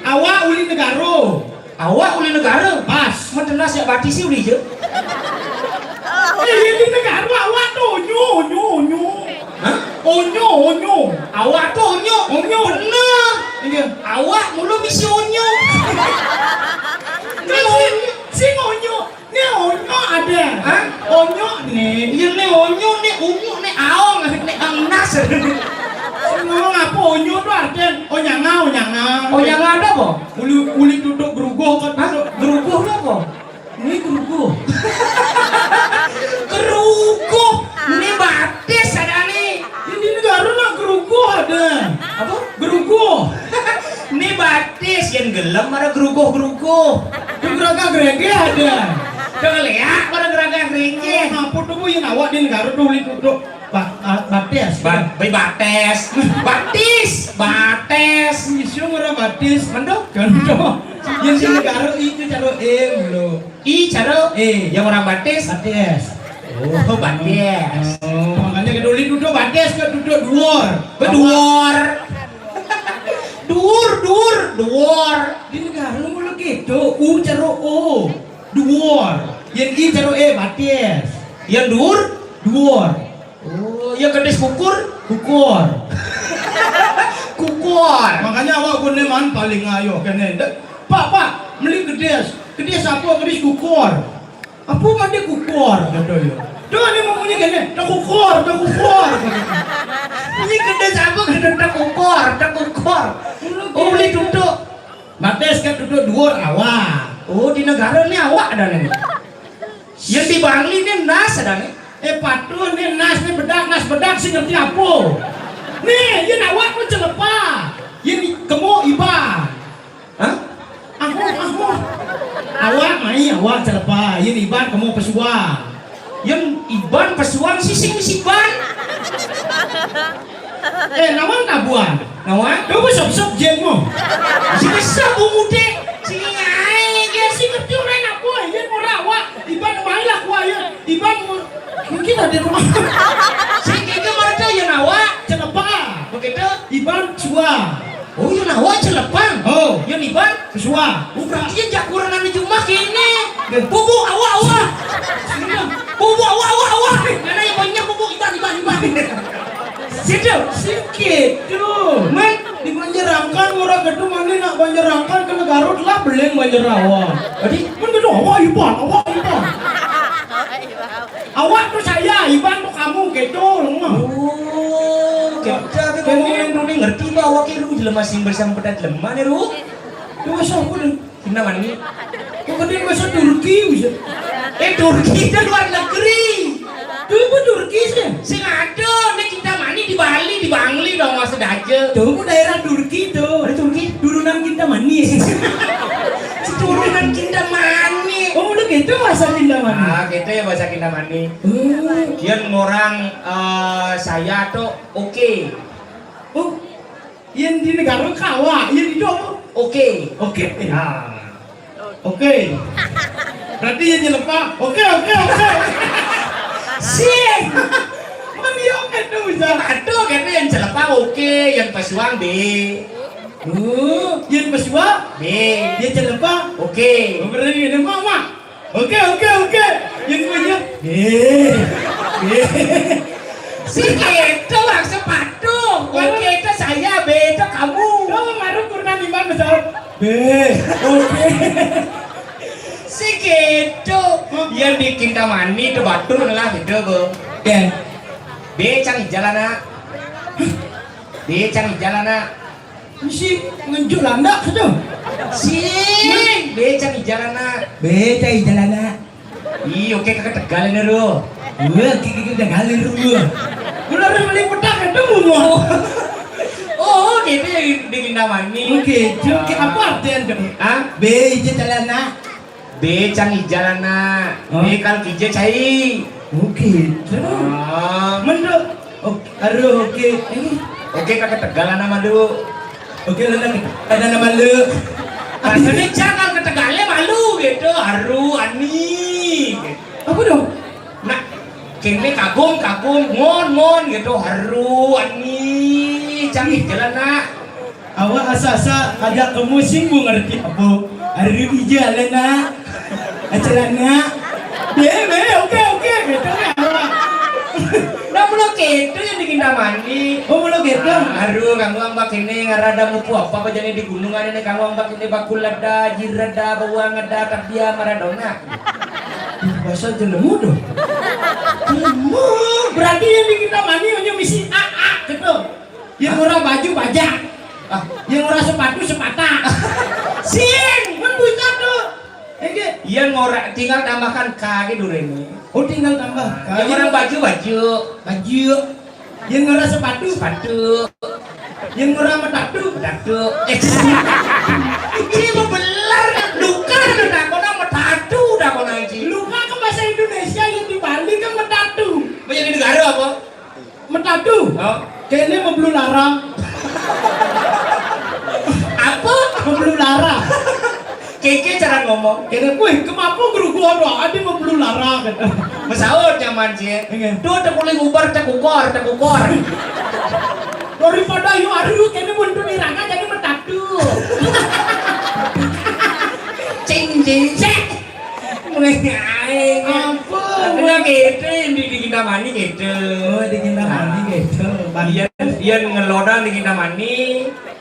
Awak uli negara. Awak uli negara? Pas. Metenas ya bati sih uli je. Eh, uli negara awak tu onyo, onyo, onyo. Hah? Onyo, onyo. Awak tu onyo. Onyo. Bener. Iya. Awak mulu misi onyo. Kan si, si onyo. Ni onyo ada. Hah? Onyo ni. Iya ni onyo ni, onyo ni aong, ni angnas. Ngomong apa onyo tu artinya? Onyanga, onyanga. Onyanga ada apa? Uli, uli tutuk geruguh kan. Hah? Geruguh tu apa? Ini geruguh. Geruguh. Ini batis ada ni. Ini negara nak geruguh ada. Apa? Geruguh. Ini batis yang gelem ada geruguh-geruguh. Itu geraga gerege ada. Tuh lihat pada geraga gerege. Apa tu bu yang awak di negara tu uli tutuk? Ba-, ah, batis. Ba-, batis. Batis. Batis. Isu orang batis. Mendok. Kendo. Yang di negara itu cara M lo. I cara E. Yang orang batis. Batis. Oh, batis. Oh, makanya kita uli tutuk batis ke tutuk duor. Beduor. Dur, dur, duor. Di negara mulu gitu. U cara O. Duor. Yang I cara E batis. Yang dur? Duor. Oh, yang kedis kukur? Kukur. Kukur. Makanya awak gune man paling ayo kene. Pak, pak, meli kedis. Kedis apa? Kedis kukur. Apa mandi kukur? Kata ya. Tuh ini mau bunyi kene. Tak kukur, tak kukur. Ini kedis apa? Kedis tak kukur, tak kukur. Oh, beli duduk. Batis kan duduk duur awak. Oh, di negara ni awak ada ni. Yang di Bangli ni nas ada ni. Eh, patuh ni nas ni bedak, nas bedak sih ngerti apa? Ni, yang awak pun celepa. Yang di kemo iba. Hah? Aku, aku. Awak mai, awak celepa. Yang iban kemo pesua. Yang iban pesuang sising siban. Eh, nawan tabuan. Nawan? Coba sop-sop jengmu. Si besar bu mudik. Si ngai ke si keturen apa? Yang murah awak. Iban mai lah kuah ya. Iban mu-, mungkin ada rumah. Si keke mereka yang awak. Celepa. Begitu? Iban sua. Oh, yang awak celepang. Oh. Yang iban? Pesua. Oh, berarti yang jakuran anu jumah kene. Deh. Bubuk awak, awak. Bubuk awak, awak, awak. Mana yang banyak bubuk iban, iban, iban. Situ. Sikit tu. Men. Di Banjarangkan murah gedung mana nak Banjarangkan kena Garut lah beling Banjarawa. Jadi? Men gedung awak iban, awak iban. Awak tu saya, iban tu kamu, gitu, lemah. Oh, kita ke ngomongin dulu ni ngerti bah awak ke lu jelema sing bersama pedat lemah ni lu. Dua sah pun. Kena mana ni? Kau kena bahasa Turki bisa. Eh, Turki itu luar negeri. Tu pun Turki sih. Sing ada ni kita mani di Bali, di Bangli dong masa daja. Tu pun daerah Turki tu. Ada Turki? Turunan kita mani. Turunan kita mani. Oh, udah gitu bahasa kita mani. Ah, gitu ya bahasa kita mani. Hmm. Kian orang eh, saya tu oke. Oh, yang di negara kawa, yang di dong. Oke. Oke. Ah. Oke. Berarti yang nyelepa. Oke, oke, oke. Sih. Mana oke tu bisa? Ada kata yang celepa oke, yang pesuang B. Oh, yang pesuang? B. Yang celepa? Oke. Oh, berarti ini mama. Oke, oke, oke. Yang punya? Eh. Eh. Si kita lah sepatu. Oke, itu saya B. Bé, oké. Sing kéto. Yén di Kintamani to batur lah gitu, Bu. Oké. Bé cang ijal anak. Bé cang ijal anak. Misi ngenjuk landak gitu. Sing, bé cang ijal anak. Bé cang ijal anak. Ih, oké, kagak tegal ini, Ru. Wah, kagak tegal ini, Ru. Lu harus beli petak itu, Bu. Oh, gitu ya, di Kintamani. Oké, oké, apa artian tuh? Hah? Bé ijal anak. Bé cang ijal anak. Oh. Bé kal kija cai. Oké, terus. Ah. Menduk. Oké, aduh, oké. Ini. Oké, kagak tegal anak malu. Oké, lu lagi. Ada nama lu. Rasanya jangan ketegalnya malu gitu. Aru, ani. Apa dong? Nah, kene kagum, kagum, mon, mon gitu. Aru, ani. Cang ijal anak. Awak asa-asa ajak kamu sing, Bu, ngerti apa? Aru ijal anak. Ijal anak. Bé, bé, oké, oké, gitu ya, awak. Nah, mula kéto yang di Kintamani. Oh, mula kéto. Ah, aduh, kamu ambak ini ngarada mupu apa, apa jadi di gunungan ini, kamu ambak ini bakul ada, jirada, bawang ada, tapi ya Maradona. Ih, bahasa jelemu tuh. Jelemu. Berarti yang di Kintamani hanya misi A A gitu. Yang ora baju baja. Ah, yang ora sepatu sepata. Sing, mun buta tuh. Enggak. Iya, ngora tinggal tambahkan K gitu, Reni. Oh, tinggal tambah K. Yang orang baju, baju. Baju. Yang ngora sepatu. Sepatu. Yang ngora metatu. Metatu. Eh, ini mau belar, luka, lu takon sama tatu, takon aja. Luka ke bahasa Indonesia yang di Bali kan metatu. Menjadi negara apa? Metatu. Oh. Kene meblu larang. Apa? Meblu larang. Keke cara ngomong. Kene, wih, kemapu guru gua doa di meblu larang. Mesaut zaman sih. Iya. Tuh, tekuling ubar, tekukor, tekukor. Daripada yuk aduh, kene buntu di raga jadi metatu. Cing, cing, cek. Mulai aing. Ampun. Tapi lah gitu, di, di Kintamani gitu. Oh, di Kintamani gitu. Iya, iya, ngelodan di Kintamani.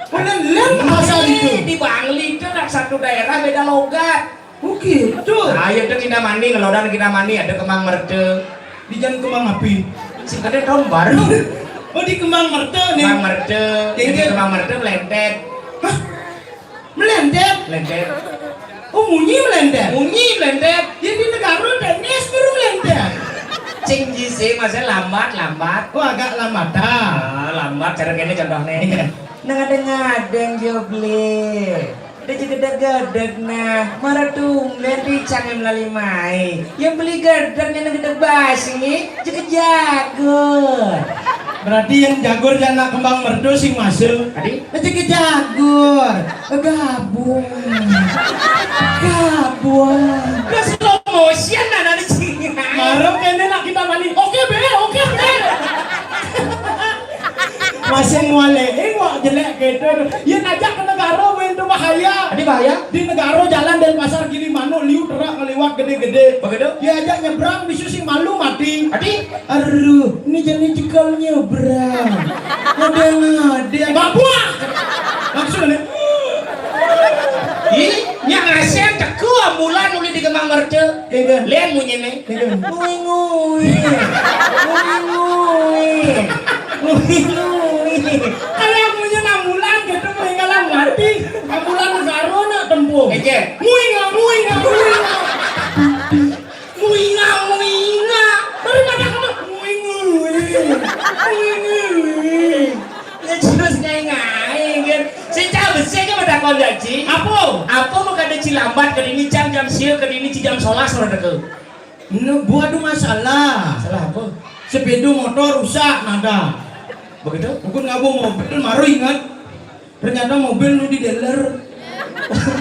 Udah lem masa itu. Di Bangli itu nak satu daerah beda logat. Oh, gitu. Nah, iya tuh Kintamani, ngelodan Kintamani, ada Kembang Merde. Di jalan Kembang Api. Sing ada tahun baru. Oh, di Kembang Merde nih. Kembang Merde. Iya. Jadi Kembang Merde melentet. Hah? Melentet? Melentet. Oh, munyi melentet? Munyi melentet. Ya, di negara teknis baru melentet. Cing jising, maksudnya lambat, lambat. Oh, agak lambat dah. Ah, lambat, cara kene contohnya. Iya. Nang ada ngadeng jo beli. Dia juga gedeg-gedeg nah. Marah tumben di cangem lali mai. Yang beli gedeg, yang gedeg basing, juga jago. Berarti yang jagur jana Kembang Merdu sing masuk. Tadi? Aja ke jagur, gabung, gabung. Udah slow motion, nah, nanti sini. Marem kene nak kita mandi. Oke, Be, oke, Be. Masih muale, eh, wak jelek gitu. Ya, ngajak ke negara, main tuh bahaya. Tadi bahaya? Di negara jalan dari Pasar Gilimanuk, liu terak ngeliwat gede-gede. Begitu? Diajak nyebrang, bisu sing malu mati. Tadi? Aduh, ini jadi jekal nyebrang. Ngade-ngade. Babua! Langsung nih. Ih, nya ngasihan teko ambulan uli di Kembang Merdu. Iya. Lian munyine. Iya. Ngui, ngui. Ngui, ngui. Ngui, ngui. Kalau yang punya ambulan gitu, meninggalan mati. Ambulan negara nak tempuh. Iya. Ngui, ngui, ngui, ngui. Muinga, muinga. Daripada kamu muinga, muinga. Ya, terus ngai-ngai, kan. Sing cah besik kan pada kau janji. Apa? Apa mau kada ci lambat ke dini jam, jam sia ke dini ci jam solas orang teka. Nah, buat tu masalah. Masalah apa? Sepeda motor rusak, nada. Begitu? Bukan ngabo mobil, maru ingat. Ternyata mobil nu di dealer.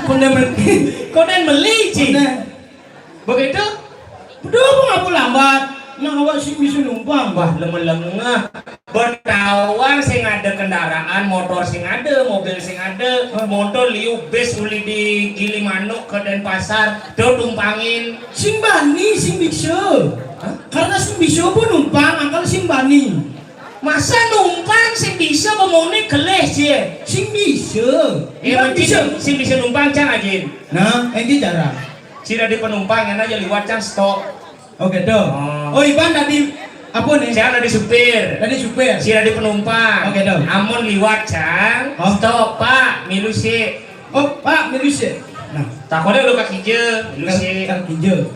Konden beli. Konden beli, Ci. Konden. Begitu? Udah, apa ngapa lambat? Nah, awak sing bisa numpang. Wah, lemah-lemah. Bertawar sing ada kendaraan, motor sing ada, mobil sing ada, motor liu bis uli di Gilimanuk ke Denpasar, do tumpangin. Sing bani, sing bisa. Hah? Karena sing bisa pun numpang, angkal sing bani. Masa numpang sing bisa pemune geleh, Jin? Sing bisa. Eh, Iban mungkin bisa. Sing bisa numpang cang ajin. Nah, iki cara. Sing dadi penumpang enak ya liwat cang stop. Oke, tuh. Oh. Oh, Iban tadi apa nih? Cang dadi supir. Tadi supir. Sing dadi penumpang. Oke, tuh. Amun liwat cang, oh, stop, Pak, milu sik. Oh, Pak, milu sik. Nah, takone lu kaki je, milu sik. Kaki je.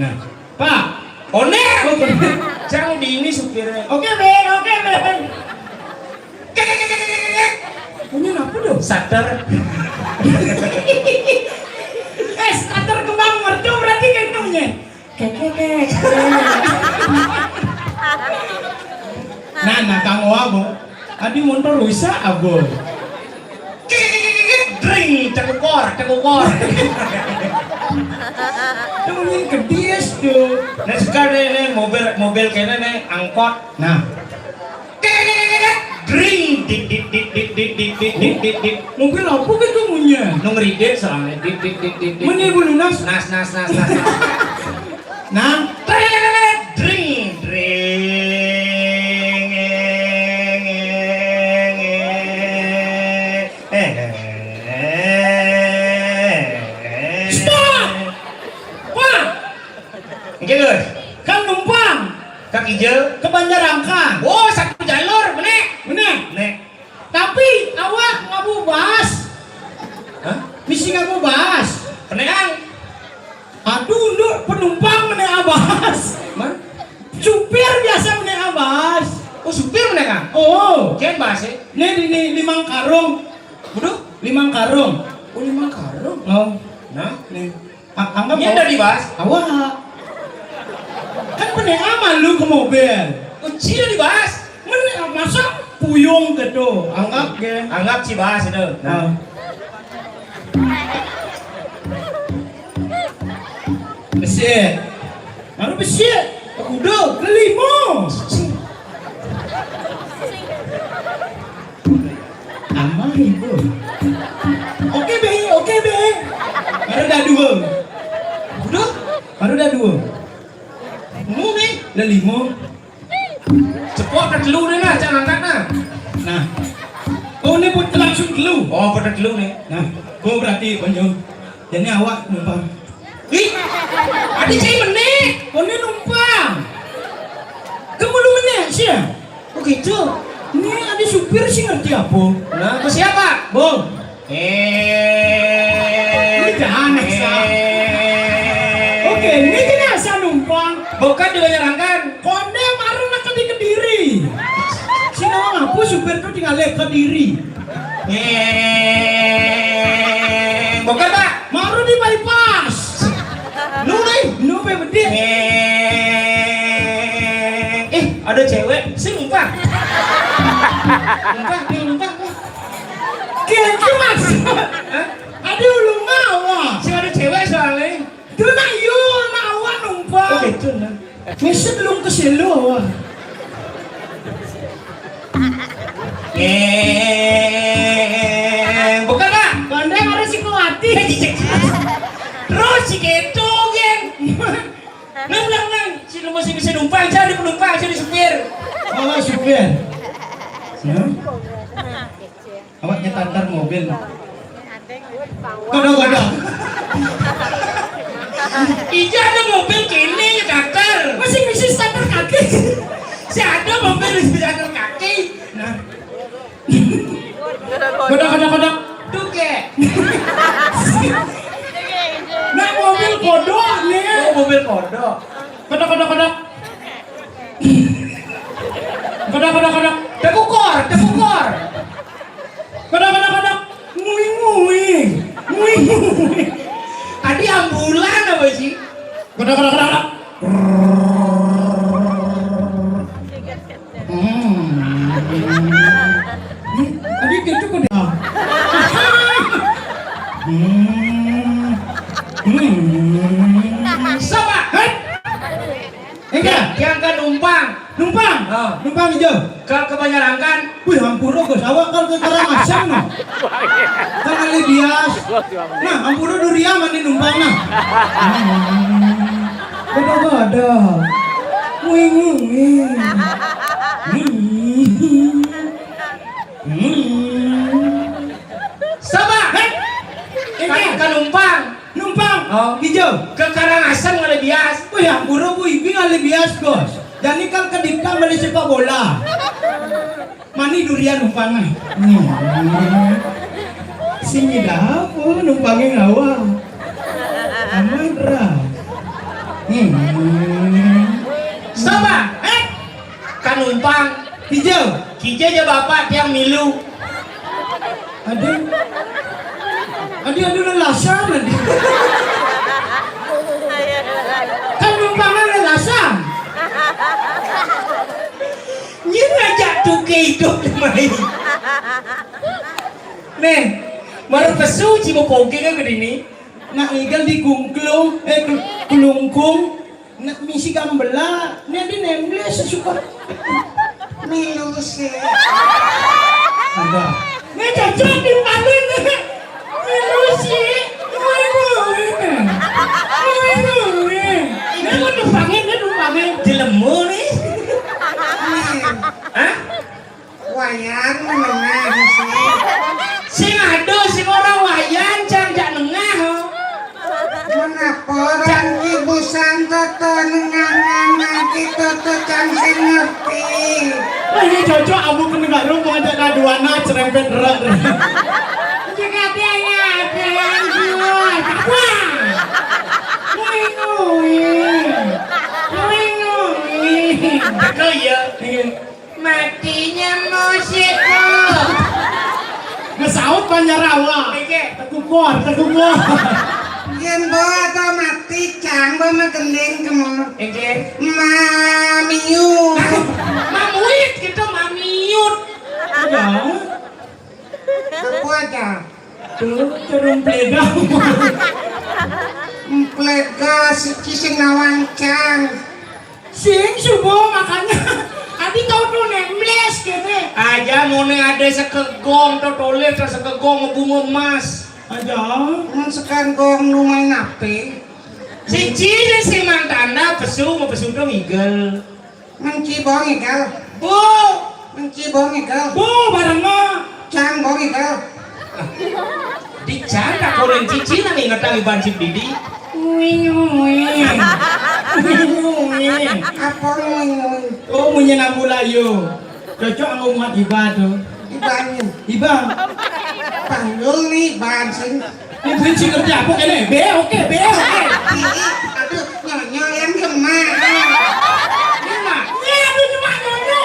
Nah, Pak. One. Oh, bener. Cang di ini supirnya. Oke, Ben, oke, Ben. Bunyi apa tuh? Starter. Eh, starter kembang merdu berarti kan namanya. Kek, kek, kek. Nah, nah, Kang Oa, Bu. Adi motor rusak, Abu. Dring, cekukor, cekukor. Itu bunyi gede tuh. Nah, sekarang nih, nih, mobil, mobil kene nih, angkot. Nah. Dring, dik, dik, dik, dik, dik, dik, dik, dik, dik, dik. Mobil apa gitu bunyinya? Nu ngeridit soalnya. Dik, dik, dik, dik, dik. Meni bulu nas. Nas, nas, nas, nas, nas. Nah. Dring, dring. Eh, eh, eh, eh. Stop! Pak! Nggih, Gus. Kan numpang. Kaki je. Ke Banjarangkan. Oh, satu jalur, menek. Menek. Nek. Tapi awak ngabu bas. Hah? Misi ngabu bas. Penekan. Aduh, nduk, penumpang menek abas. Man? Supir biasa menek abas. Oh, supir menek, Kang? Oh. Kian bas, eh? Nih, di, di, limang karung. Waduh. Limang karung. Oh, limang karung. Oh. Nah, nih. A-, anggap ini ada dibahas. Awak. Kan pene aman lu ke mobil. Kunci udah dibahas. Mana masa puyung gitu. Anggap ke. Anggap si bahas itu. Nah. Besit. Baru besit. Udah, kelima. Amah ibu. Oke be, oke be. Baru dah dua. Udah? Baru dah dua. Mu nih, dah lima. Cepot dah telu nih nah, jangan angkat nah. Nah. Oh, ini buat langsung telu. Oh, pada telu nih. Nah, kau berarti banyak. Jadi awak numpang. Ih, ada cai menek. Kau ni numpang. Kamu lu menek sih ya? Oh gitu. Ini ada supir sih ngerti apa? Nah, ke siapa? Bong. Eh. Ini jangan, Sa. Eh. Oke, ini kena asal numpang. Bukan dibayarkan. Konde marah nak ke Kediri. Sing ngomong apa supir tuh tinggal ke Kediri. Eh, bukan, Pak. Maru di bypass. Nu nih, nu pe bedit. Eh, eh, ada cewek, sing numpang. Numpang, dia numpang. Kira-kira maksud. Hah? Ada ulung awak. Sing ada cewek soalnya. Itu nak yo, nak awak numpang. Oh, gitu, nah. Mesti belum ke selo, wah. Eh, bukan, Pak. Kandang harus si Kuwati. Eh, cicik. Terus si Keto, geng. Nang, nang, nang. Si lu masih bisa numpang, jadi penumpang, jadi supir. Oh, supir. Ya. Awak nyetantar mobil. Kodok, kodok. Ija ada mobil kini nyetantar. Masih bisa starter kaki. Si ada mobil bisa starter kaki. Nah. Kodok, kodok, kodok. Tuh, kek. Nah, mobil kodok nih. Oh, mobil kodok. Kodok, kodok, kodok. Kodok, kodok, kodok. Tekukor, tekukor. Kodok, kodok, kodok. Ngui, ngui. Ngui, ngui. Tadi ambulan apa sih? Kodok, kodok, kodok, kodok. Hmm. Tadi gitu kok dah. Hmm. Hmm. Sabar. Hei. Enggak. Yang ke numpang. Numpang. Ah. Numpang ijo. Ke, ke Banjarangkan. Wih, hampura, Gus. Awak kan ke Karangasem, no. Kan ahli bias. Nah, hampura durian mandi numpang, nah. Ada, ada. Wih, wih, wih. Hmm. Hmm. Sapa? Héh? Kan, kan numpang. Numpang? Oh. Hijau. Ke Karangasem ngalih bias. Wih, ampura, Bu, ibi ngalih bias, Bos. Jani kal kedita beli sepak bola. Mani durian numpang, ah. Hmm. Sing dah apa numpangnya ngawa. Aman, Ra. Hmm. Sapa? Héh? Kan numpang. Hijau. Kija ja bapak tiang milu. Aduh. Aduh, aduh, lelasan, aduh. Kan numpangan lelasan. Nyén ngajak tuké idup di mai. Nih, baru pesu cuma pogé kan gedini. Nak ngigel di gungklung, eh, gel-, gelungkung. Nak misi gambela, né di nemble sesuka. Milu sih. Ada. Né cocok di palu né. Milu sih. Woi, woi. Woi, woi. Né mau numpangin, né numpangin. Jelemu nih. Hah? Wayan menengah sih. Sing ada sing ora wayan, cang jak nengah, oh. Menapa orang ki busan toto nengangan lagi toto cang sing ngerti. Wah, ini cocok, aku kena gak rumah, ada kaduana cerempet rek. Cekati hanya ada yang jual. Wah. Wih, wih. Wih, wih. Betul ya? Iya. Matinya musik, Bu. Ngesaut Banjar Rawa. Nggih. Tekukor, tekukor. Yén bawa atau mati, cang bawa magending kemu. Nggih. Mamiu. Mamuit gitu, mamiut. Ya. Apa aja? Tuh, turun pledang. Emplega siki sing nawang cang. Sing subuh makanya. Adi tau tuh nembles gitu. Aja mau nih ada sekegong tuh tulis tuh sekegong bunga emas. Aja. Mun sekegong nu main ape? Siji sing mang tanda pesu mau pesu tuh ngigel. Menci bong ikel. Bu. Menci bong ikel. Bu, bareng ma. Cang bong ikel. Di cang tak koren cici nang ingetang iban cip didi. Uing, uing. Uing, uing. Apa uing, uing? Oh, munyi nambula yo. Cocok anggo muat iba tuh. Ibannya. Iba. Panggul nih, iban sing. Ini duit sih kerja apa kene? Be, oke, be, oke. Ih, aduh, nyonyo yang kena. Ini mah. Ini aduh cuma nyonyo.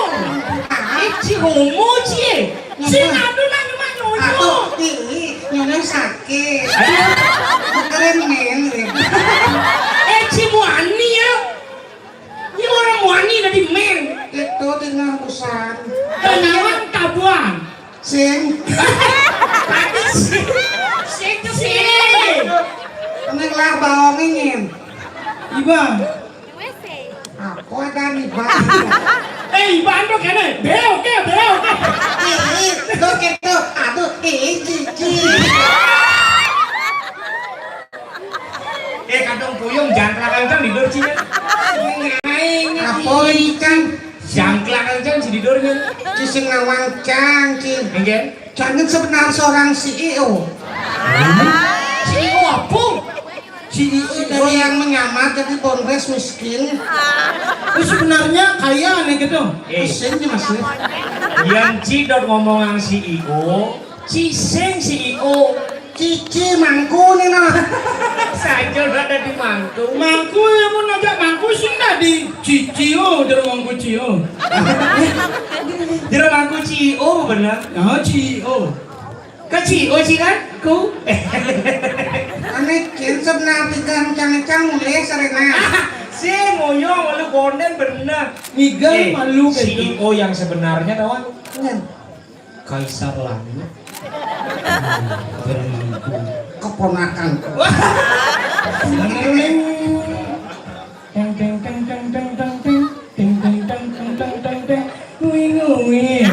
Ah, ini si homo, Ci. Si aduh mah cuma nyonyo. Aduh, ih, nyonyo sakit. Aduh. Keren, men. Eh, si Muani ya. Ini orang Muani tadi, men. Itu tinggal busan. Kenalan tabuan. Sing. Tadi sing. Sing tuh sing. Ini lah bawang ingin. Iba. Aku ada nih, Bang. Eh, Iban tuh kene. Beo ke, beo ke. Ih, tuh gitu. Aduh, ih, cici. Eh, kadung puyung, jangkrak kenceng di dur, Ci. Apa ini, Cang? Jangkrak kenceng, Ci, di dur, Ci. Ci sing nawang, Cang, Ci. Nggih. Jangan sebenar seorang C E O. C E O apa? C E O dari yang menyamar jadi bonres miskin. Itu sebenarnya kaya nih gitu. Eh. Mesin sih masih. Yang Ci dot ngomong yang C E O, Ci sing C E O. Cici mangku nih, no. Saja udah ada di mangku. Mangku ya mau ngajak mangku sing tadi. Cici, oh, dari mangku Cio. Jero mangku C E O bener. Oh, C E O. Ke C E O sih kan? Ku. Ane kinsep nanti kencang-kencang mulai serena. Si ngoyong lu konden bener. Migal Eh, malu C E O gitu. Yang sebenarnya, kawan. Iya. Kaisar Langit. Bermangku. Keponakan. Wah. Teng, teng, teng, teng, teng, teng, teng. Teng, teng, teng, teng, teng, teng, teng. Nguing, nguing.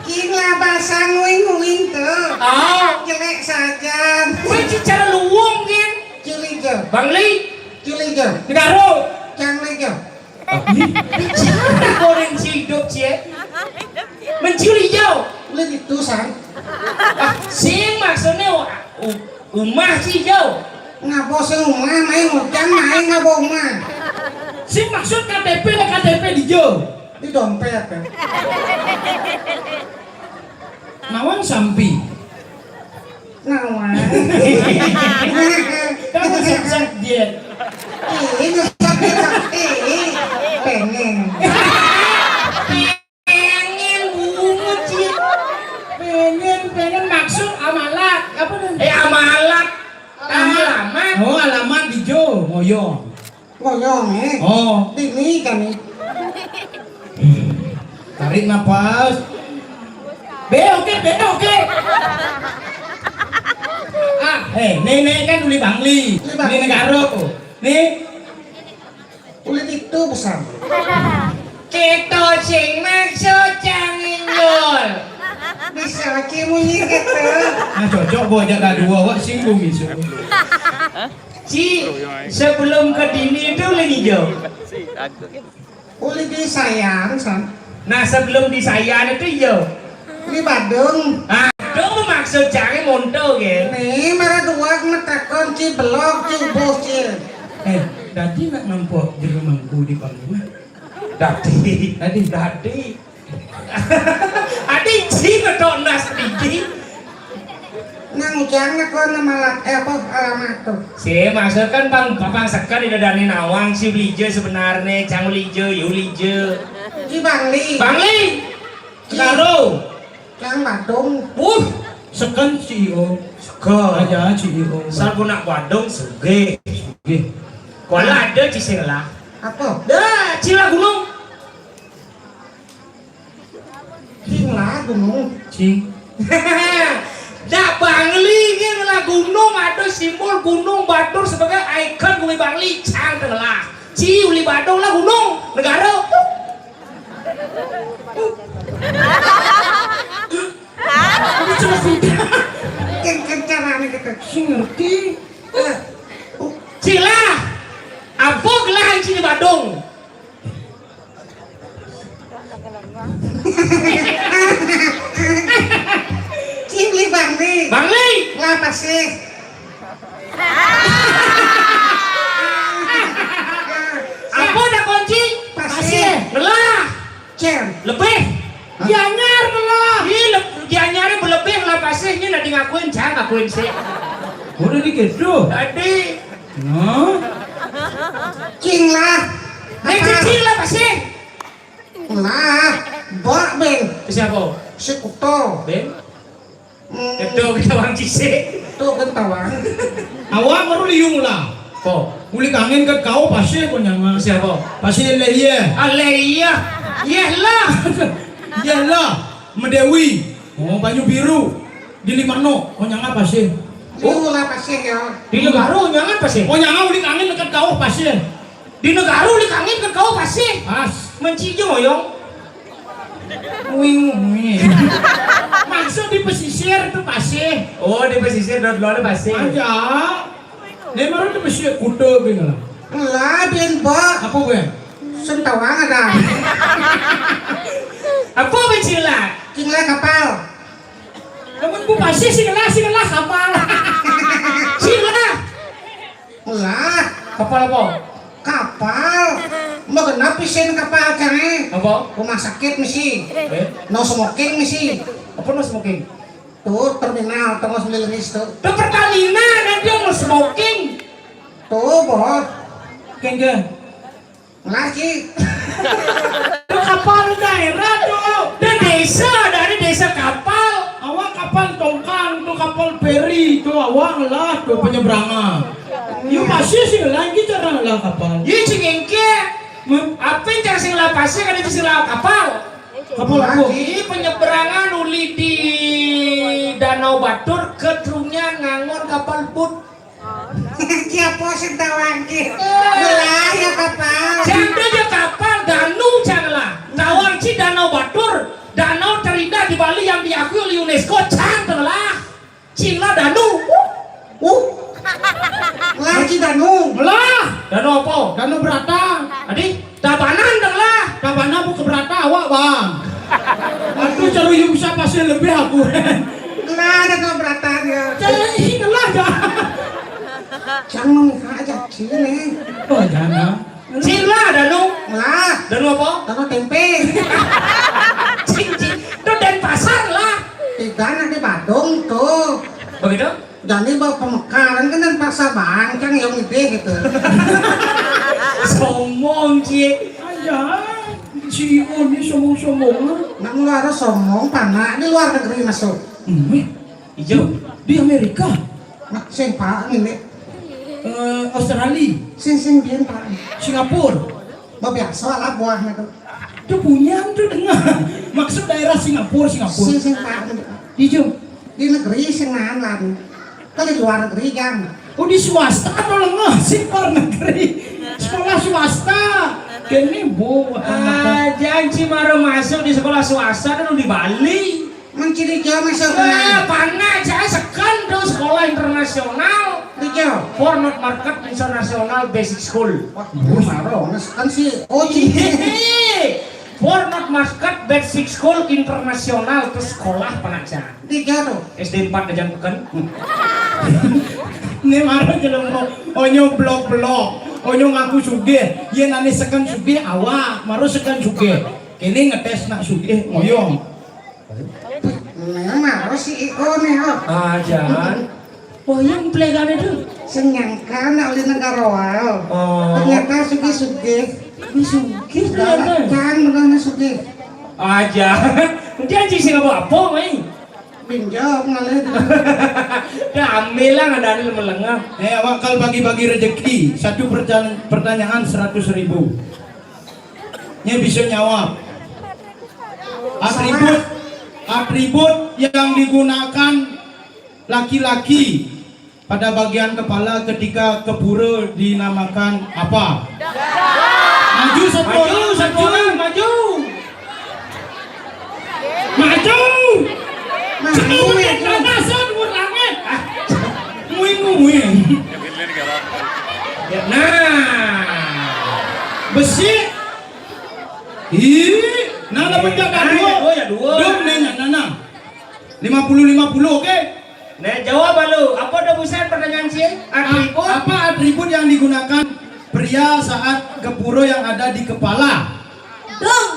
Ki lah bahasa nguing-nguing tuh. Ah. Jelek saja. Wih, cicara luwung, Gin. Cili jo. Bangli. Cili jo. Negaro. Cangli jo. Ih, cicara goreng cido. Kulit itu, San. Ah, sing maksudnya u- u- umah sih, Jo. Ngapa sing umah, main ngutang, main ngapa umah? Sing maksud K T P, K T P di Jo. Di dompet, kan? Nawang sampi. Nawang. Kamu siap-siap diet. Ini sakit, ini pengen. Pengen bungut, Cik. Pengen, pengen maksud amalat. Apa tuh? Eh, amalat. Alamat. Alamat. Oh, alamat di Jo, Moyong. Ngoyong, eh. Oh. Dini kami. Tarik napas. Be, oke, be, oke. Ah, eh, nenek kan uli Bangli. Uli Bangli. Uli Negara. Nih. Uli itu besar. Kita sing maksud cangin jol. Bisa lagi munyi gitu. Nah, cocok, Bu, aja dah dua, wak singgung isu. Ci, sebelum ke dini itu lagi jauh. Uli di Sayan, San. Nah, sebelum di Sayan itu, iya. Di Badung. Aduh, maksud cari monto, ya. Nih, marah dua metakon, Ci, belok, Ci, ubus, Ci. Eh, tadi nak nampak jero mangku di panggung. Tadi. Tadi. Tadi. Adi Ci ngetok nas digi. Nang ujang nak kau nemalat, eh, apa, alamat tuh? Si, maksud kan pang, pang sekan di dadane nawang, si Ulija sebenarnya, Cang Ulija, ya Ulija. Di Bangli. Bangli. Ci. Karo. Cang Badung. Uh, sekan C E O. Sekan. Aja C E O. Sal nak Badung, sugih. Sugih. Kalau ada Ci sing lah. Apa? Dah, Ci lah gunung. Cing lah gunung. Cing. Dah Bangli kan lah gunung, ada simbol gunung Batur sebagai ikon Bumi Bangli, cang tengah. Ci uli Badung lah gunung, negara. Ini cuma sih. Kan, kan caranya kita. Sing ngerti. Eh. Cila. Apa gelah Ci di Badung? Cing li Bangli. Bangli. Lah pasih. Apa dah kunci? Pasih. Ngelah. Cem. Lebih. Hah? Gianyar ngelah. Ih, le- Gianyar lebih lah pasihnya, nanti ngakuin, jangan ngakuin sih. Udah dikit tuh. Tadi. Nah. Cing lah. Nih, Apa? Cing lah pasih. Lah, bok, Ben. Siapa? Si Kuto. Ben? Hmm. Itu kita wang cisik. Itu kan tawang. Awak baru liung lah. Po. Uli kangin kat kau pasih ko nyanga. Siapa? Pasih le iya. Ale iya. Iya lah. Iya lah. Medewi. Oh, Banyu Biru. Di Limano. Ko nyanga pasih. Liung lah pasih ya. Di Negara nyanga pasih. Ko nyanga uli kangin dekat kau pasih. Di Negara uli kangin kan kau pasih. Pas. Menci je moyong. Wing, wing. Maksud di pesisir itu pasih. Oh, di pesisir dot luar pasih. Aja. Dia baru di pesisir kuda bin lah. Lah, bin, Bok. Apa gue? Sentawang ada. Apa, Bang Cila? Cila kapal. Namun bu pasih sih ngelah, sih ngelah kapal. Sih ngelah. Lah, kapal apa? Kapal. Mau kenapa sih kapal cari? Apa? Rumah sakit misi. Eh? No smoking misi. Apa no smoking? Tuh, terminal, tengah sembilan tuh. Tuh Pertamina, nanti yang no smoking. Tuh, boh. Kengke. Lagi. Kapal daerah tuh. Dan desa, dari desa kapal. Awak kapal tongkang tuh, kapal feri tuh, awak lah tuh penyeberangan. Yuk pasir sih lagi cara lah kapal. Yuk cengengke. Apa yang cara sing lah pasir, kan itu sing lah kapal. Kapal apa? Lagi penyeberangan uli di Danau Batur, ketrunnya ngangon kapal but. Siapa sing tawang ki? Lah ya kapal. Janda ya kapal, danu cang lah. Tawang ci Danau Batur, danau terindah di Bali yang diakui oleh UNESCO, cang lah. Cila danu. Uh. Lah ci danu. Lah. Danu apa? Danu berata. Adi, tabanan dong lah. Tabana bu keberata awak bang. Aduh Cara yang usah pasir lebih aku. Lah, ada keberatan ya. Cara ini lah ya. Jangan aja sini. Oh, jangan. Cila danu. Lah, danu apa? Danu tempe. Cing, cing. Itu Denpasar lah. Tidak, nanti Badung tuh. Begitu? Jadi bawa pemekaran kan dan paksa bangkang yang ide gitu. Somong cie. Aja, si Ion ini somong-somong. Nak ngeluar somong, panak di luar negeri masuk. Hmm, ijo. Di Amerika. Nak sing pak ini. Eh, Australia. Sing sing bian pak. Singapura. Biasa lah buahnya tuh. Itu punya tuh dengar. Maksud daerah Singapura, Singapura. Sing sing pak ini. Ijo. Di negeri sing nahan lan. Kalau di luar negeri kan. Oh, di swasta atau lengah sih luar negeri. Sekolah swasta. Kene bu. Ah, janji maro masuk di sekolah swasta kan di Bali. Menciri jauh masuk. Eh, panas aja sekan tuh sekolah internasional. Di jauh. Fornot Market International Basic School. Wah, maro, kan sih. Oh, iya. Fornot Market Basic School Internasional tuh sekolah panas aja. Tiga tuh. S D empat aja bukan. Ini maro jelema onyo blok-blok, onyo ngaku sugih. Yen ane seken sugih awak, maro seken sugih. Kene ngetes nak sugih ngoyong. Nah, maro si I O nih, oh. Ah, jangan. Wah, yang pelegane tuh. Sing nyangka nak oleh negara wau. Oh. Ternyata sugih-sugih. Wis sugih ternyata. Kan bener sugih. Aja. Janji sing apa-apa, mai. Pinjam ngalih. Ya, ambil lah, ada melengah. Eh, awak kalau bagi-bagi rezeki, satu pertanyaan, pertanyaan seratus ribu. Nya bisa nyawab. Atribut, atribut yang digunakan laki-laki pada bagian kepala ketika ke pura dinamakan apa? Maju satu orang, maju. Maju. Maju. Maju. Maju. Maju. Maju. Ah. Nguing, nguing. Ya, nah. Besi. Ih, nah, lah pencak dah dua. Oh, ya, dua. Dua, nah, nah, nah, nah. Lima puluh lima puluh, oke? Nah, jawab lu. Apa tebusan pertanyaan sih? Atribut. Apa atribut yang digunakan pria saat ke pura yang ada di kepala? Dong.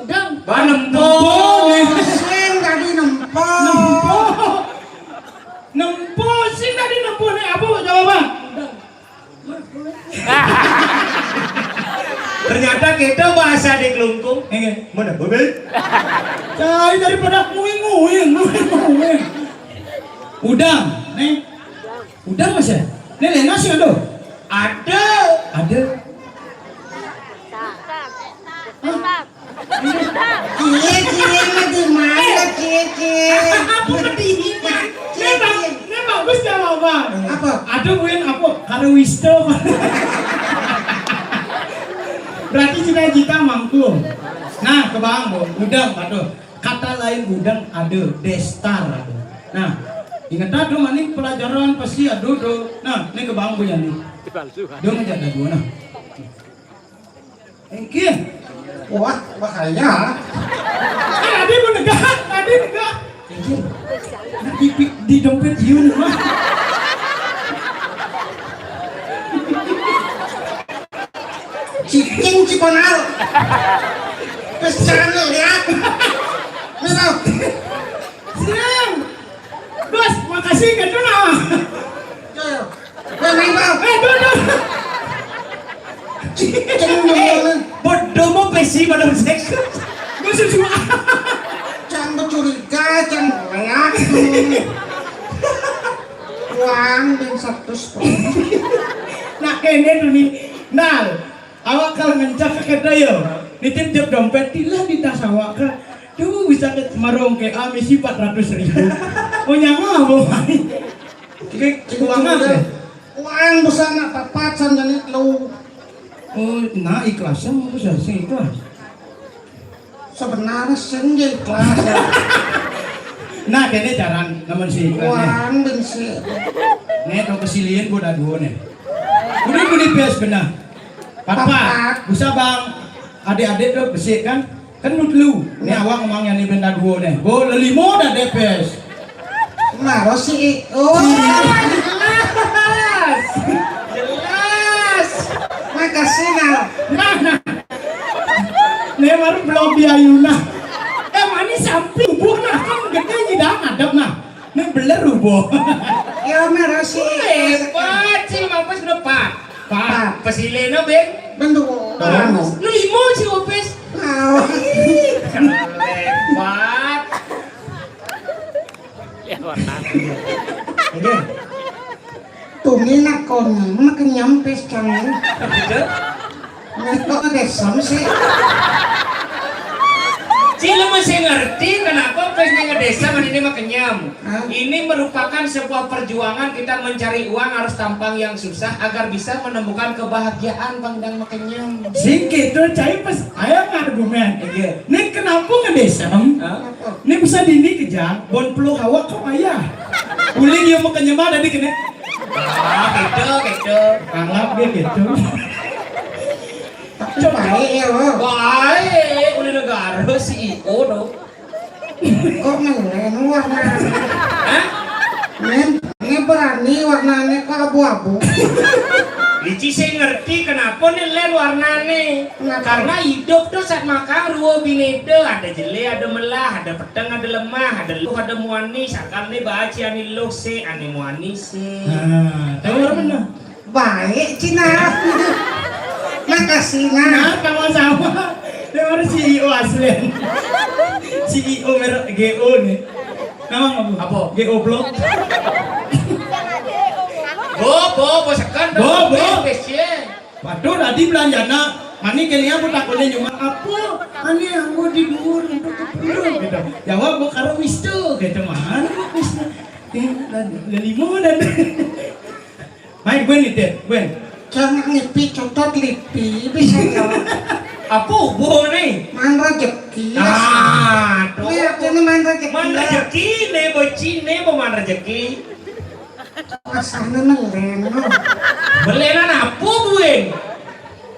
Dong. Ba nempo. Nempo, nih. Sing tadi nempo. Nempo. Nempo, sing tadi nempo, nih, apa jawaban? Dong. Ternyata kita bahasa di Klungkung. Nggih. Mana, Bobe? Cai daripada nguing-nguing, nguing-nguing. Udang, nih. Udang masih? Nih, lengas ya, tuh? Ada. Ada. Hah? Cie, cie, mah di mana, cie, cie? Apa di ini? Cie, cie. Ini bagus jawaban. Apa? Aduh, Win, apa? Karo Wisto. Berarti cita-cita mangku. Nah, kebang, Bu. Udang, aduh. Kata lain udang ada, destar ada. Nah, ingat aduh, ini pelajaran pasti aduh, tuh. Nah, ini kebang, Bu, ya, nih. Dong aja ada dua, nah. Engkin. Wah, bahaya. Eh, tadi menegak, tadi negak. Engkin. Nah, di, di, di dompet Yun, mah. Cicing Ciponal. Pesan lihat. Nih, tuh. Siang. Bos, makasih, kan, tuh, nah. Tuh. Memang, Bang. Eh, tuh, tuh. Cicing. Eh, bodoh mau pesi pada musik. Gue susu. Jangan bercuriga, jangan banyak. Uang dan satu spot. Nah, kene tuh nih. Nal, awak kalau ngencak ke kedai yo. Nitip tiap dompet tilah di tas awak, kan. Tuh bisa ke marung ke A misi empat ratus ribu. Oh, nyawa, Bu. Oke, keuangan ya? Uang besar nak papat sama jadi lu. Oh, nah, ikhlas sama besar sih ikhlas. Sebenarnya sing ikhlas. Nah, kene jaran namun si ikhlas. Uang bensin. Nih, tuh kesilian gua udah dua nih. Udah gua di P S benar. Papat. Papat. Bisa, Bang. Adik-adik tuh besi kan? Kan lu, lu. Nih awak ngomong yang ini benda dua nih. Bo, lelimo dah depes. Maro si I-, oh, jelas. Jelas. Makasih, nah. Nah, nah. Nih baru belum biayuna. Eh, manis sampai tubuh nah kan gede nyidang ngadep nah. Nih beler rubo. Ya, maro si I-, hebat sih, mampus udah pak. Pak, pesileno, Beng. Bentuk. Terus? Lu limo sih, Opes. Nah. Ih, hebat. Lihat warna. Oke. Tumi nak kon, makan nyampes kami. Gitu. Nah, kok ada sam sih? Ci, lu mesti ngerti kenapa pes nih ngedesa sama ini mah kenyam. Hah? Ini merupakan sebuah perjuangan kita mencari uang harus tampang yang susah agar bisa menemukan kebahagiaan pangdang mah kenyam. Sing gitu, cai pas aya argumen. Iya. Nih kenapa ngedesa? Hah? Nih bisa dini kejang, bon peluh hawa kok aya. Uling yang mau kenyam ada di kene. Ah, gitu, gitu. Anggap dia gitu. Tapi baik ya, lo. Baik, udah negara si I O dong. Kok ngelen warna? Hah? Men, ini berani warnanya kok abu-abu. Ici sih ngerti kenapa nih len warnane. Kenapa? Karena hidup tuh saat makan ruo binete, ada jele, ada melah, ada peteng, ada lemah, ada luh, ada muani. Sakal nih baca ani luh sih, ani muani sih. Nah, tahu orang mana? Baik, Cina. Makasih, nah. Nah, sama-sama. Dia baru C E O asli. C E O merek G O nih. Nama apa? Apa? G O Blok. Bo, bo, bo sekan. Bo, bo. Waduh, tadi belanjana. Mani kene aku takutnya cuma apa? Ani yang mau di dhuwur untuk ke dhuwur gitu. Jawab mau karo Wistu gitu, mana Wistu? Eh, dan, dan limo dan Mai, Gwen nih, Ted. Gwen. Jangan ngipi, cotot lipi, bisa ya. Apa hubungan nih? Man rezeki. Ah, tuh. Ini artinya man rezeki. Man rezeki nih, bocin nih, mau man rezeki. Rasanya melen, no. Melenan apa, Gwen?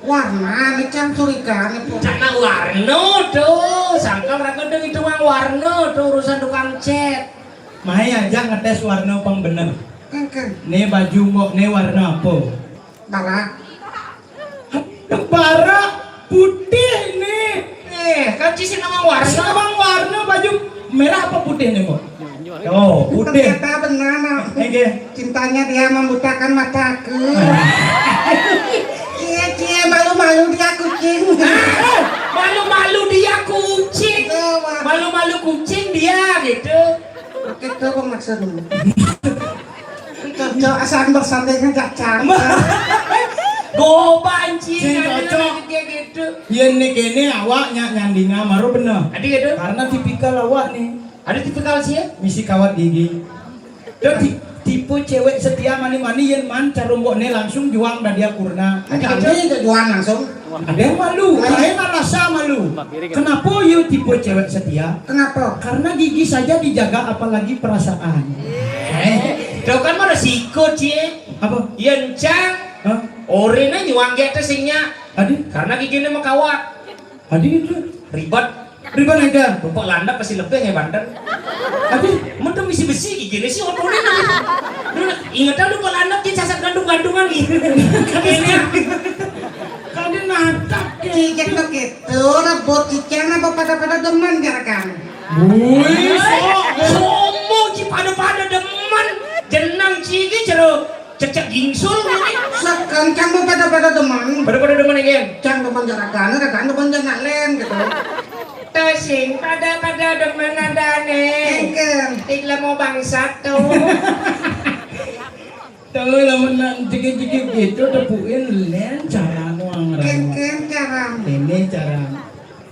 Warna, ini cang curiga nih, Bu. Cana warna tuh. Sangkal ragu dong itu mah warna tuh urusan tukang cat. Mai aja ngetes warna pang bener. Engken. Nih baju mbok nih warna apa? Bara. Bara putih nih. Eh, kan cisi nama warna. Nama warna baju merah apa putih nih, Mbok? Oh, putih. Ternyata benar, no. Oke. Cintanya dia membutakan mataku. Cie, cie, malu-malu dia kucing. Malu-malu dia kucing. Tuh, Mak. Malu-malu kucing dia gitu. Oke, tuh, Bang, maksudmu. Cocok asal bersanding cacang. Goban, cing, sing ada cocok. Lagi kayak gitu. Yen nih kene awak nyak nyandinga maru bener. Adi gitu. Karena tipikal awak nih. Ada tipikal sih ya? Misi kawat gigi. Terus ti-, tipe cewek setia mani-mani yen man carumbokne langsung juang dadia kurna. Ada gitu. Ada itu juang langsung. Ada yang malu, lain alasan malu. Kenapa you tipe cewek setia? Kenapa? Karena gigi saja dijaga, apalagi perasaan. Eh, itu kan mana sikut, Ci? Apa? Yen cang, hah? Orina nyuang gete singnya. Adi? Karena giginya mekawat. Adi itu. Ribet. Ribet aja. Rupa landap pasti lebih ya, Banten. Adi? Mending isi besi giginya sih otonya. Dulu ingetan rupa landap, Ci, sasak gantung-gantungan gitu. Kayaknya. Kade natak, Ci. Cicak begitu, rebut cicak apa pada-pada demen, jarakan? Wih, sok. Sombong, Ci, pada-pada demen. Jenang, Ci, iki jero cecek gingsul, ini. Sekan, cang mau pada-pada demen. Pada-pada demen, iki. Cang demen jarakan, jarakan demen jana len, gitu. Tesing, pada-pada demen adane. Engken. Tik lemo bangsat, tuh. Tahu lamun nak jegit-jegit gitu, tepukin len cara nuang rawa. Ken, ken cara. Ini cara.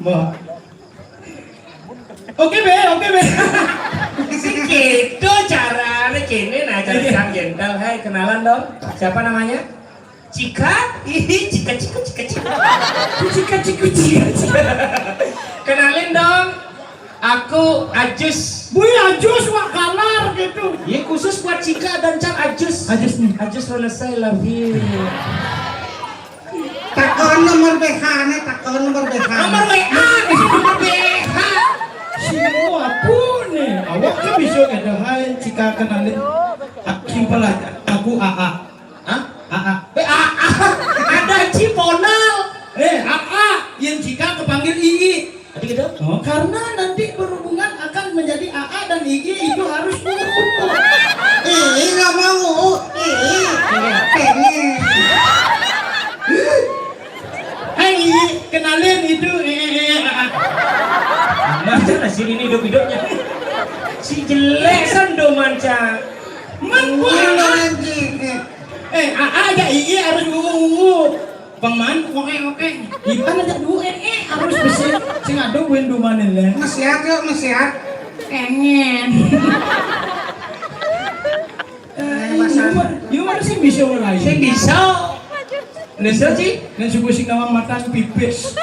Mbok. Oke, Be, oke, Be. Sing gitu carane kene, nah, cara. Iya. Sang gentle. Hai, kenalan dong. Siapa namanya? Cika? Ih, Cika, Cika, Cika, Cika. Cika, Cika, Cika, Cika. Kenalin dong. Aku Ajus. Bui Ajus, wak galar gitu. Ini khusus buat Cika dan Cang Ajus. Ajus nih. Ajus Ronesa, I love you. Tak Takon nomor B H-né, takon nomor B H. Nomor W A, nomor B H. Sing apa né? Awak kan bisa ada hai jika kenalin aku simpel aja. Aku A A. Hah? A A. Eh, A A. Ada Ciponal. Eh, A A yang jika kepanggil Ii. Tadi gitu? Oh, karena nanti berhubungan akan menjadi A A dan Ii itu harus ngumpul. Ii nggak mau. Ii pengen. Hai, Ii, kenalin itu. Eh, eh, eh, A A. Masa nasi ini hidup-hidupnya. Si jelek san do manca. Men Iya, gua. Anjing. Eh, A A aja Ii harus ngomong. Paman, oke, oke. Ipan aja dua, eh, eh, harus bisa. Sing ada win dua mana lah. Mesiat yuk, mesiat. Pengen. Eh, Mas, you mah, you mah sih bisa mulai. Sing bisa. Bisa sih. Dan suku sing nama matan pipis.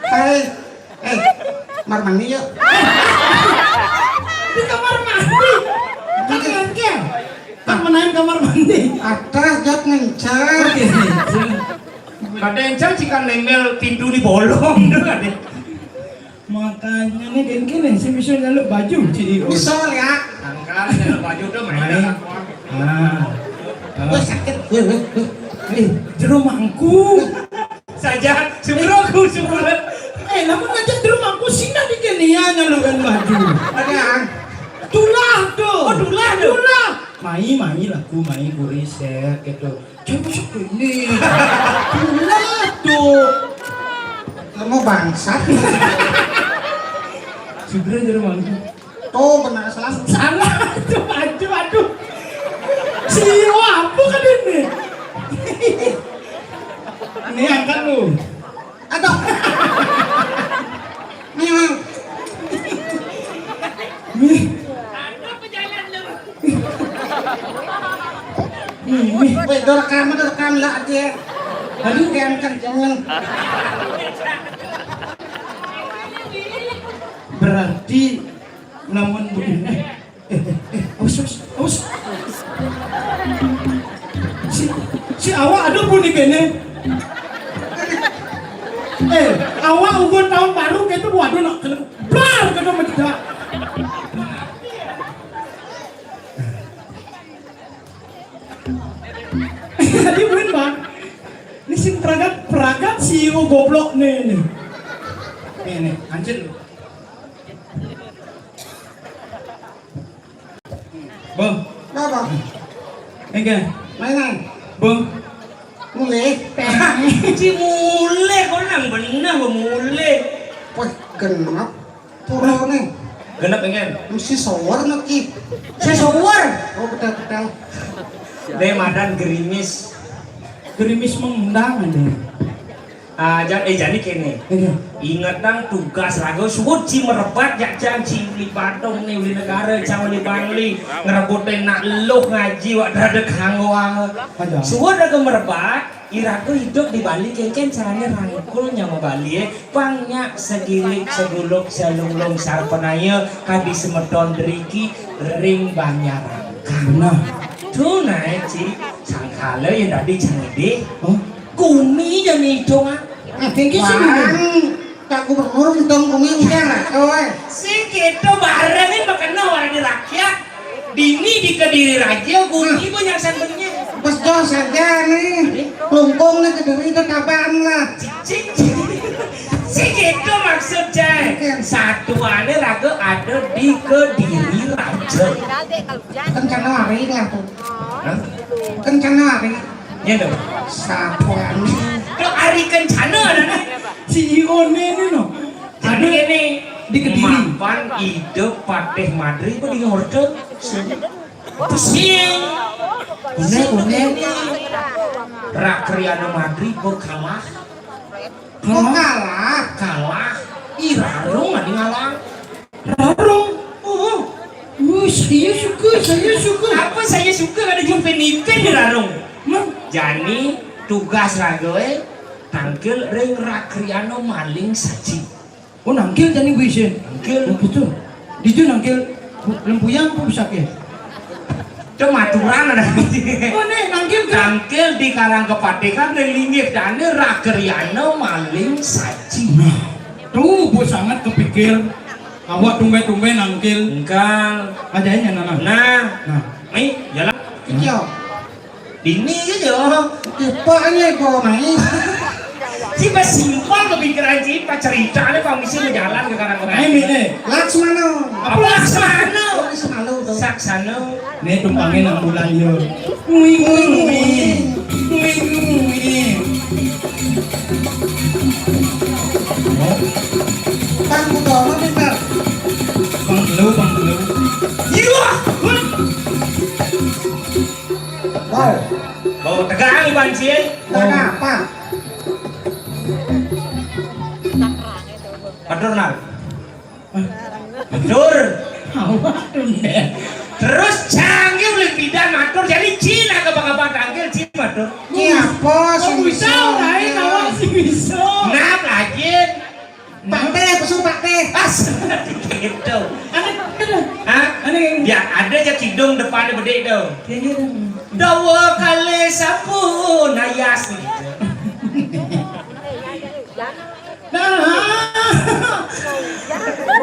Hai. Eh, kamar mandi yuk. Di kamar mandi. Kan nengkel. Kan menahan kamar mandi. Atas jat ngencer. Oke. Kadang encang cikan nempel pintu di bolong tuh kadang. Makanya nih gini gini sih bisa nyeluk baju C E O. Bisa ya. Angkat nyeluk baju tuh main. Main. Nah. Wah, sakit. Wih, wih, wih. Eh, jero mangku. Saja, syukur aku, syukur. Eh, namun aja jero mangku sih ndak dikene ya nyeluk kan baju. Ada. Tulah tuh. Oh, tulah tuh. Tulah. Mai, mai laku, mai ku riset gitu. Jangan masuk ke ini. Tulah tuh. Kamu bangsat. Segera jadi malu. Tuh, benar salah. Salah tuh, aduh, aduh. Si Iwa apa kan ini? Ini angkat lu. Aduh. Nih, Mang. Nih. Nih, nih. Weh, direkam, direkam lah dia. Aduh, kayak kenceng. Berarti namun begini. Eh, eh, eh, aus, aus, aus. Si, si awak ada pun di kene. Eh, awak ugun tahun baru gitu, waduh, nak kena blar kena mencedak. Jadi buin, Bang. Ini sing peragat, peragat si Iwo goblok nih, nih. Nih, nih, hancur. Bang. Apa? Enggak. Mainan. Bang. Mulai. Ci mulai, kau nang bener, gua mulai. Wah, genap. Turun nih. Genap, enggak? Mesti sowar, Nok, Ki. Saya sowar. Oh, betul, betul. Deh, madan gerimis. Gerimis mengundang ada. Ah, jan, eh, jani kene. Iya. Ingetang tugas raga suwud ci merebat jak jan ci uli Badung nih, uli negara, cang uli Bangli, ngerebutin nak luh ngaji wak dradek hanggo. Ada. Suwud raga merebat, iraga hidup di Bali kengken carane rangkul nyama Bali, eh. Pang nyak segilik seguluk selunglung sarpenaya kadi semeton driki ring Banjarangkang. Nah. Tuh nae ci sangkala yang tadi cang ide. Hah? Gumi jani hitung, ah. Nah, tinggi sih. Wah, Pak Gubernur untung gumi udah lah, kowe. Sing kita barengin makena warga rakyat. Dini di Kediri Raja, gumi banyak santennya. Bes jos aja nih. Tadi? Klungkung nih Kediri itu tabaan lah. Cicing. Sing kita maksud, Cai. Satuannya raga ada di Kediri Raja. Kencana hari lah tuh. Hah? Kencana hari. Ya dong. Sapuan. Lo ari kencana ada nih. C E O nih, nih, no. Jadi ada ini di Kediri. Mapan ide Patih Madri apa di Ngorta? Pusing. Pusing. Pusing. Rakriana Madri apa kalah? Kalah. Kalah. Kalah. Ih, Rarung ada ngalah. Rarung. Oh. Uh, saya suka, saya suka. Apa saya suka ada jumpen-impen di Rarung? Mang. Jani tugas raga, eh, tangkil ring Rakriano maling saji. Oh, nangkil jani gue isin. Nangkil. Oh, betul. Diju nangkil lempuyang apa pusake? Cematuran ada. Oh, nih, nangkil ke? Nangkil di Karang Kepatihan, linggih dane rakeryana maling saji. Nah, tuh, Bu sangat kepikir. Awak tumbe-tumbe nangkil. Engkal. Ajain ya, Nana. Nah. Nah. Nih, jalan. Iya. Dini aja. Cepatnya kok main. Cipa simpel kepikiran Cipa, ceritanya Pak Misi mau jalan ke Karang Kepatihan. Ayo, Mine. Laksmana. Apa Laksmana? Oh, ini semalu tuh. Saksana. Nih tumpangin ambulan yo. Wing, wing, wing. Wing, wing. Bang Kutono pinter. Bang Telu, Bang Telu. Iya. Wow. Bau tegang Iwan Cien. Tegang apa? Aduh, nah. Betul. Awak tuh, deh. Terus canggih oleh bidan matur, jadi Cina ke bangga tangkil Cina matur. Iya, bos. Kamu bisa lain awak sih bisa. Nah, lagi. Pak Teh, pesu Pak Teh. As, gitu. Aneh, aneh. Hah? Aneh. Ya, ada aja kidung depannya gede tuh. Kayak gitu. Dawa kale sampun ayas gitu. Nah.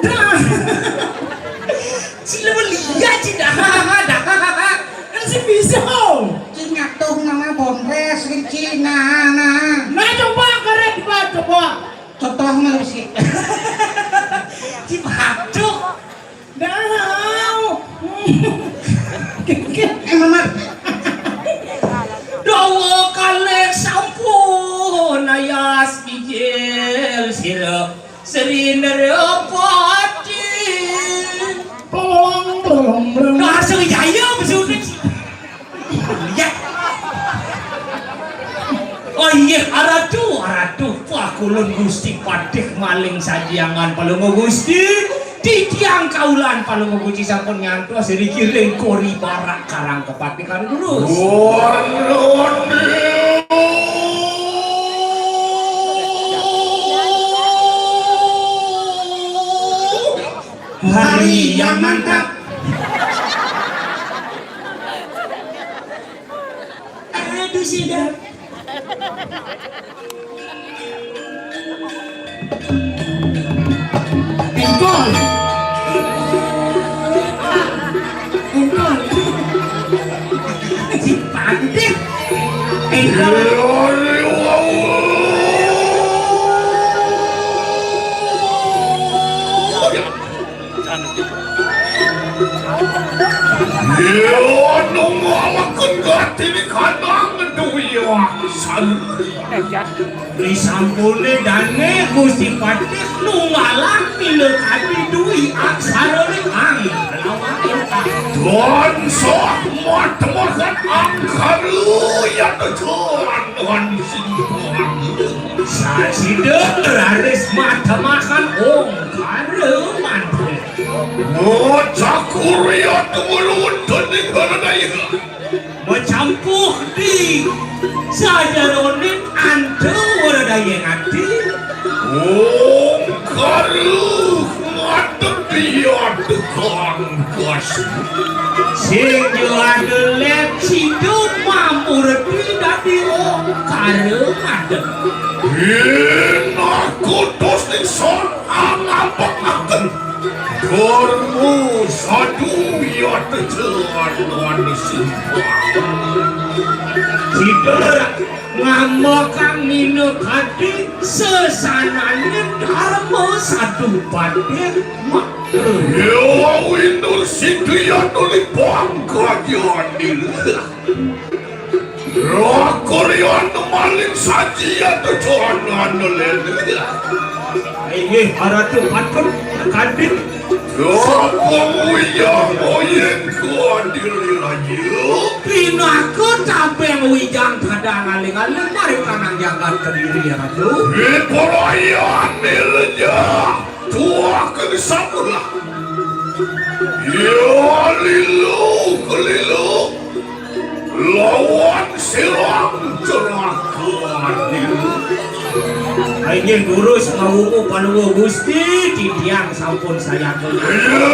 Nah. Sila melihat sih dah. Dah. Kan si bisa. Cina tuh nama bomres di Cina. Nah. Nah, coba karet, coba, coba. Contoh malu sih. Si batuk. Dah. Eh, Mamat. Dawa kalih sampun ayas mijil sira Sri Nerapati. Pelong, pelong, pelong. Nah, Sri Jaya maksudnya. Ya. Oh iya, aratu, aratu. Wah, kulun Gusti Patih maling sajiangan palungguh Gusti. Titiang kaulan palungguh Gusti sampun nyantos dikiring kori barak karang kepatihan lurus. Hari yang mantap. Aduh, sida. Engkol. Engkol. Si Pandit. Engkol. Iya, nungalaken gati di kandang duya sari. Disampune dane Gusti Patih nungalang pila kadi dwi aksara ning ang lawan ingkang. Tansah matemakan angkara yata jalan simpang. Sasida raris matemakan ongkara mantra. Mocakurya tumulun dening Baradaya. Macampuh di sajeroning antawaradaya ati. Ongkara ngadeg iya tekan kasih. Sing juada lep sidu mamurti dadi ongkara ngadeg. Inakutus ingsun angapekaken. Dharma sadu yata jalan simpang. Sida ngamokang minakadi sesananing dharma sadu badir matra. Ya windur sida yata lipang kajanil. Rakaryan maling saji atucanan lele. Inggih, Ratu patut kandhit. Sapa nguyah moyen kuandil raja? Pinaka tabeng wijang kadang aling-aling mari kanang jagat Kediri, Ratu. Ipolayan nilja. Tuah kang sampurna. Ya lilu kelilu lawan sirang cerah kuatir. Inggih durus ngawungu palungguh Gusti, titiang sampun sayaka. Ya.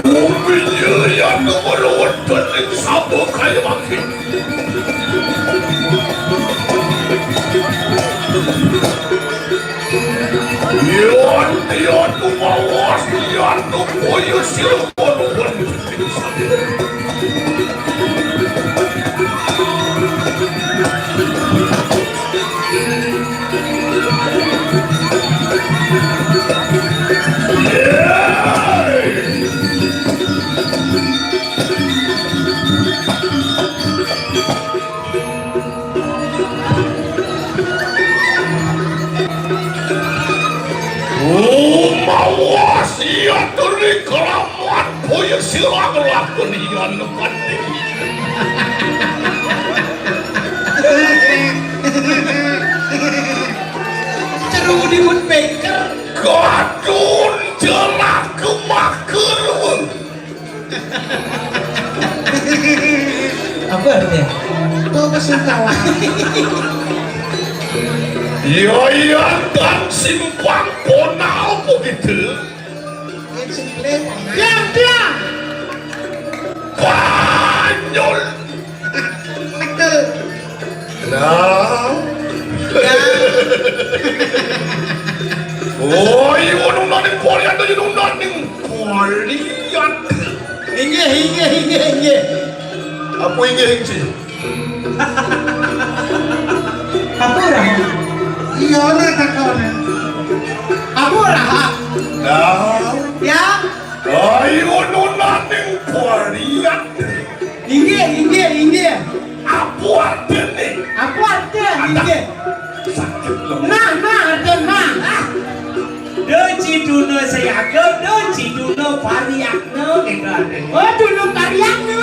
Bumi nyelian nomor wonten ing sabda kaya mangkin. Yan, yan, umawas, yan, upaya sira wonten ing sabda. Umawas iya teri kelawan boya silang lakon iya nepati. Ceru di woodpecker. Gadun jelah kemakerun. Apa artinya? Tuh kesuntawan. Iya, iya, dan simpang ponal begitu. Yang simpang. Yang dia. Banyol. Betul. Nah. Ya. Oh, iya, nunaning polian, iya, nunaning polian. Inggih, inggih, inggih, inggih. Apa inggih, inggih? Apa ora? Iya, ora takon. Apa ora? Nah. Ya. Ayo, nunaning polian. Inggih, inggih, inggih. Apa artine? Apa artine? Inggih. Sakit lho. Nah, nah, artine nah. Ah. Duh, Ciduna Sayaga, duh, Ciduna Pariyakna, gitu artine. Oh, Duna Pariyakna.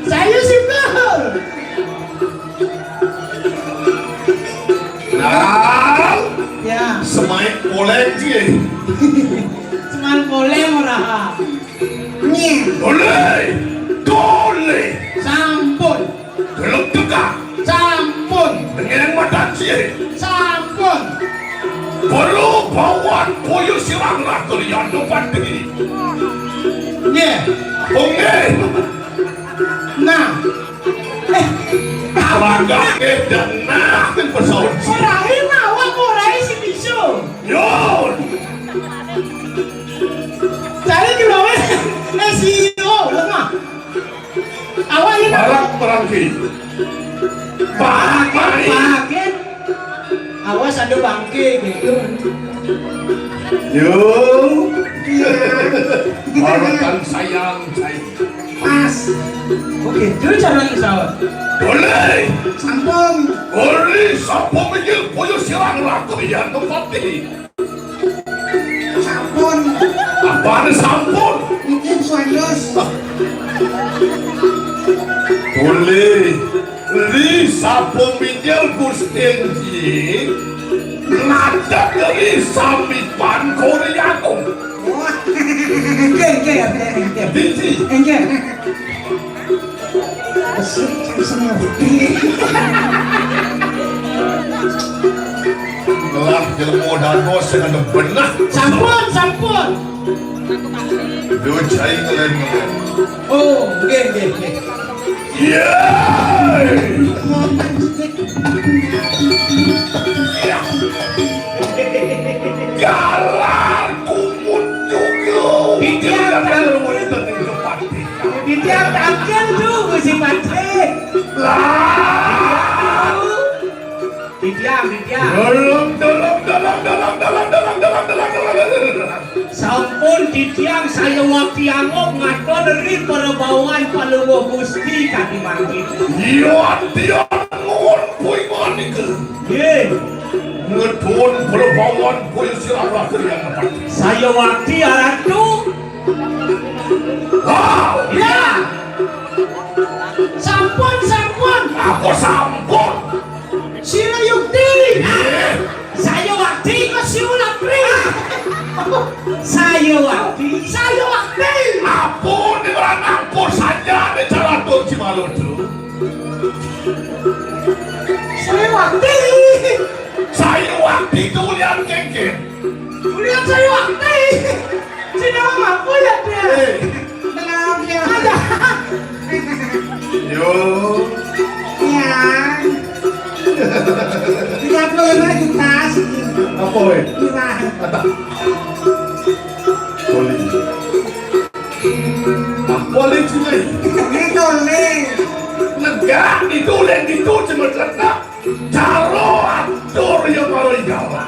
Saya simpel. Nah, ya. Semain poleng sih. Semain poleng ora. Nyeh. Dole, dole. Sampun. Delok teka. Sampun. Dengan mata sih. Sampun. Perlu bawan boyo silang lah kalian depan diri. Nyeh. Oke. Nah. Eh, Rangga edan nah pesawat sih. Ora enak, awak ora isi bisu. Yo. Cari kenawe, eh, si O, lemah. Awak ini barang perangki. Pakai. Pakai. Awas ada bangke gitu. Yo. Marotan sayang, sayang. Pas. Oke, itu cara sawat. Boleh. Sampun. Boleh, sampun mikir boyo silang raku ya tempat ini. Sampun. Apaan sampun? Iki suwendus. Boleh. Li sampun mikir Gusti Nggih. Ngadeg li samipan Koreaku. Wah. Nggih, nggih, nggih, nggih. Biji. Nggih. Besik sing ngerti. Lah, jelema dados sing ada benah. Sampun, sampun. Duh, cai ngelengen. Oh, nggih, nggih, nggih. Yeay! Ngoten, Gusti. Galar kumun juga. Titiang, titiang tangkil tu, Gusti Patih. Lah. Titiang, titiang. Tolong, tolong, tolong. Sampun titiang saya wakti angguk ngaton ri perebawan Palungguh Gusti kadi mangkin. Iya, titiang nuwun puing manika. Nggih. Ngedun perebawan puing sira rakyat yang tepat. Saya wakti aratu. Wow. Ya. Sampun, sampun. Apa sampun? Sira yukti. Nggih. Saya wakti. Kok siulapri? Saya wakti. Saya wakti. Apa ning lanang pun saja ning jalan Turji Maludu. Saya wakti. Saya wakti itu ulian kengkeng. Kuliah saya waktu. Sini apa ya dia? Eh. Tenang ya. Ada. Yo. Ya. Tiga puluh lima juta sih. Apa, eh? Murah. Boleh. Wah, boleh juga. Itu nih. Negak itu, lek itu cuma letak. Caro atur ya karo igala.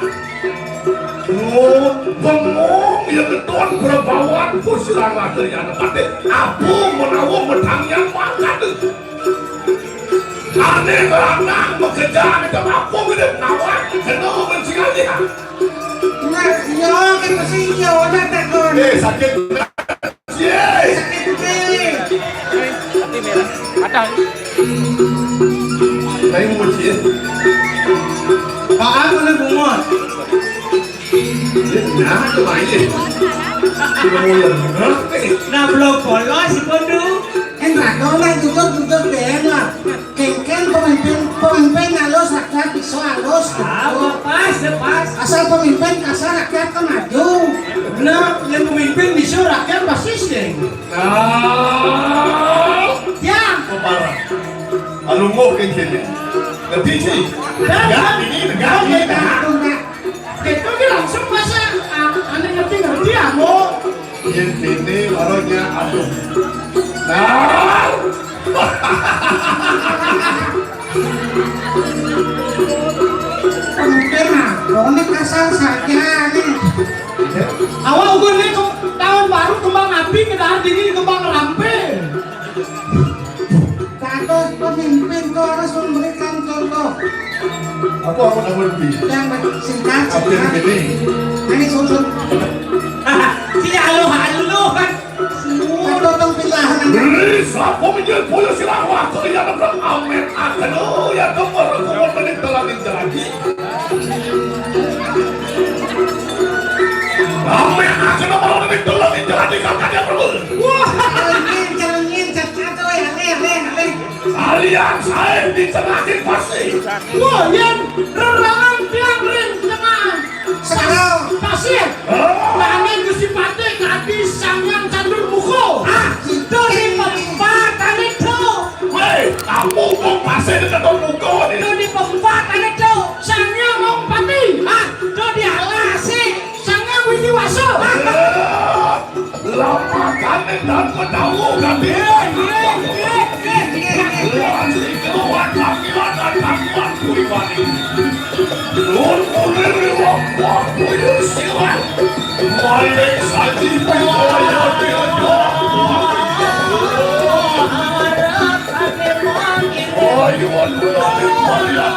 Lu bengong ya keton berbawan ku silang atur ya. Tapi apa menawa menang yang makan. Ane lanang bekerja macam apa gede menawa. Kena mencingai dia. Nah, iya, kan mesti iya, udah tak kon. Eh, sakit. Ye. Sakit. Hati merah. Ada. Tapi mau kecil. Pak, aku nak bunga. Nah, tu main. Kita mau yang mana? Nah, belum polos, si Pandu. Kan tak tahu lah, duduk-duduk deh lah. Kengken pemimpin, pemimpin halus, rakyat bisa halus. Ah, gitu. Pas, ya pas. Asal pemimpin kasar, rakyat kan maju. Benar, yang pemimpin bisa, rakyat pasti sih. Ah. Ya. Kepala. Alungguh kengken. Ngerti sih? Dah, negak dah. Ini, negak ini, negak. Itu dia langsung masa, ah, aneh ngerti-ngerti, ah, mau. Yen kene ora nyadar. Nah. Penting aku nih kasar saja nih. Awak ukur nih ke-, tahun baru kembang api, kedahar dingin kembang rampe. Dados pemimpin kok harus memberikan contoh. Apa, apa nak berhenti? Yang singkat, apa yang singkat. Begini? Ini susun. Si halu-halu kan. Potong pindah. Beri siapa menjadi boyo silang waktu yang akan amen akan, oh, ya, kemana kemana ini telah menjadi. Amen akan, oh, ini telah menjadi kakaknya, Prabu. Wah, celengin, celengin, cacat, weh, aneh, aneh, aneh. Kalian saya di tengah pasti. Wah, yang rerangan tiang ring tengah. Sekarang. Pasir. Oh. Tangan Gusti Patih tadi sanggang candur muko. Ah, itu di pembatane, Dok. Weh, kamu mau pasir ke muko ini? Itu di pembatane, Dok. Sanggang Wong Patih. Ah, itu di alase. Sanggang Widi Waso. Ah. Lapakan dan menahu dan. Lagi keluar panggilan dan gangguan pribadi. Lur kulir waktu kulir silat. Maling saji piwaya diajak. Ayo, ayo, ayo, ayo.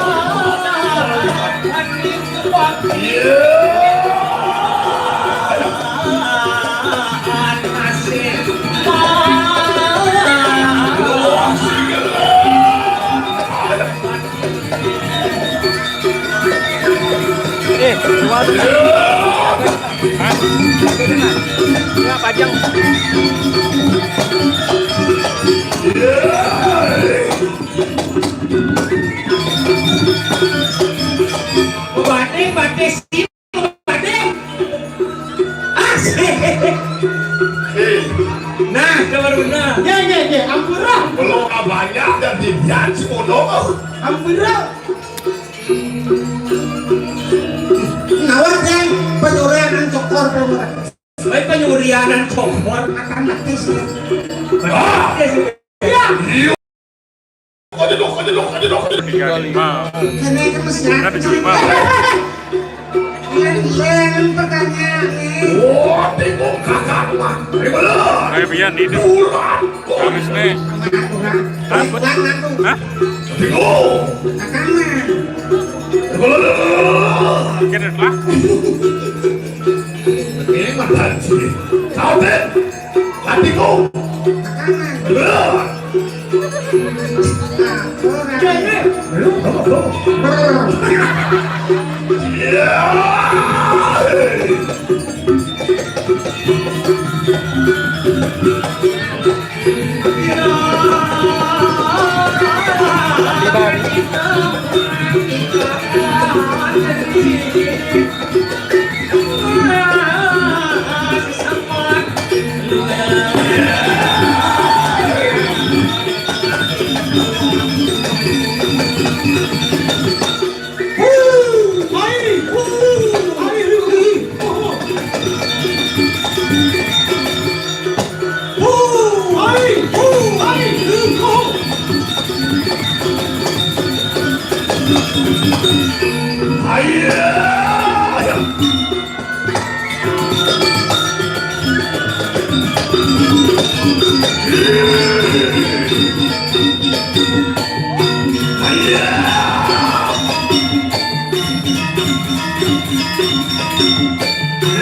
Eh, keluar. Hah? Ya, pajang. Batik, batik. Asik. Nah, coba benar. Ya, ya, ya, ampura. Belum banyak dan dibian si bodoh. Ampura. Ngawat, Jang, penyurianan cokor, pemuda. Baik, penyurianan cokor. Akan mati sih. Ah! Ya. Iya. Aduh, aduh, aduh, aduh. Tiga lima. Kene ke mesra. Kan tujuh lima. Yang, yang pertanyaan nih. Wah, bingung kakak, Mak. Ini bener. Ayo, Pian, ini. Kurang. Habis nih. Hah? Hah? Bingung. Kakak, Mak. Ini bener. Kira lah. Ini mah tadi. Kau, Ben. Hatiku.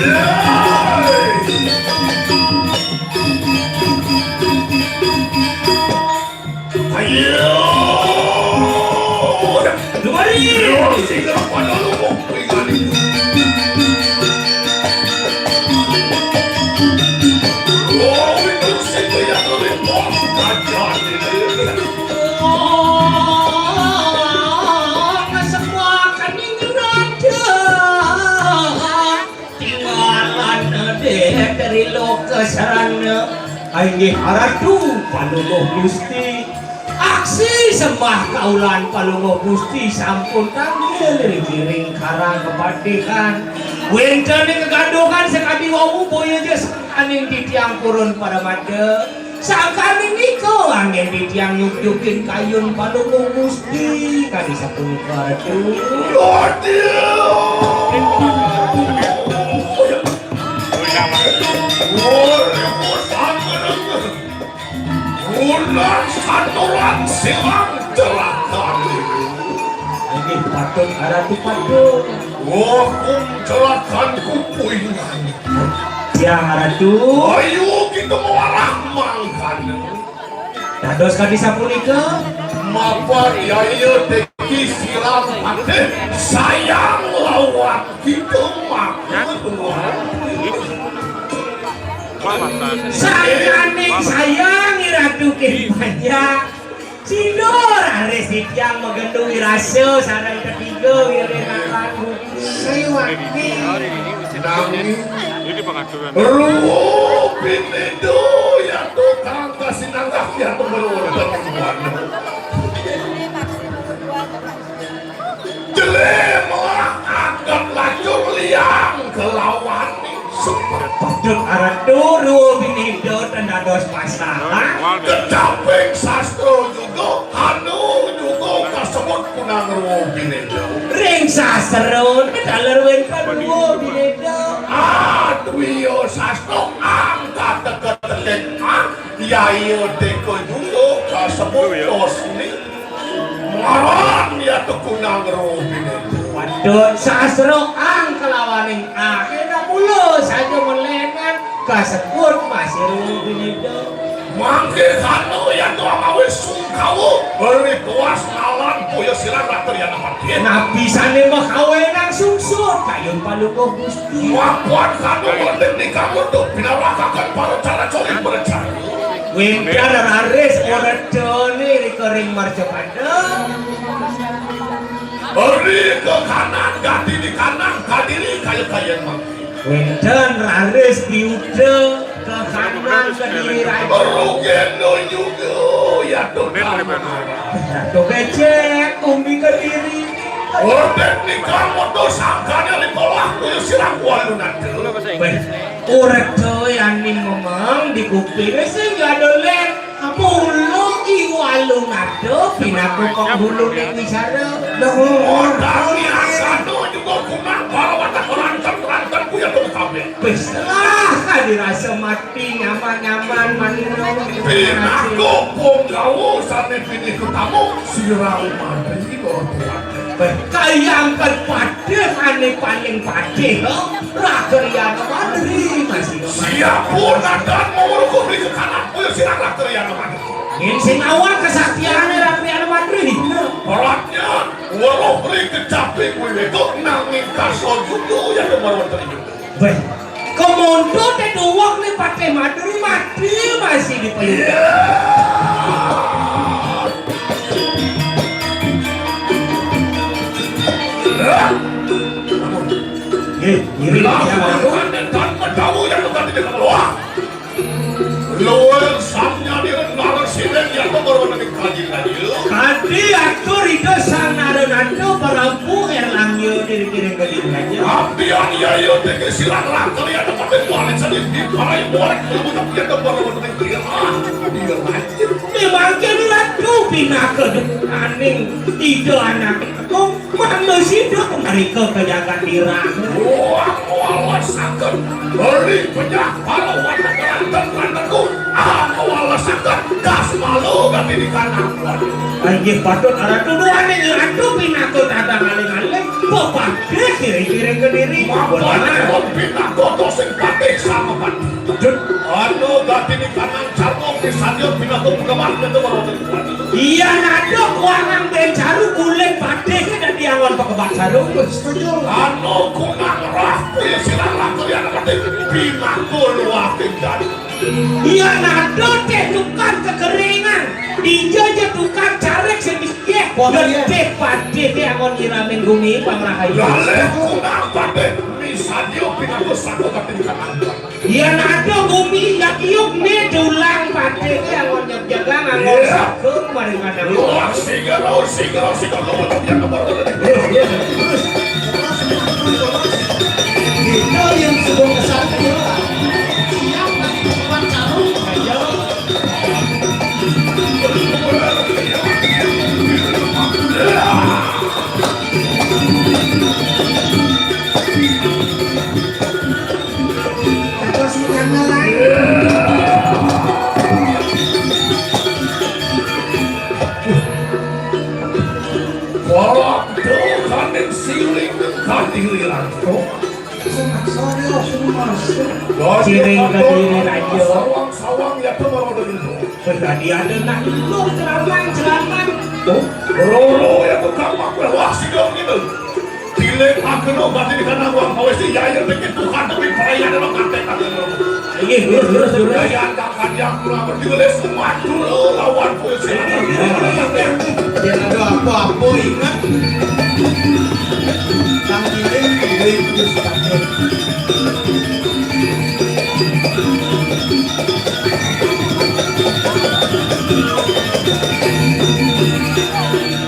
Ayo, lumari. Ayo, sing pada lu. Tingalan dek dari loka sarana. Inggih Ratu Palungguh Gusti. Aksi sembah kaulan Palungguh Gusti sampun tanggil ring karang kapatihan. Wénten ing gegaduhan sakadi wau boya ja sangkaning titiang purun paramada. Sangkaning nika anggén titiang nyukcukin kayun Palungguh Gusti kadi sapunika Ratu. Unang saturan silang jelakan. Inggih patut Ratu patut. Wah, jelakan kupuingan. Ya Ratu. Ayo kita mawarah mangkana. Dados kadi sapunika. Mapan yaya teki silang patih sayang lawan kita mangkana. Sayaning sayang Ratu ké banyak. Sida raris titiang magendu wirasa sareng ketiga wirénakan Sriwati. Nami Ruwo Binido ya tukang kasinanggah ya temen. Jelema anggap lacur liang kelawan. Padut Ratu Ruwo Binido ten dados pasangan. Kecaping sastra juga, anu juga kasebut kunang Ruwo Binido. Ring sastra taler wénten Ruwo Binido. Adwiya sastra angkat teka-tekik ang yaya teka juga kasebut tosni. Maran ya tekunang Ruwo Binido. Waduh, sastra ang kelawaning ah. Kéna mula saja melengan kasebut masih Ruwo Binido. Mangké kanu ya to amawi sungkawa. Beri kuas nalan puya silang rater ya namat. Napi sané makawenang sungsut kayun Palungguh Gusti. Mapan kanu mending nikamu tuh pinawakakan para cara coli berencana. Wénten raris oreda nika ring mercapada. Ri ke kanan, gati di kanan, kadiri kaya-kaya mangki. Wénten raris piuda ke kanan, kadiri raja. Rugendo juga, ya tuh kamu. Ratu becek, umbi kediri. Ordet nikah moto sangkanya di polah kuyu silang walu nanti. Wéh, oreda yaning memang di kuping sing ada lén. Mula I Walunada pinaka penghuluné wicara. Lah, orda biasana juga kunang para watak ranten-ranten kuya tuh kabéh. Wis lah, kadi rasa mati nyaman-nyaman manira. Pinaka punggawa sané pinih kutamu sirang mati orda. Kayang kan padih ané paling padih, Rakriyana Madri masih. Siapun adan mawrukuh di kekanan, kuya sirang Rakriyana Madri. Ngin sing awak kesaktiané Rakriyana Madri. Pelatnya, weruh ri kecapi kuwi itu nanging kasor judu ya kemaruan teribu. Wéh, kemonto té duwek né Patih Madri mati masih di pelita. Nggih, ngiring. Lah, ya, Pak. Kan, kan, kan, tahu yang bukan di dalam. Wah. Luwih samnya di negara sini, ya, kok baru nanti kaji-kaji. Kadi atur Ida Sang Narunata Prabu Erlangga diri-diri kaji-kaji. Abdi aniaya tinggi silang lakar, ya, tempat yang paling sedih di parai, boleh, ya, bukan, ya, kok baru nanti, ya, ah, dia lanjut. Di mangkin ratu pinaka aning Ida anak. Kung manusida pangrika ka jagat dirah. Wah, walesaken. Beri penyah para wanita dan rantenku. Aku walesaken. Kas malu gati di kanan. Inggih patut ratu duaning ratu pinaka tadang aling-aling. Pepatih kiri-kiri kediri. Mapan pun pinaka Ayo pinangku pekebak itu baru. Iya, nado kuangan bén caru kulit patih dadi angon pekebak caru. Setuju. Anu kunang roh kuya silang laku ya patih pinangku luar tinggal. Iya, nado téh tukang kekeringan. Dija ja tukang carik sedikit. Wah, iya. Gedé patih téh angon nyiramin gumi pamrahayu. Lalih kunang patih misadio pinangku satu kati di kanan. Yén ada gumi ndak iup né dulang patih ké awan nyabjagang anggon. Iya. Sakeung maring kadang. Luar siga, luar siga, luar siga, luar siga, luar siga. Iya, iya. Terus, terus, terus, terus. Kita yang sebelum kesatria. Siap lagi tempat caru. Ayo. Terus yang lain. Waduh, kaning siling kadiri langkung. Siling kadiri raja. Sawang-sawang ya tuh mau dulu. Tadi ada nak lu ceramah, ceramah. Tuh, roro ya tuh kapak wah sidong gitu. Tilik aku lo berarti di kandang uang kawesi ya yang bikin Tuhan tapi perayaan lo kate kate lo. Iya, terus, terus, terus. Ya yang tak kandang kurang berarti oleh semua dulu lawan polisi. Dia ada apa-apa ingat. Tang kirim duit terus pakai.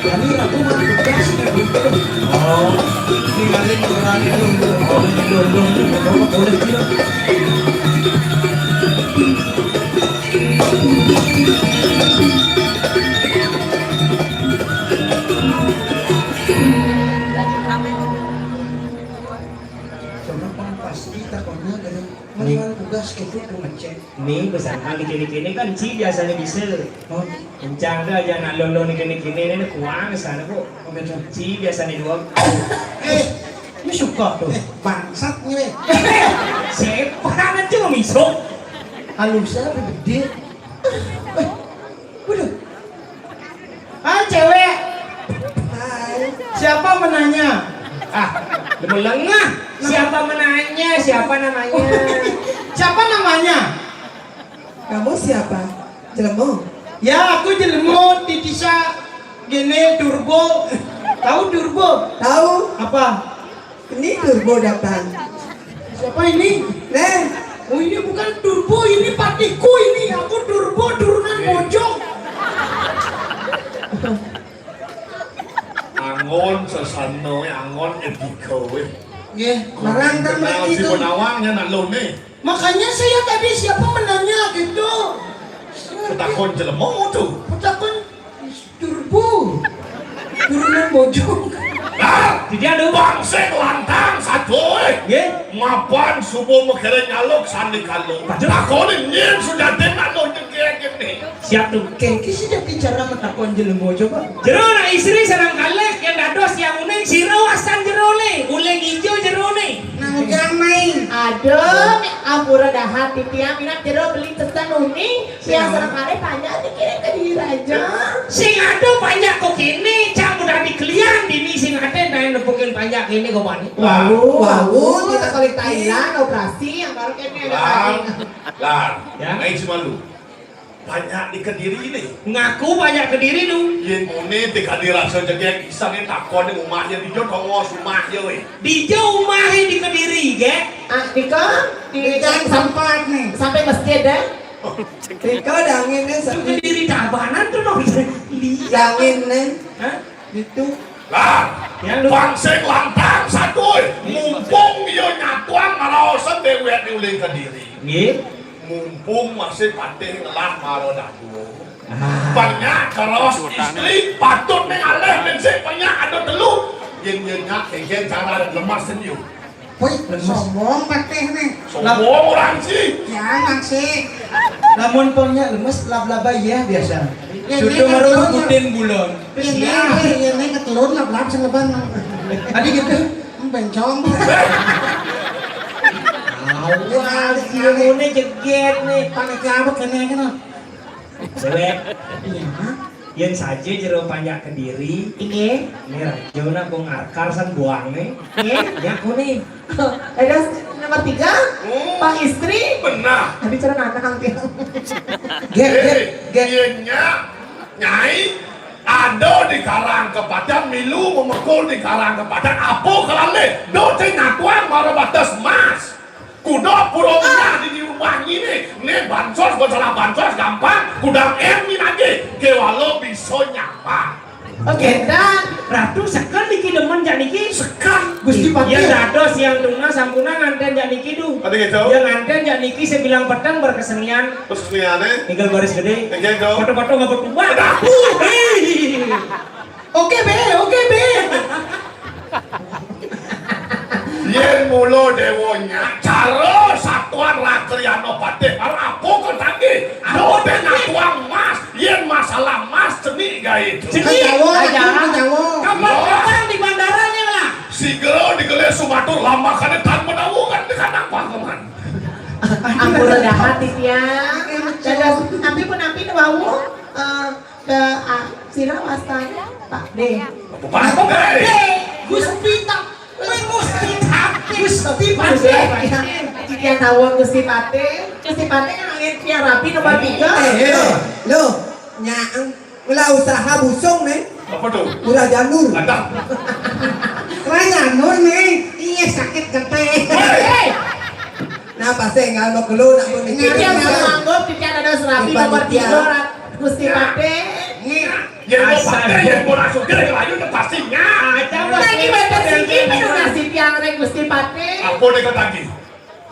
Kami aku mah tugas ya, gitu. Oh, tinggalin orang itu, orang itu, orang itu, orang itu, orang itu. Coba kan pasti takonnya dari melihat tugas gitu tuh ngecek. Nih, pesan kali kini-kini kan Ci biasanya bisa. Oh. Kencang dah aja nak lolo nih kini-kini ini kuang sana kok. Oh, betul. Ci biasanya dua. Eh, ini suka tuh. Eh, bangsat nih, weh. Siapa nanti mau misuk? Halusnya lebih gede. Eh, waduh. Ah, cewek. Hai. Siapa menanya? Ah, udah melengah. Siapa menanya? Siapa namanya? Siapa namanya? Kamu siapa? Jelemo. Ya, aku Jelemo, Titisha, gini, Turbo. Tahu Turbo? Tahu. Apa? Ini Turbo datang. Siapa ini? Nih. Oh, ini bukan Turbo, ini patihku ini. Aku Turbo, turunan Bojong. Angon sesano, angon etika, weh. Nggih, marang kan begitu. Si Benawang ya nak lone. Makanya saya tadi siapa menanya gitu. Petakon jelema tuh. Petakon Turbo. Turunan Bojong. Nah, jadi ada bangsa lantang satu, eh. Nggih. Mapan subuh mekere nyaluk sandi kalu. Takoni nyen sudah nak lo jegek ini. Siap tuh. Kengki sih jadi cara metakon jelema coba. Jero nak istri sareng kalih yang dados yang uning sira wasan jero ne, uling ijo jero ne. Nang ujang main. Aduh, nek ampura dahat titiang minat jero beli tetan uning, yang sareng kalih panjak dikirim ke diri raja. Sing ada panjak kok kene, cak udah dikelian dini sing ada nang nepukin panjak kene kok bani. Wau, wau, kita kali Thailand operasi yang baru kene ada. Lan, lan, ya. Aing semalu. Banyak di Kediri nih. Ngaku banyak Kediri nu. Yen muni di Kediri rasa jegek isan nih takon nih umahnya di jo tongos umahnya weh. Di jo umahnya di Kediri ge. Ah, Dika, di Di jalan sampai, sampai nih. Sampai masjid deh. Dika dangin nih. Itu sampai Kediri Tabanan tuh noh. Lihat. Dangin nih. Hah? Gitu. Lah, yang lu pangsing lantang satu, mumpung dia nyatuang ngalawasan dewek diuling Kediri. Nggih. Mumpung masih patih ngelah mara dadu. Ah. Banyak keros istri patut ning alih ning sik banyak ada telu. Yen nyenyak kengken cara lemah senyum. Wih, sombong patih nih. Sombong orang sih. Ya, nang sih. Lamun pongnya lemes lab-laba ya biasa. Ya, sudah ini marung ketelun. Ikutin bulon. Ini, ini ketelun lab-lab sing leban. Tadi gitu. Bencong. Awal ilmune jeget nih. Pakai apa kena kena? Cewek, Iya. Yen saja jero panjak Kediri, Inggih. Ini rajona bong arkar san buangne. Inggih. Ya kuning. Ada nomor tiga, Hmm. Pak Istri. Benar. Tadi cara anak angkil. Gek, gek, gek. Yen nya, Nyai, ada di Karang Kepadan, milu memekul di Karang Kepadan, apa kelale? Do cai ngatuang mara batas mas. Kuda pura menah di rumah ini. Ni bansos, masalah bansos gampang. Kudang M ni lagi. Kewala bisa nyapa. Oke, dan Ratu seken niki demen jak niki. Sekan. Gusti Patih. Ya dados yang tunggal sampuna nganten jak niki du. Ada gitu? Ya nganten jak niki sebilang peteng berkesenian. Terus keseniannya. Tinggal baris gede. Yang gitu. Foto-foto nggak berubah. Ada. Hei. oke be, oke be. Yen mula dewa nya, cara satuan Rakriyana Patih, apa ketagi? Apa ngatuang mas? Yen masalah mas, cenik gae itu. Cenik. Jawa, Aja. Jawa. Kapan-kapan di bandaranya lah. Segera digelis sumatur lambakane tan menawa kan di kandang pakeman. Ampura dahat titiang. Dados, tapi pun ampun wau, eh, ke, ah, sira wastane Pak D. Apa Pak D? Gusti Patih. Gusti Patih. Gusti Patih. Titiang tawon Gusti Patih. Gusti Patih kan angin tiang rapi nomor tiga. Eh, lo, lo, nyaang. Ngelah usaha busung nih. Apa tu? Murah janur. Ada. Murah janur nih. Iya sakit gede. Hei. Nah, pasti enggak mau keluar, nak mau mikir. Titiang yang manggap, titiang ada serapi nomor tiga, Rat-, Gusti Patih. Yen mau pakai, yen mau langsung kira kelayu itu pastinya. Aja Lagi betul siki, pinunasi tiang rek Gusti Patih. Apa dia kata lagi?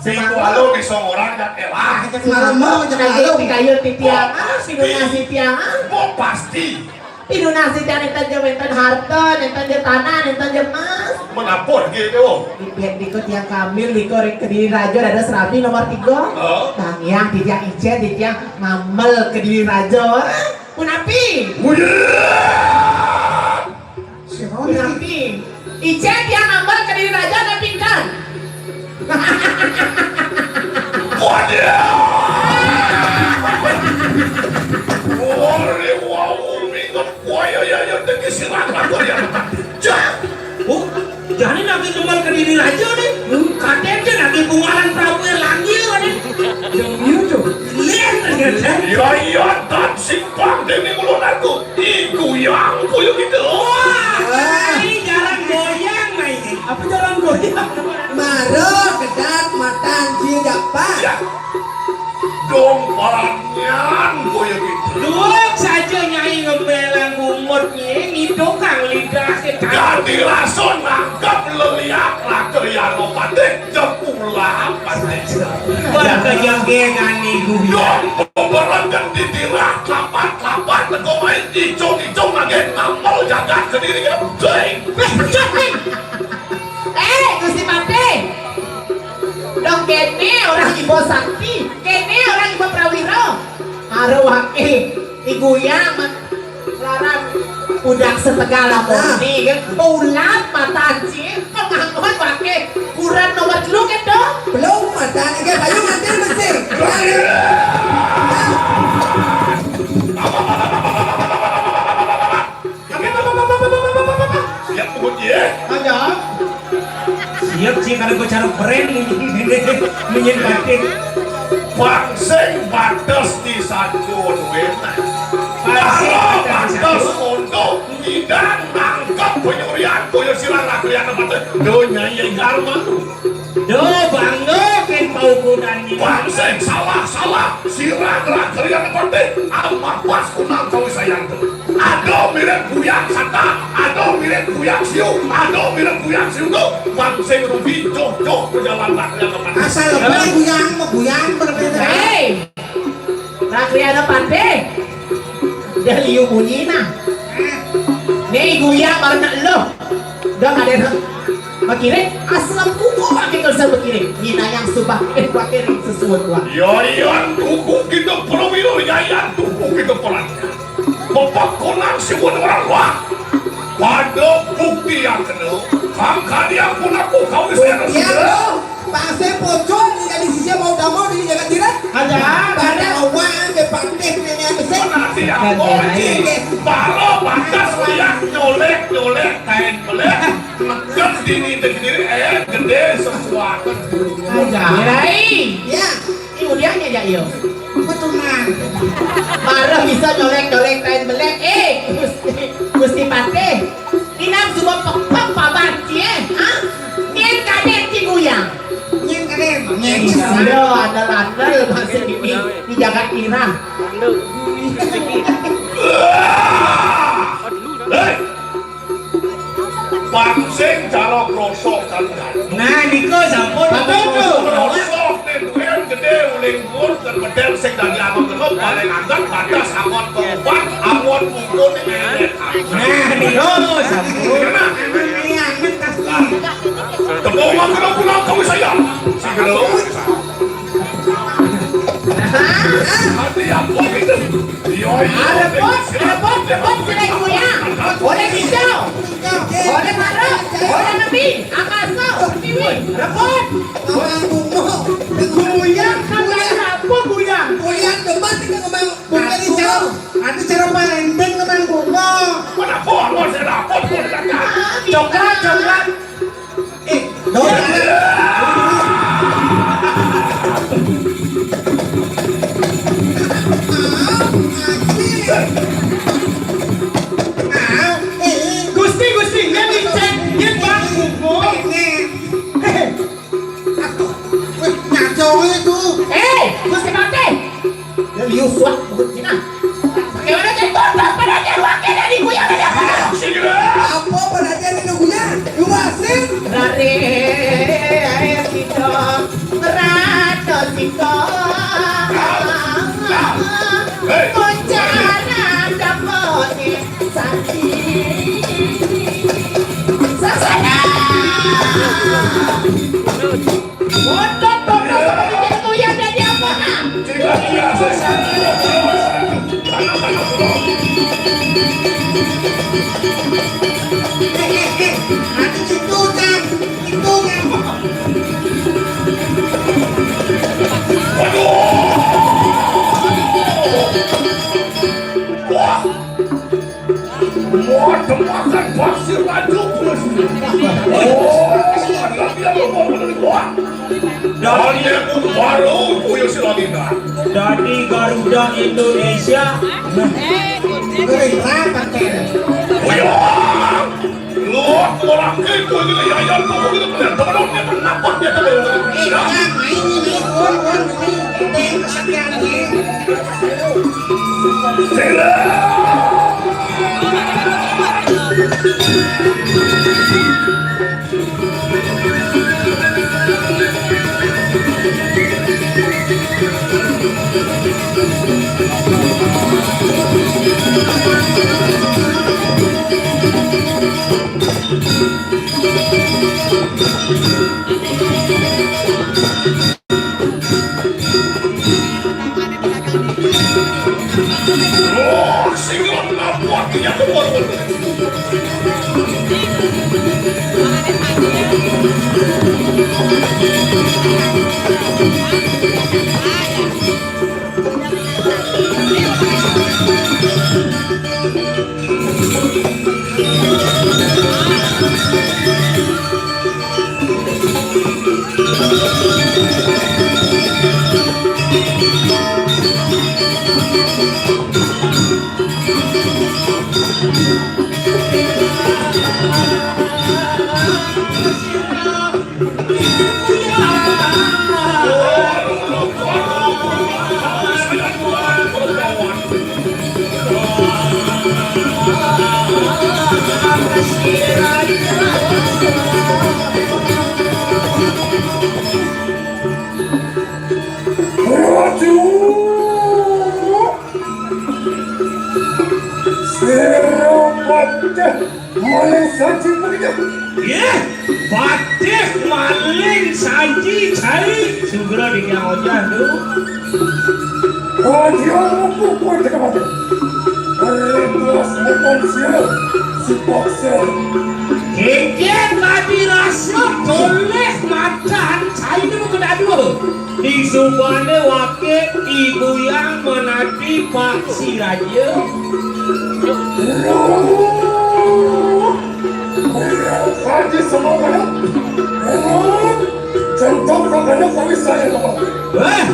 Minggu lalu bisa orang dan elah. Malam mau aja Lagi malam. dikayut titiang, ah, pinunasi tiang, ah. Mau pasti. Pinunasi tiang nenten je wenten harta, nenten je tanah, nenten je emas. Menapur gitu. Dipiak diko tiang kamil, diko rek Kediri Raja, ada serapi nomor tiga. Oh. Bang yang titiang icen, titiang ngamel Kediri Raja. Punapi? Wuyah. Si Roni. Punapi? Icen tiang ngamel Kediri Raja, ada pingkan. Wadiah. Wari wau mingat waya ya ya tinggi sirat aku ya. Cak. Oh, jadi lagi demen Kediri Raja nih. Kadek je lagi bungaran Prabu Erlangga nih. Yang you tuh. Lihat ternyata. Ya iya, dan simpang demi mulut aku. Iku yang puyo gitu. Wah, ini jarang goyang nih. Apa jalan goyang? Mara kedat matan cie japa. Ya. Dong paranyan puyo gitu. Duh, saja Nyai ngembelang gumut nih, ngidukang lidah kita. Jadi raso nangkep leliak Rakriyana Patih jepula Patih. Berkejagengan nih gue. Dong beberengan di tirah lapat-lapat teko main icung-icung lagi nampel jagat Kediri gedeng. Eh, Gusti Patih. Dong kene orang Ibu Sakti, kene orang Ibu Prawiro. Karo wake, iguyang, larang udah setegal lah murni kan. Ulat mata anjing, kemangon wake. Kurang nomor telu kan dong? Belum matan, enggak, ayo mati mesti. Siap pukul dia. Ada. Siap sih kalau gue cara brand ini. Minyak batik. Bang sing bates di sancun wena. Para bates untuk tidak nangkep penyurian kuyo silang Rakriyana Patih. Donya ye garma. Duh, bangga kan paukudan ini. Bang sing salah-salah silang Rakriyana Patih. Amat pas kunang cawi sayang tu. Ada mirip buyang sata, ada mirip buyang siu, ada mirip buyang siu tu. Bang sing rugi joh-joh ke jalan Rakriyana Patih. Asal lebih guyang, mau guyang berbeda. Hei, Rakriyana Patih. Dah liu bunyi nah. Nih guyang baru nak lo. Dah ada nak. Makiring, asal kuku pakai kerja makiring. Minayang subah, eh, pakai sesuatu. Yayan tuku kita perwira, yayan tuku kita perang. Bapak konang siwon orang wah. Pada bukti yang kena, kang kalian pun aku kau Ya lo, pasir pocong jadi sisi mau kamu di jaga jiran. Ada, pada awal ke Patih nenek besar. Oh, Ci, baro bakas liat nyolek-nyolek kain belék, nekep dini degdé, eh, gedé sesuatu. Kiai. Ya. Ini udiahnya ya, iya. Betul, Mang. Baro bisa nyolek-nyolek kain belék. Eh, Gusti, Gusti Patih. Inang suba pepek paban cie, ha? Nyén kadén ci guyang. Nyén kadén, nyén. Iya, andel-andel masih ini dijaga Ira. Hei! Pancing cara krosok kan. Nah, niku sampun. Apa itu? Krosok nih, duén gedé, uling bur, dan medén sing dadi abang genep, paling angkat batas angon kerupat, angon kuku nih, nenek. Nah, niku sampun. Tepung mah kena pulang kamu saya. Hati apa itu? Iya, iya. Rebut, rebut, rebut, sudah guyang. Oleh hijau, oleh marah, oleh nebi, akasa, piwi, rebut. Guyang, kan apa guyang? Guyang debat itu ngomong. Bukan cara, ada cara parenteng teman bunga. Mana bohong, saya lapor, saya lapor. Coklat, coklat. Eh, dong. Gusti, Gusti, dia dicek, dia bang bunga. Atuh, wéh, ngaco wé tuh. Eh, Gusti Patih. Ya liu suak bukan Cina. Gimana cek tonton pada dia dua kali dari guyang dari apa? Apa pada dia di guyang? Dua sih. Rare kita, rata kita. Rencana dapat. Sasana. Botot, botot, sama bikin tuyul jadi apa? Eh, eh, eh, nanti itu kan, itu kan. Wah. Mau makan pasir laju, Bos. Oh, ada dia mau ngomong dari gua. Dari aku baru punya si Lagina. Dari Garuda Indonesia. Dari berapa, Ter? Wih, lu aku laki, gua ini ayam, gua ini bener, temen lu, dia kenapa dia tuh? Eh, Bang, ini nih, gua, gua, ini, ini, ini. Sira Patih Maling Saji Patih. Yeh, Patih Maling Saji Cai. Sugra di Gang Ojah tu. Raja Rampung Kuat Jaga Patih. Rindas Mutan Sira. Sipaksa. Kengkeng tadi rasa boleh makan Cai tu bukan dua. Di subané waké I Guyang menadi Pak Siraja. Haji semua banyak. Contoh makanya kami saya ngomong. Wah,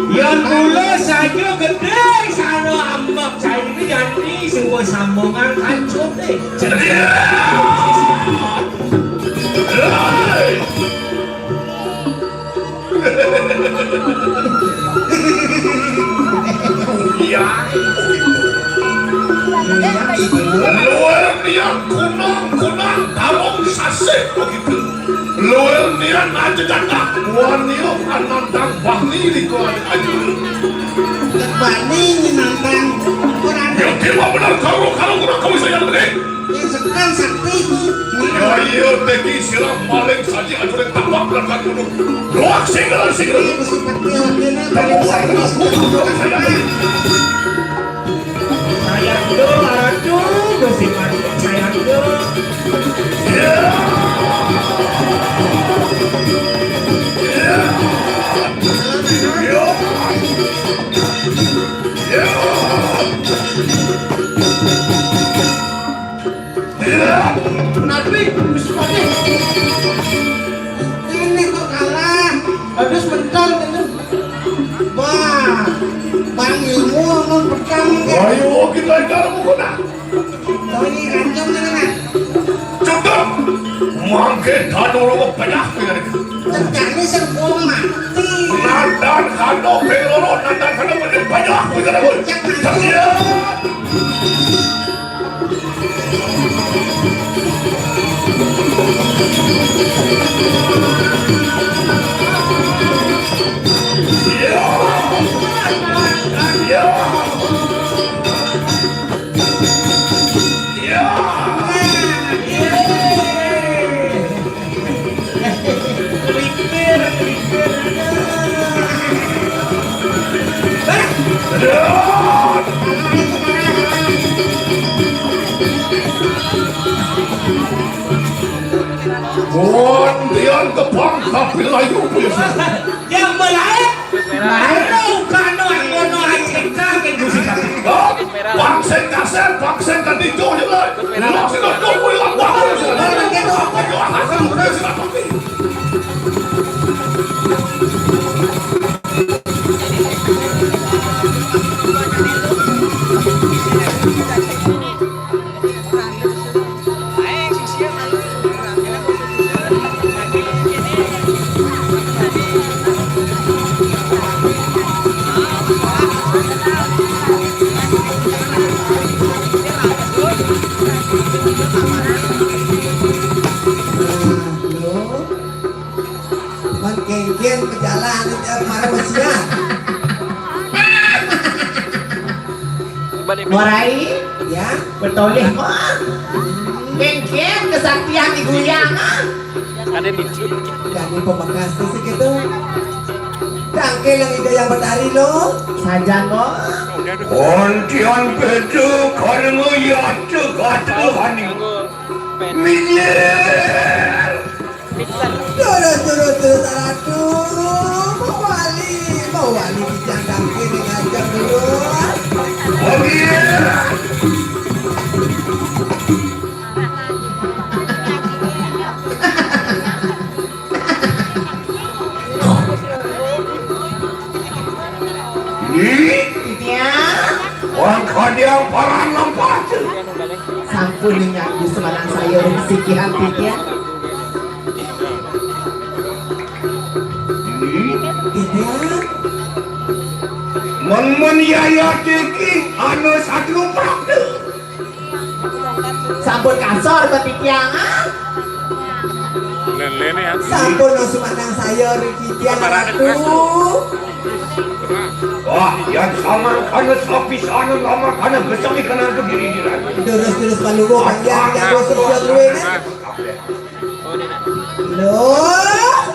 yang mula saja gedé, sana ambek saya ini jadi sebuah sambungan hancur deh. Iya. Luar dia kunang-kunang tarung sasih begitu. Luar dia aja jatah. Wani anandang bani di kuat aja. Bani nantang. Ya, dia benar kalau kalau kurang kau saya lebih. Yang sekarang sakti. Ya iya, teki silang paling saji ajurin tapak dan tak kudu. Doak singgel singgel. Ini mesti pakai lagi nih, paling sakti. Sayang dulu, aracun, mesti mati. Sayang dulu. Ya. Ya. Ya. Ya. Natri, Gusti Patih. Ini kok kalah? Habis mental gitu. Wah, Bang Ilmu amun pedang ya. Ayo kita cari mukuna. Tahu ini kancam mana, Mas? Cukup. Mangke kado lo banyak dengan itu. Kerjanya serba mati. Nandan kado peloro, nandan kado banyak dengan itu. Kerja. Bondian kepang kapilayu punya. Yang melain, lain lo kano angono aceka ke gusi kami. Pangsen kasar, pangsen kan dijo ya lah. Langsung dong, wih lah, wah, wah, wah. Cuman kengken berjalan, eh, manusia. Morai, ya, betoleh mah. Kengken kesaktian di Guyang, ah. Ada di Jadi pembekas tuh sih gitu. Dangke yang ide yang betari lo. Saja kok. Ontian bedu karena ya cegat rohani. Minggir. Turun, turun, turun, aduh, mau wali, mau wali di jangkang kiri ngajak dulu. Oh iya. Ih, iya. Wong kodiang paran lempar. Sampun ingat di semanang saya rezeki hati dia. Iya. Mon-mon yaya tiki anu satu waktu. Sampun kasar ke titiang, ah. Lén-léné ya. Sampun no sumanang saya rezeki tiang ratu. Wah, yang sama kana sapi sana lama kana besar di kanan ke diri diri. Terus-terus palugo panjang yang bosok dia duwe, nah. Loh,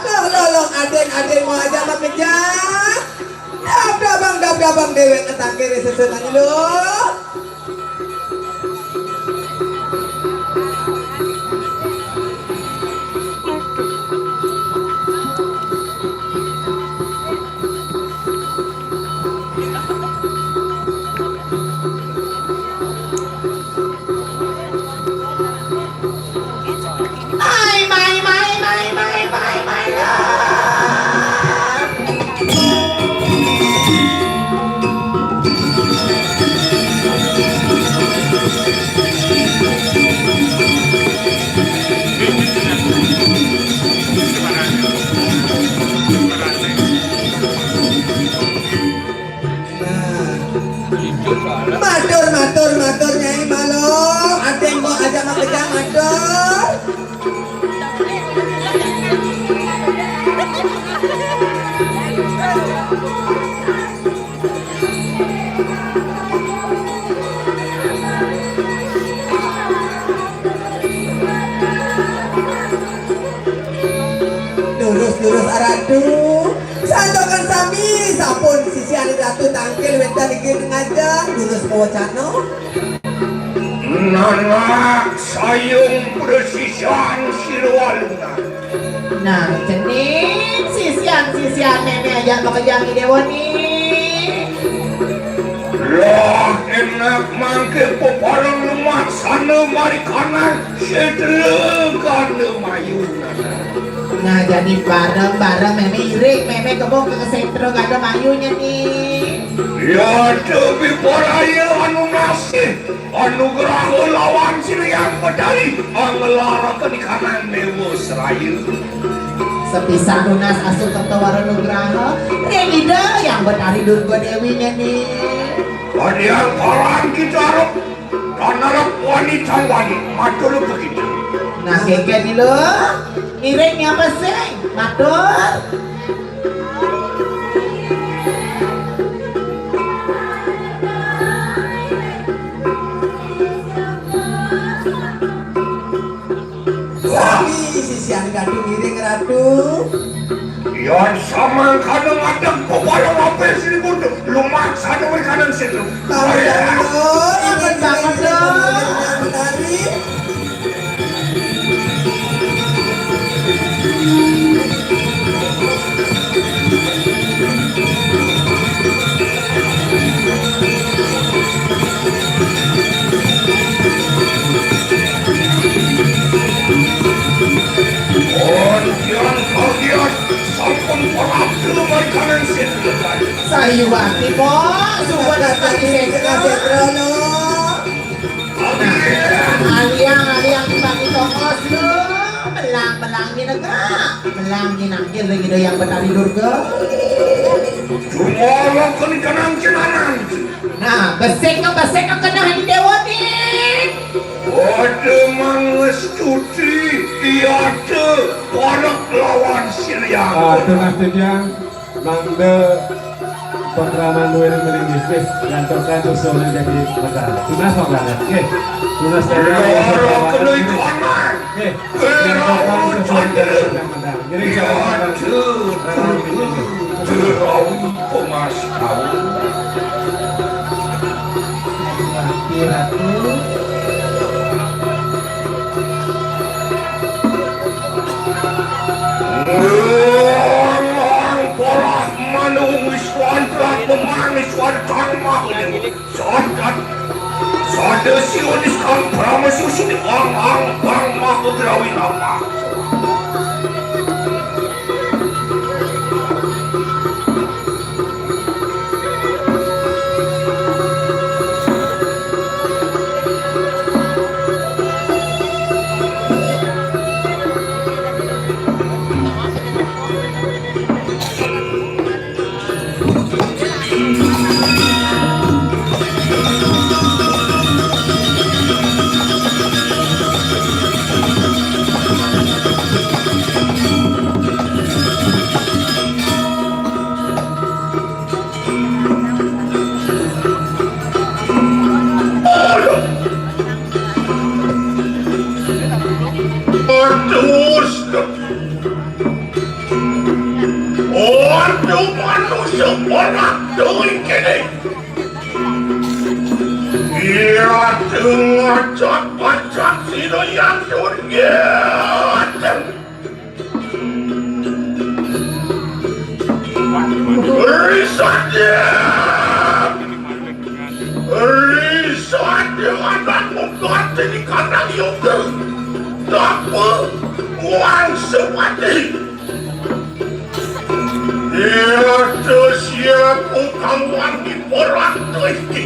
loh, loh, loh, aden, aden mau aja mah kejam. Dab dabang, dab dabang dewek ketangkir sesuatu loh. Lurus, lurus, aradu. Santokan sami, sampun sisian Ratu tangkil wénten ing ngajeng, lurus mawacana. Nanak sayung prasisian sira walungan. Nah, cening sisian-sisian mémé ajak makejang Déwa ni. Lah enak mangké peparan lumaksana marikanan sedra gana mayu. Nah, jani bareng-bareng mémé iring, mémé kebo ka sétra gana mayu nyeni. Ya, Déwi Paraya anu nasih. Anugraha lawan Sri Hyang Betari, anglaraken ikanan Déwa Seraya. Sepisan nunas asukerta wara nugraha, ring Ida Hyang Betari Durga Déwi nyeni. Padian paran kita arep, tan arep wani tan wani, matur begitu. Nah, kénkén ila, ngiring nyapa sing, matur. Sami sisian Ratu ngiring Ratu. Yan samangkana ngadeg bebalang apel sini pun lumaksana merikanan situ. Tahu ya, Ratu. Ini banget, Ratu. Menari. Sampun pernah belum kanan sih. Sayuwakti, Pok. Sumpah datang di setra. Aliang, aliang dibagi tongos lu. Belang, belang ini negak. Belang ini nangkil lagi doyang Betari Durga. Cuma lo kena kenang kenangan. Nah, besik no, besik no kena hati Dewa ni. Waduh, mangestuti, iya tuh, para lawan Siliang. Aduh, Mas Titiang. Mangda pakraman duwene mriki nggih, ngantokan usulane dadi medal. Tunas, Pak Langet. Nggih. Tunas dadi. Lara kena ikonan. Nggih. Ngantokan usulane dadi medal. Ngiring. Aduh, aduh, aduh, aduh, Mas, aduh. Ratu. Nang polah manung wiswan prak pemanis wan kang maha. Sadat. Sada siunis kang prama susun ang ang kang maha grawi nama. Aduh, Gusti. Aduh, manusia panak deui kéné. Iya, teu ngajak-ngajak sira yang durgéten. Risadé! Risadé anak mungkati di kandang yungkeng. Tapa wang sepati. Iya, teu siap utang wang di porang teu iki.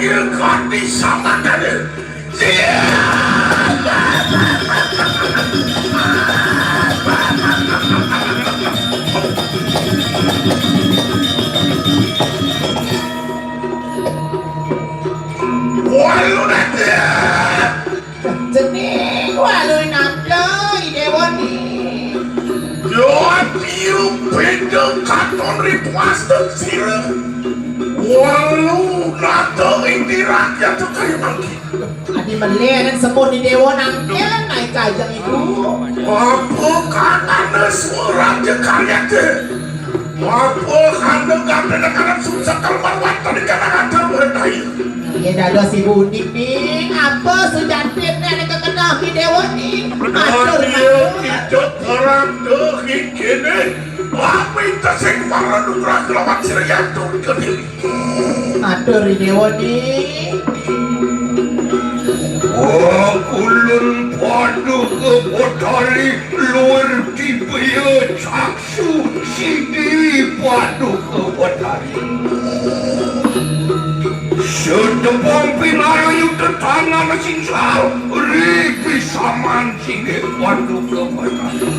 Kadi samakana. Walu nate. Jeneng walu nate, Ida Wani. Yo, atiu beda katon ri puas sira. Walu nate ing tirang ya kaya mangkin. Adi melih nen semut di dewa nangken naik kajeng ibu. Apa katane surat je karyate? Apa kandung kabeh nekanan sumsekel marwatan di kanang ada mulai. Iya dados ibu unik ning apa sujatine nek kekenal ki dewa ning. Matur. Iya, kita orang tuh kene. Tapi tesing para nugrah kelawan sira yatun kediri. Matur Ida Wani. Wah, ulun Paduka Batari luwir dipiya caksu sidi Paduka Batari. Sedepang pinarayu tetangan sing sal, ripi saman sidi Paduka Batari.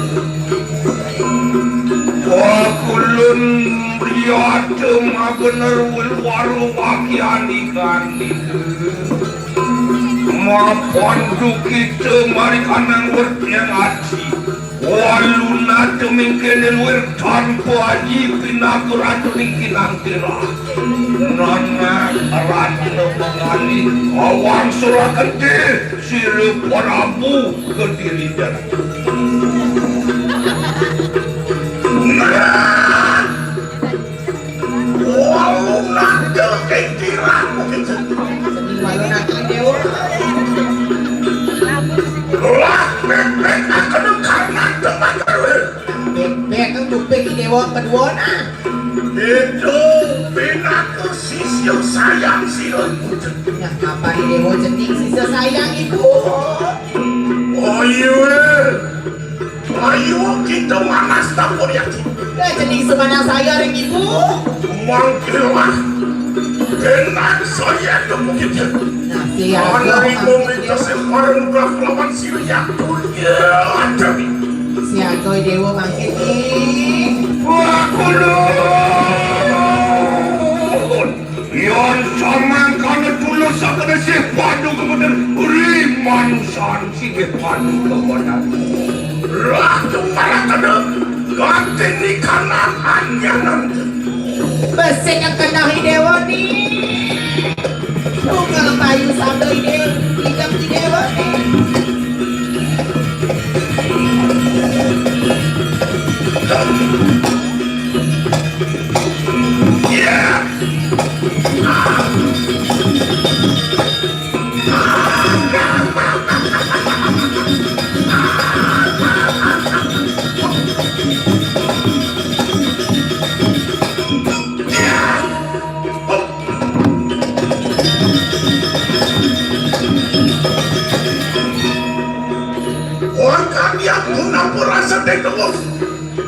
Wah, ulun priyata mabener wil waru wakyani gandhi. Mapan dukita marikanang werteng aji. Wah, Lunat mingkene luwir tanpa aji pinatur atuning kinantira. Nanak ratna mangali awangsulaken te sira Prabu kediridan. Nah! Walu nangkil ing tirang. Walu nangkil, Dewa. Lah, bebek akan karena tembakar. Bebek kan bebek Dewa kedua nah. Itu pinaka sisya sayang sira. Nah, apa Dewa cening sisya sayang iku? Oh iya. Ayo kita manas tampun ya. Lah, cening semanah saya ring ibu. Mangkilah. Enak saya itu begitu. Nah, siaga. Mana ibu minta separan belah lawan si Riyadul. Ya, ada. Siaga Dewa mangkin nih. Wah, kulun. Yan samangkana tulus sakene sih padu kemudian ri manusan sih padu kemudian. Ratu marakana ganti di kanan anyanan. Besik kena Dewa ni. Tunggal payu sabda ide, ikam di Dewa ni. Wong kami aku nampa rasa dek tembus.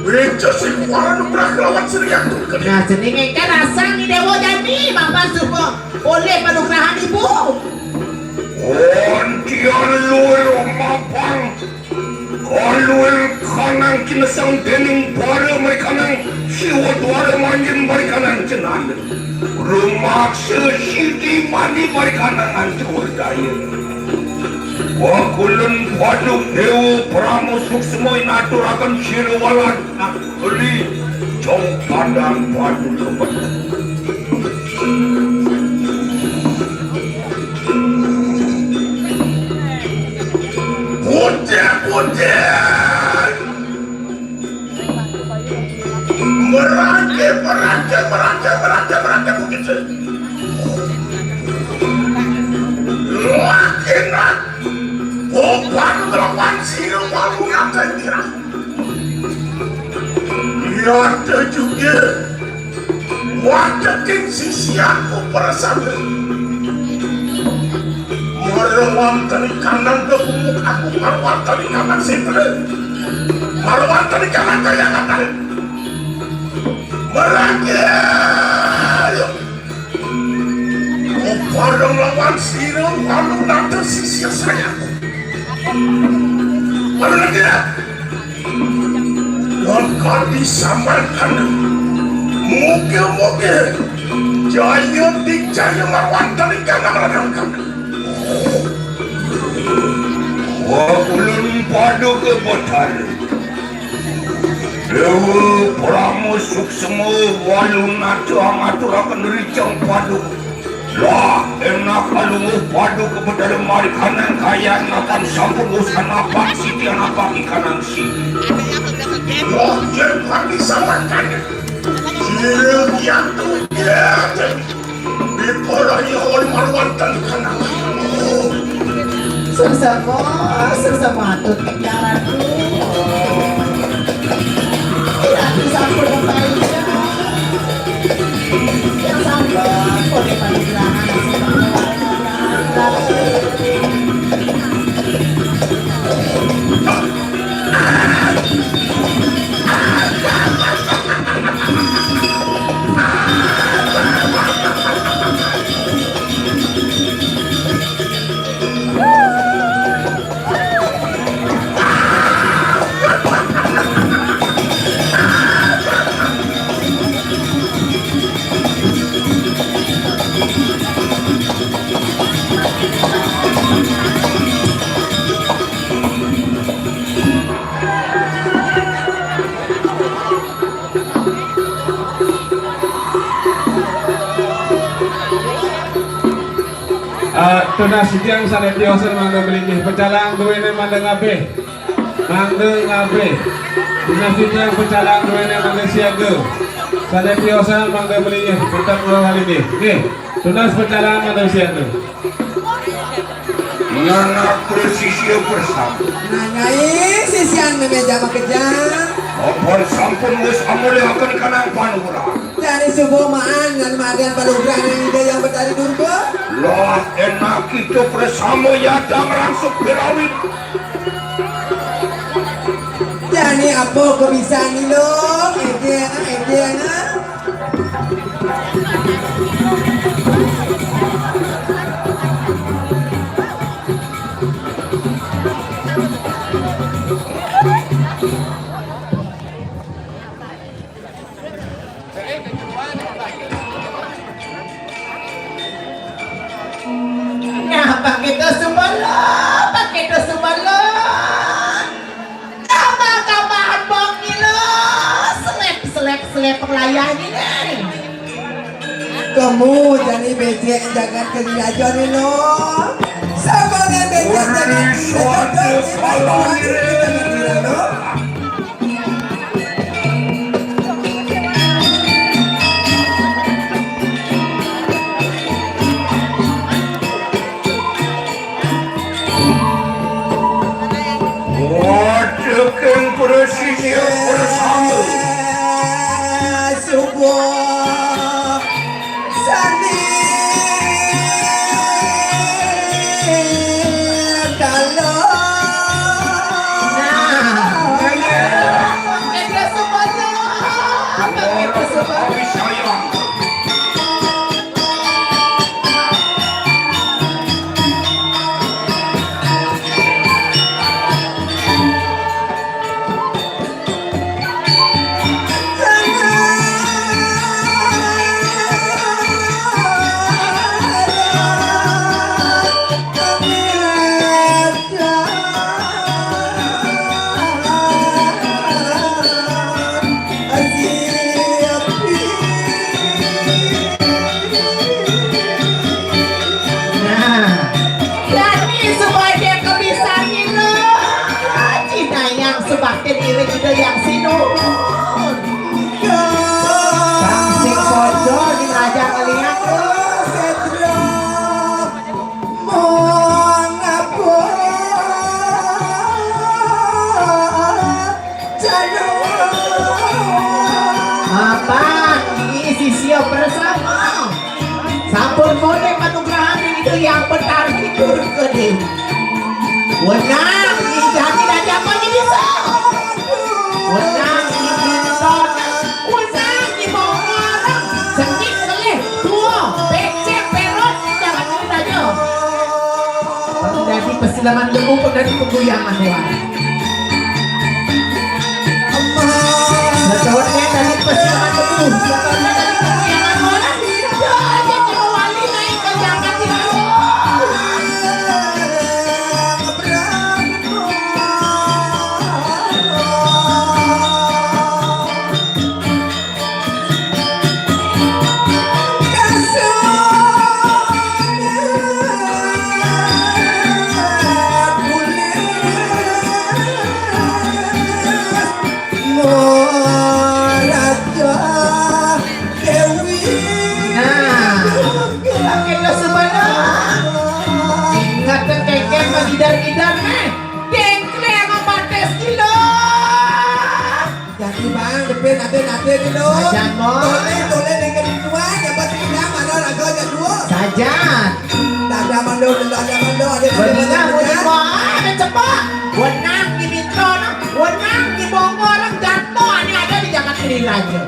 Bejo sing kuaran nubrah lawan Sri Agung Gedé. Nah, jenenge kan rasane Dewa Jani, mapan suka oleh panugrahan ibu. Wontian luwih mapan. Kaluwih kanang kinesang dening para mrikanang siwa dwara manjing mrikanang jenana. Rumaksa siti mani mrikanang antuwur daya. Wakulun paduk dewa prama suksma inaturaken sira walan beli jong pandang paduk. Putih, putih. Merangke, merangke, merangke, merangke, merangke, bukit. Lakinak. Bukan ngelawan sira walu ngaten kira. Nyata juga. Wadeking sisianku persada. Marwantani kanang kebumuk aku marwantani kanang sitra. Marwantani kanang kaya ngaten. Merangkir. Bareng lawan sira walu nata sisya sayang. Merangkir. Bakal disamarkan. Muga-muga jaya dijaya marwantani kanang radang kanang. Wakulun paduka Betara. Dewa Prama Suksma walu nata ngaturaken rijang paduka. Lah, enak kalungguh paduka Betara mari kanang kayan natan sampun usan apak siti anapak ikanang siti. Lah, yen kami samakan. Sira kian tuya. Dipolani oleh marwanten kanang. Sesama, sesama atut jalanku. Ratu sampun baik. Yang sampun oleh panitia. Eh, tunas titiang sané tiosan mangda malinggih, pecalang duéné mangda ngabih. Mangda ngabih. Tunas titiang pecalang duéné mangda siaga. Sané tiosan mangda malinggih, tetep ngawal ini. Nggih, tunas pecalang mangda siaga. Nana presisio bersama. Nanyai sisian méméja makejang. Apa sampun wis amulihake kanang panugrahan? Jani suba maan ngan madan panugrahan Ida Hyang Betari Durga. Lah, enak itu bersama yadang rangsuk pirawit. Jani apa kebisan ilo? Ejeng, ejeng, ah. Nah, pakai dos sumber lo, pakai dos sumber lo. Tambah-tambahan bok ni lo. Selep, selep, selep pengelayah ni, ni. Kamu jani becek jagat kali aja ni lo. Sama dengan becek jagat kali aja ni lo. Waduh, keng presisi bersama. Sungguh sani kalau. Nah, iya. Kita semuanya. Kita semuanya. Nah, jadi sebagai kebisan nila, Cina yang sebakti diri kita yang sinun. Sing bocor di raja ngeliat tuh. Mengapa Apan, ini sisya bersama. Sampun boleh panugrahan itu yang betar hidur ke dewi. Wenang, ini jadi raja apa ini bisa? Wenang, ini bisa. Wenang, ini mau ngarang. Sengit, seleh, tua, becek, perot, jangan ini raja. Dari pesilangan lembu pun dari penggoyangan wah. Betul, eh, dari pesilangan lembu. Betul, eh, dari penggoyangan wah. Dia aja kalau wali naik ke Jakarta. Nah, kita sebenarnya ingat kengkeng mah idar-idar nih. Dengklé sama batis kilo. Jadi bang, depin ade-ade gitu. Sajan, Mon. Toleh, toleh dengan tuan, ya buat kita mana raga aja dua. Sajan. Dada mando, dada mando, ada. Benar, mau di mana? Ada cepat. Wenang di Bintang, wenang di Bogor, jatuh, ini ada di Jakarta ini raja.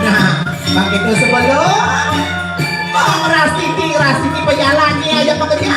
Nah, begitu sebelum mau Rastiti, Rastiti pejalan nih aja pekerja.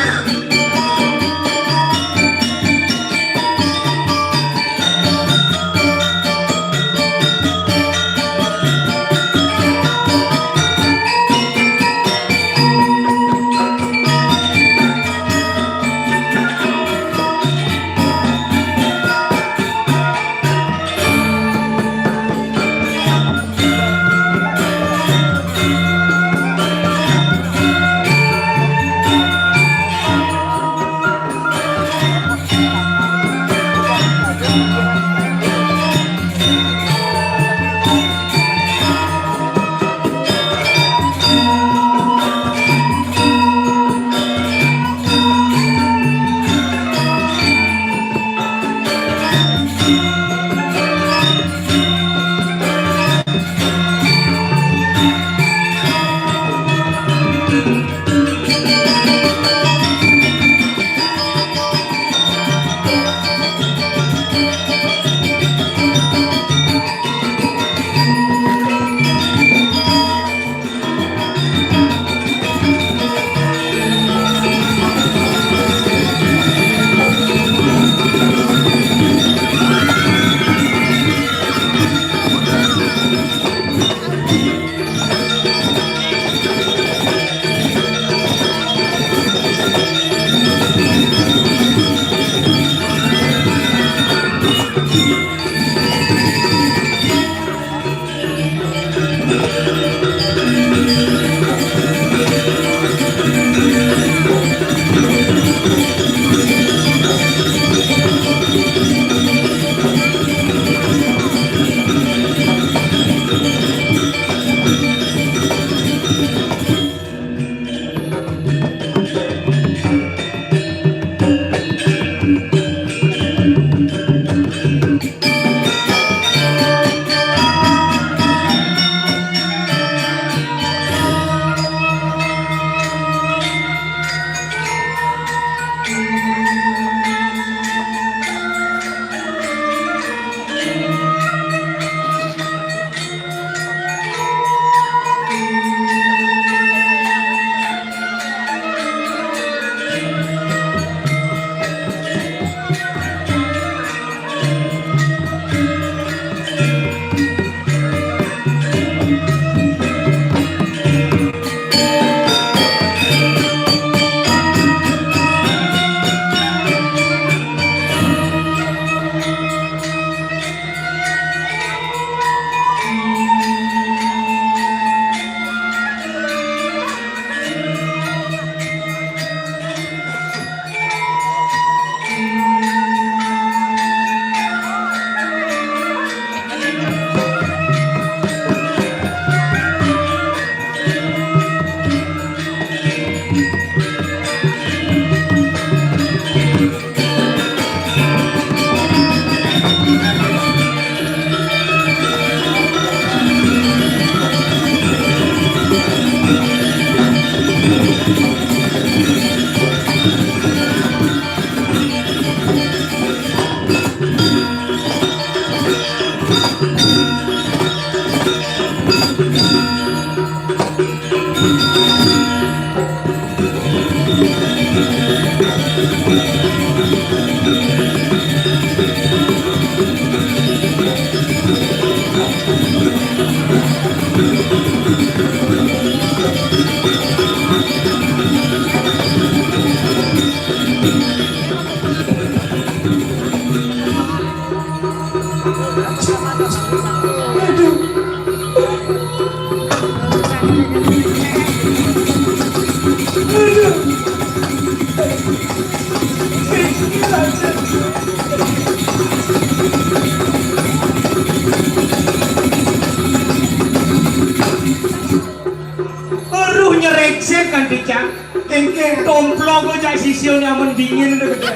Weruh nyrecek kanti, Cak. Kéngkén. Tomplok kok, Cak, sisiné amun dingin to gedé.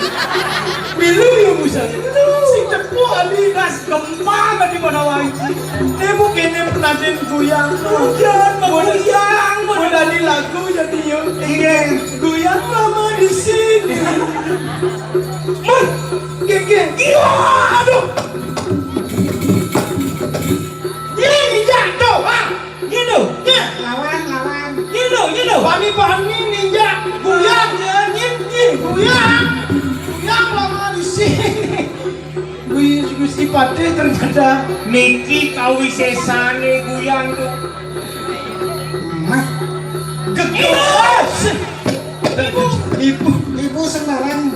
Milu ya, Musa. Sing cepuk ali. Das gempa tadi pada wanci. Ibu kéné penantin goyang. Goyang, goyang. Mun tadi lagu ya tiup. Iya. Goyang lama di sini. Mun, kéngkén. Iya, aduh. Ini jatuh, ah. Nyindo. Nyah, lawan, lawan. Nyindo, nyindo. Pami-pami ninja. Buyang, ya, nyit, nyit. Buyang. Buyang lama di sini. Gusti, Gusti Patih ternyata. Niki kawisésané buyang to. Mah. Gegelas. Ibu, ibu, ibu sembarang.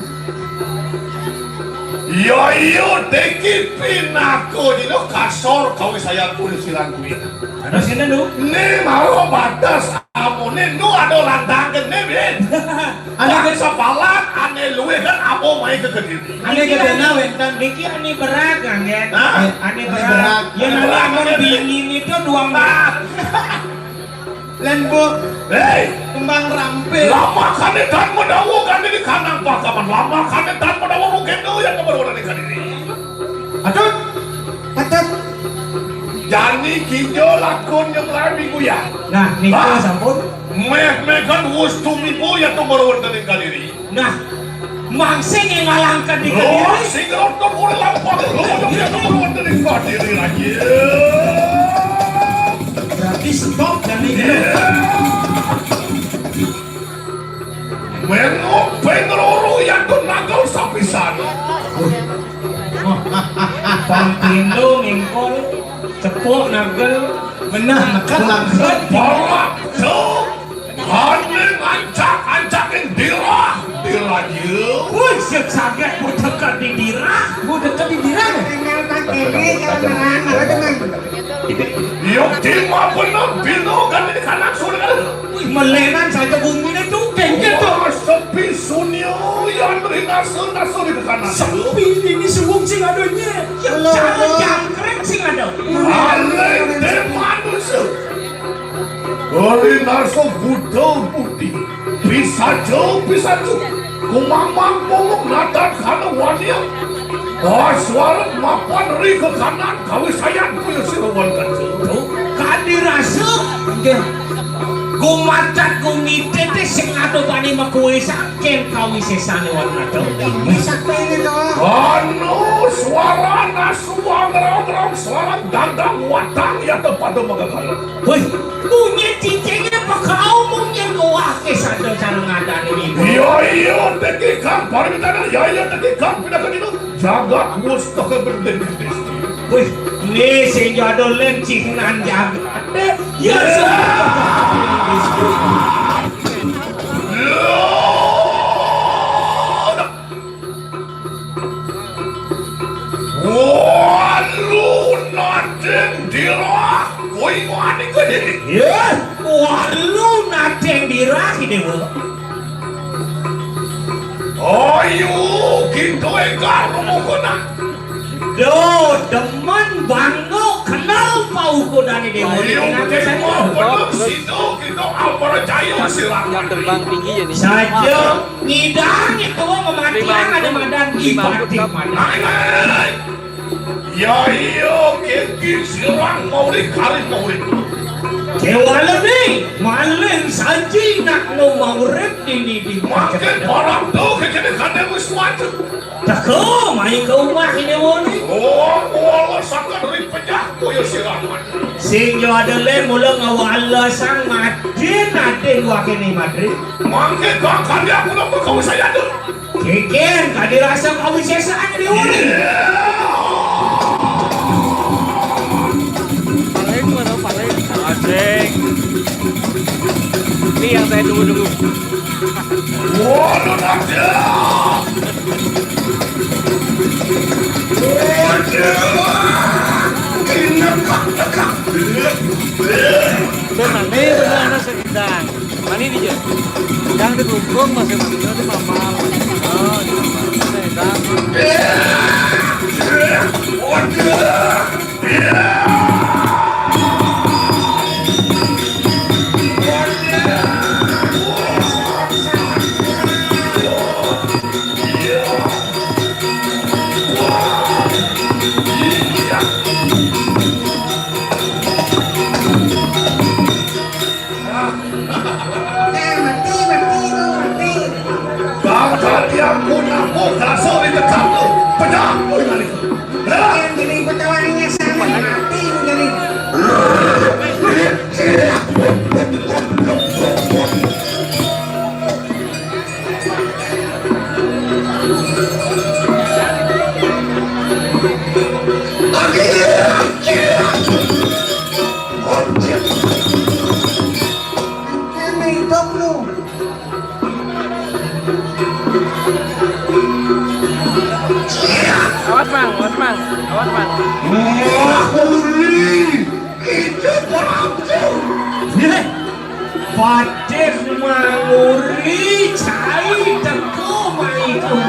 Yo, yo, deki pinako dino kasor kawis saya tulis silang kuwi. Ada sini, Nu. Né mau batas amoné, Nu, ada lantangan né, Bin. Ané Bangsa Palak, ané luwih kan apa mai ke Kediri. Ané gedéna wénten. Niki ané berat, Kang, ya. Hah? Ané berat. Ané berat. Ya, nanti amun dingin itu doang. Ah. Lén, Bu. Héi. Kembang rampé. Lama kané tan menawa kané di kandang pakaman. Lama kané tan menawa mungkin tuh yang kebaruan di Kediri. Aduh. Tetep. Jani kinjo lakon yang lain minggu ya. Nah, nika sampun. Méh-méh kan wus tumibo ya tuh baruan di Kediri. Nah, Mangsing yang ngalangkan di Kediri. Sing rontok oleh lampah, lo udah punya nomor wonten ing Kediri lagi. Berarti stop dan ini. Mengop pengeluru yang tuh nagel sapisan. Pangkindo mingkol, cepok nagel. Benar, nagel, nagel. Balak, cuk. Ane ngancak-ancakin dirah, dirah, yuk. Wih, siap saget, mau dekat di dirah. Mau dekat di dirah, ya? Tinggal tak kene, kalau nerang, apa tuh, Mang? Yuk, di mah bener, bino kan ini kanan sore kan. Wih, melenan saja bumine tuh, kengkit tuh. Wah, sepi sunyo, ya, dari ngasur-ngasur di kanan. Sepi ini suwung sing adanya. Ya, lo, cara lo. Jangkrik sing ada. Alek, de manusia. Rinarsa Buddha Bukti, pisaja, pisaja, kumamang munguk nadan kana waniya, aswara mapan ri kekanan kawisayan kaya sira wan kaca. Kadi rasa, nggih. Gumacat gumitite sing ngadopani makuwi saking kawisesane wan kaca. Wis sakmene to. Anu swara nasu angrong-ngrong swara dandang watang ya tepada magakala. Wih, munyi cicingnya pakau, munyi luah ke sada cara ngadani ibu. Iya, iya, teki kang paring tanah, ya, iya, teki kang pindah ke dino. Jagat wus teke berdiri. Wih, ini sing jodoh lencing nan jagat. Ya, sudah. Walu nadeng dirah, kowe wani kowe. Ya, walu nadeng dirah, Dewa. Ayo, kita enggak rumah kena. Do, demen bangga kenal paukodane, Dewa. Ayo, kita mau bener situ, kita apa percaya silakan. Jam terbang tinggi ya nih. Saja. Ngidang itu mematian ada madan ibadik madan. Hai, hai, hai. Ya iya, kiki sirang maulid kali maulid. Kewala ni, maling saji nak no maurip dini di makin parang tu kekene kandang wis wajib. Teko, mai ke rumah ini woni. Oh, wala sangat ri pejah koyo sirang. Sing yo ada le mula ngawala sang madin adin wakini madri. Mangke kakak aku nak kau saya ada. Kikin, kadi rasa kawisesaan di uri. Paling mana paling? Asik. Ini yang saya tunggu-tunggu. Waduh, ada. Waduh. Ini kak, kak. Saya mana benar anak sedang. Mani di je. Yang di Klungkung masih masih itu Pamal. Oh, di Pamal. Saya dah. Eh, mati, mati, itu mati. Bakal dia pun aku kasar di dekat tu. Pecah, oi, balik. Yang jadi pecawannya sana, mati, itu jadi. Awas, Mang, awas, Mang, awas, Mang. Wah, uli, kita berhancur. Patih manguri cai teko maiku.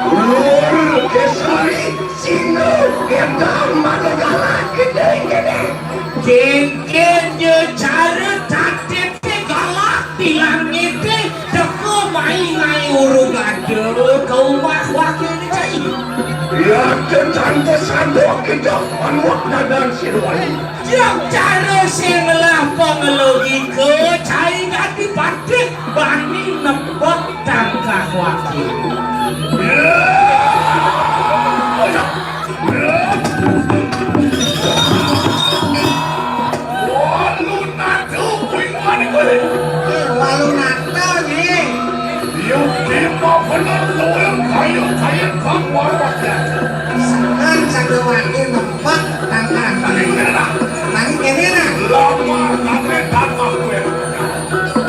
Lur kesari sino kita manegala gede-gede. Kengken je cara tatete galak di langite teko mai ngai urung ada kau mah wakil ni cai. Ya, tentang kesandok kita manuak dadan sirwai. Tiap cara sing ngelah pengelogika cai dadi patih bani nepek tangkah Wati. Wah, lunat tuh, kuing manik kuing. Wah, lunat tuh, nih. Yuk, kita bener tuh, kayu, kayu, kang warwat ya. Sekarang sanggawati nempak tangan. Tadi kena. Tadi kena. Lama, tadi datang gue.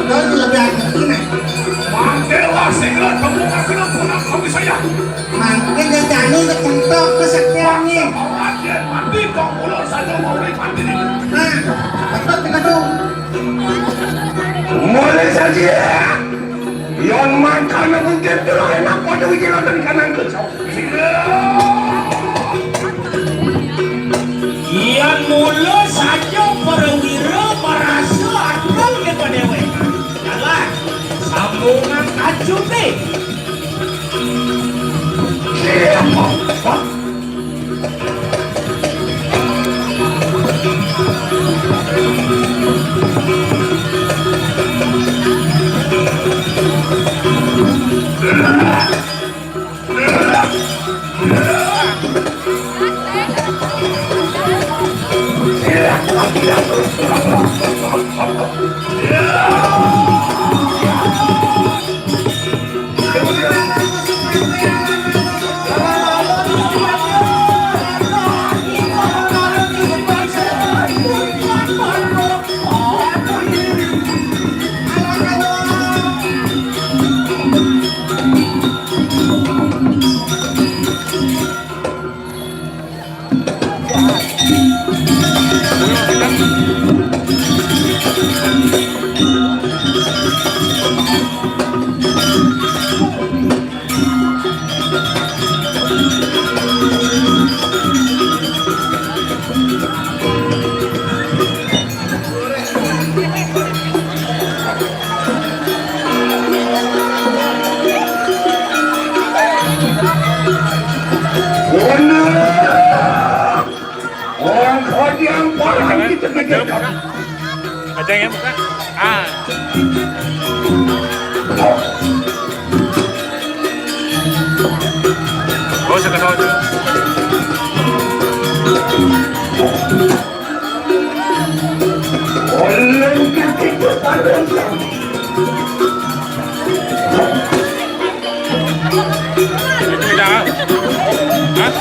Kau lebih aneh. Mangke lah, sing lah, kamu kasih lah, pulang kami saya. Mangke jajani kecentok kesaktiannya. Mati kau pulang saja mau mati. Nah, betul kita tuh. Mulai saja. Yon mangkana mungkin telah enak pada wijilan dan kanan ke. Yan mula saja para wira marasa agung ning padéwék. Kalah sambungan kacuté. Orang kau yang parah kita kejar. Ada yang buka? Ah. Oh, saya tahu tu. Orang kita parah. Itu dah. Hah?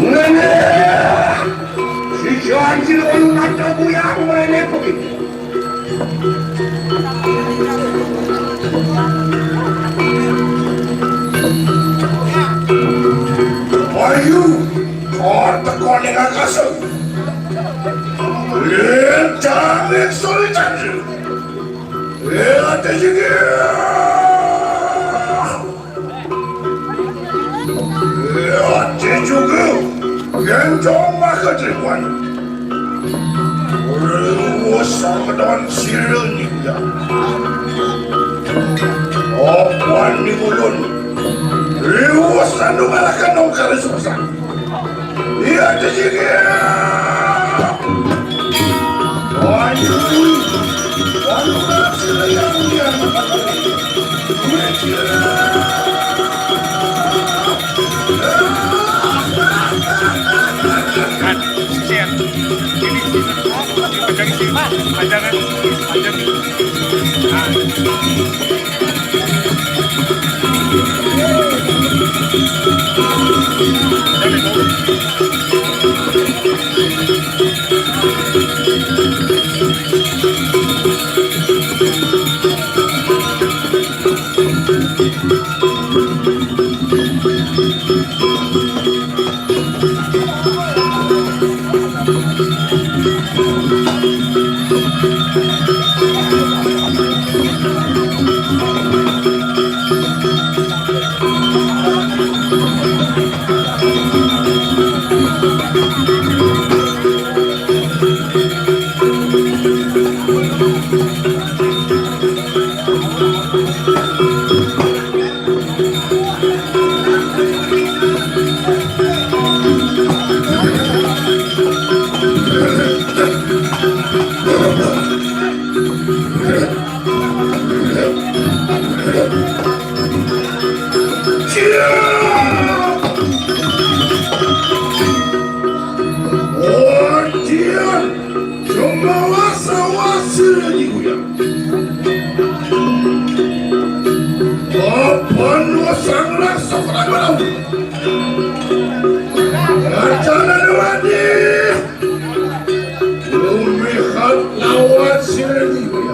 Ngene. Si Janji lu mata buyang mrene begitu. Ayo, kor teko ning akase. Kencang solitario. Ate jigi. Ate juga. Kencang maka tribuan. Ruwos sangedon sira nyingga. Opan ni ulun. Ruwos anu ngalakan ongkar susah. Iya, jijik, iya. Waduh. Waduh, berhasil, iya, iya. Kan, share. Ini, ini, pajangan sih. Pajangan, pajangan. Nah. Sumbawa sawa sira nyiguya. Papan wasang rasa perabalau. Racana dewadi. Lumihat lawan sira nyiguya.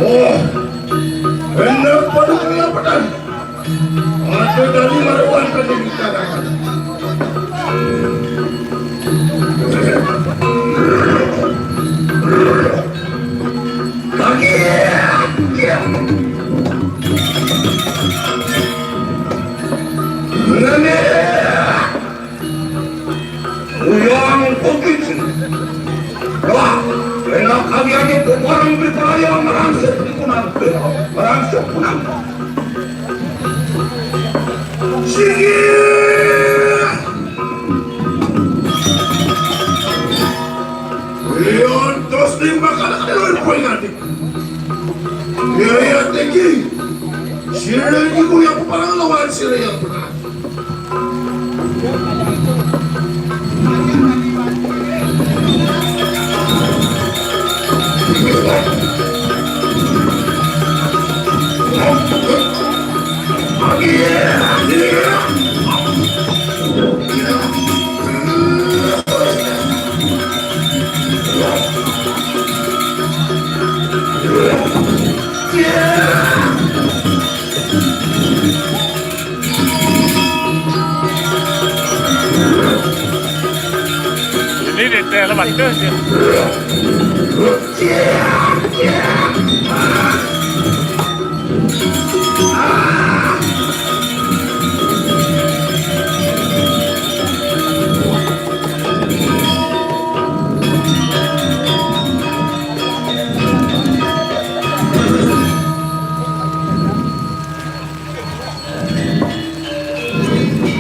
Oh, bener pada kelapetan. Ada dari maruan tadi dikatakan. Lagi. Nenek. Uyang Bukit. Wah, enak kami aja orang di peraya merangsek di kunang. Merangsek kunang. Sigi. Leon terus di makanan ada luar poin nanti. Iya, iya, tinggi. Sira iku yang parang lawan sira yang benar. Ini teh lebat teh.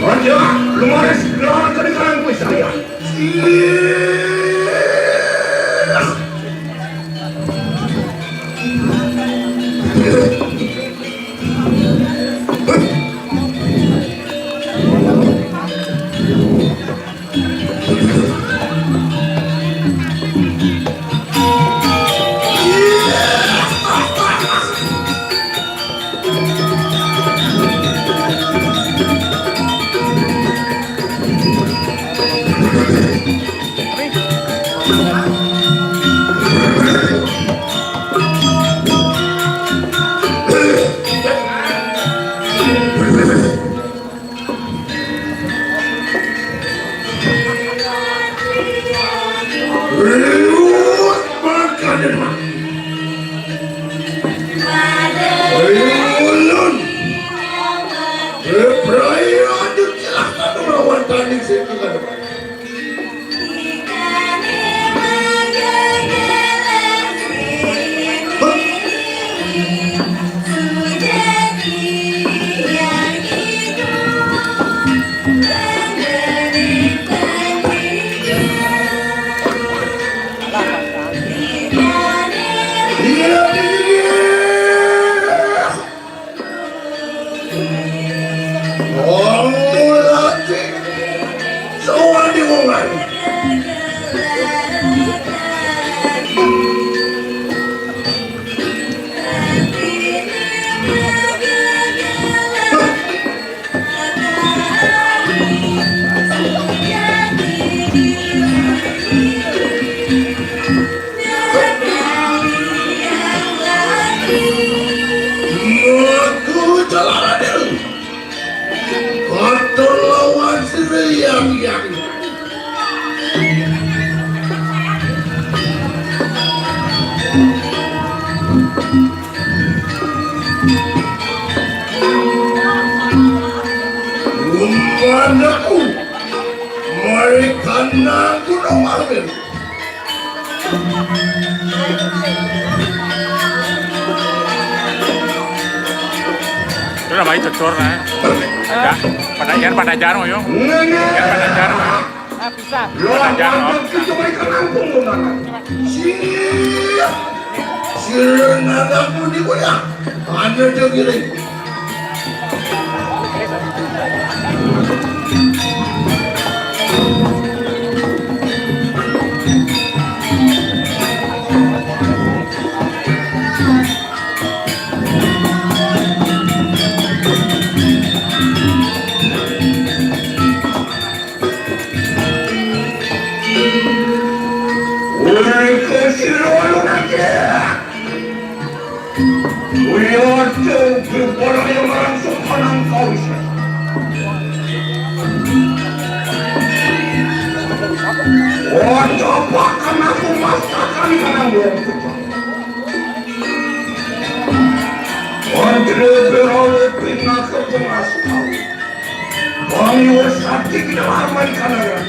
Aja, lumaris, lawan ka di kanan ku, saya. Liwat makanan mah. Ayo ulun. Beberaya aja jelas anu lawan tanding sing ka depan. Wong mulati sowan di wongan. Aku jalanan. Kotor lawan siriang-yang. Umpandaku, mereka nangku no mamin. Itu namanya cocor, nah. Ya, pada jar, pada jar, yo. Jar, pada jar. Ah, bisa. Pada jar, oh. Siap. Sirna anak pun digoyang. Ada dia giring. Uli kusir ulun aja. Uli ortu berbola yang langsung menang kau. Ojo bahkan aku masakan karena belum. Andre berawe pinaka pengasal. Kami wes sakti kita aman karena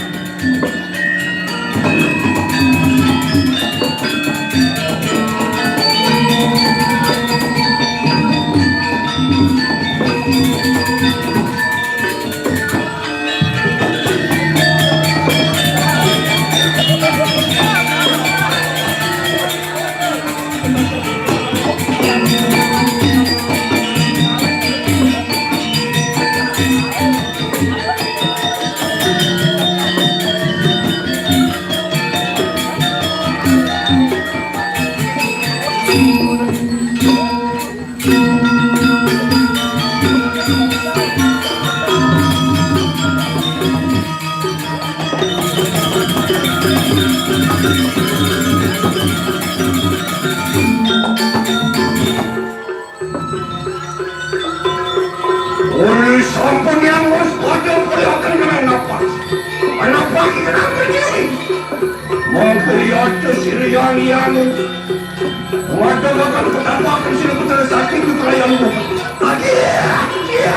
Uli sampun yang wis padha peryokan kena napas. Kenapa kita berdiri? Mangkeriaca sira yang-yang. Wadah bakal ketampakan sira betara sakit di pelayanmu. Agia! Agia!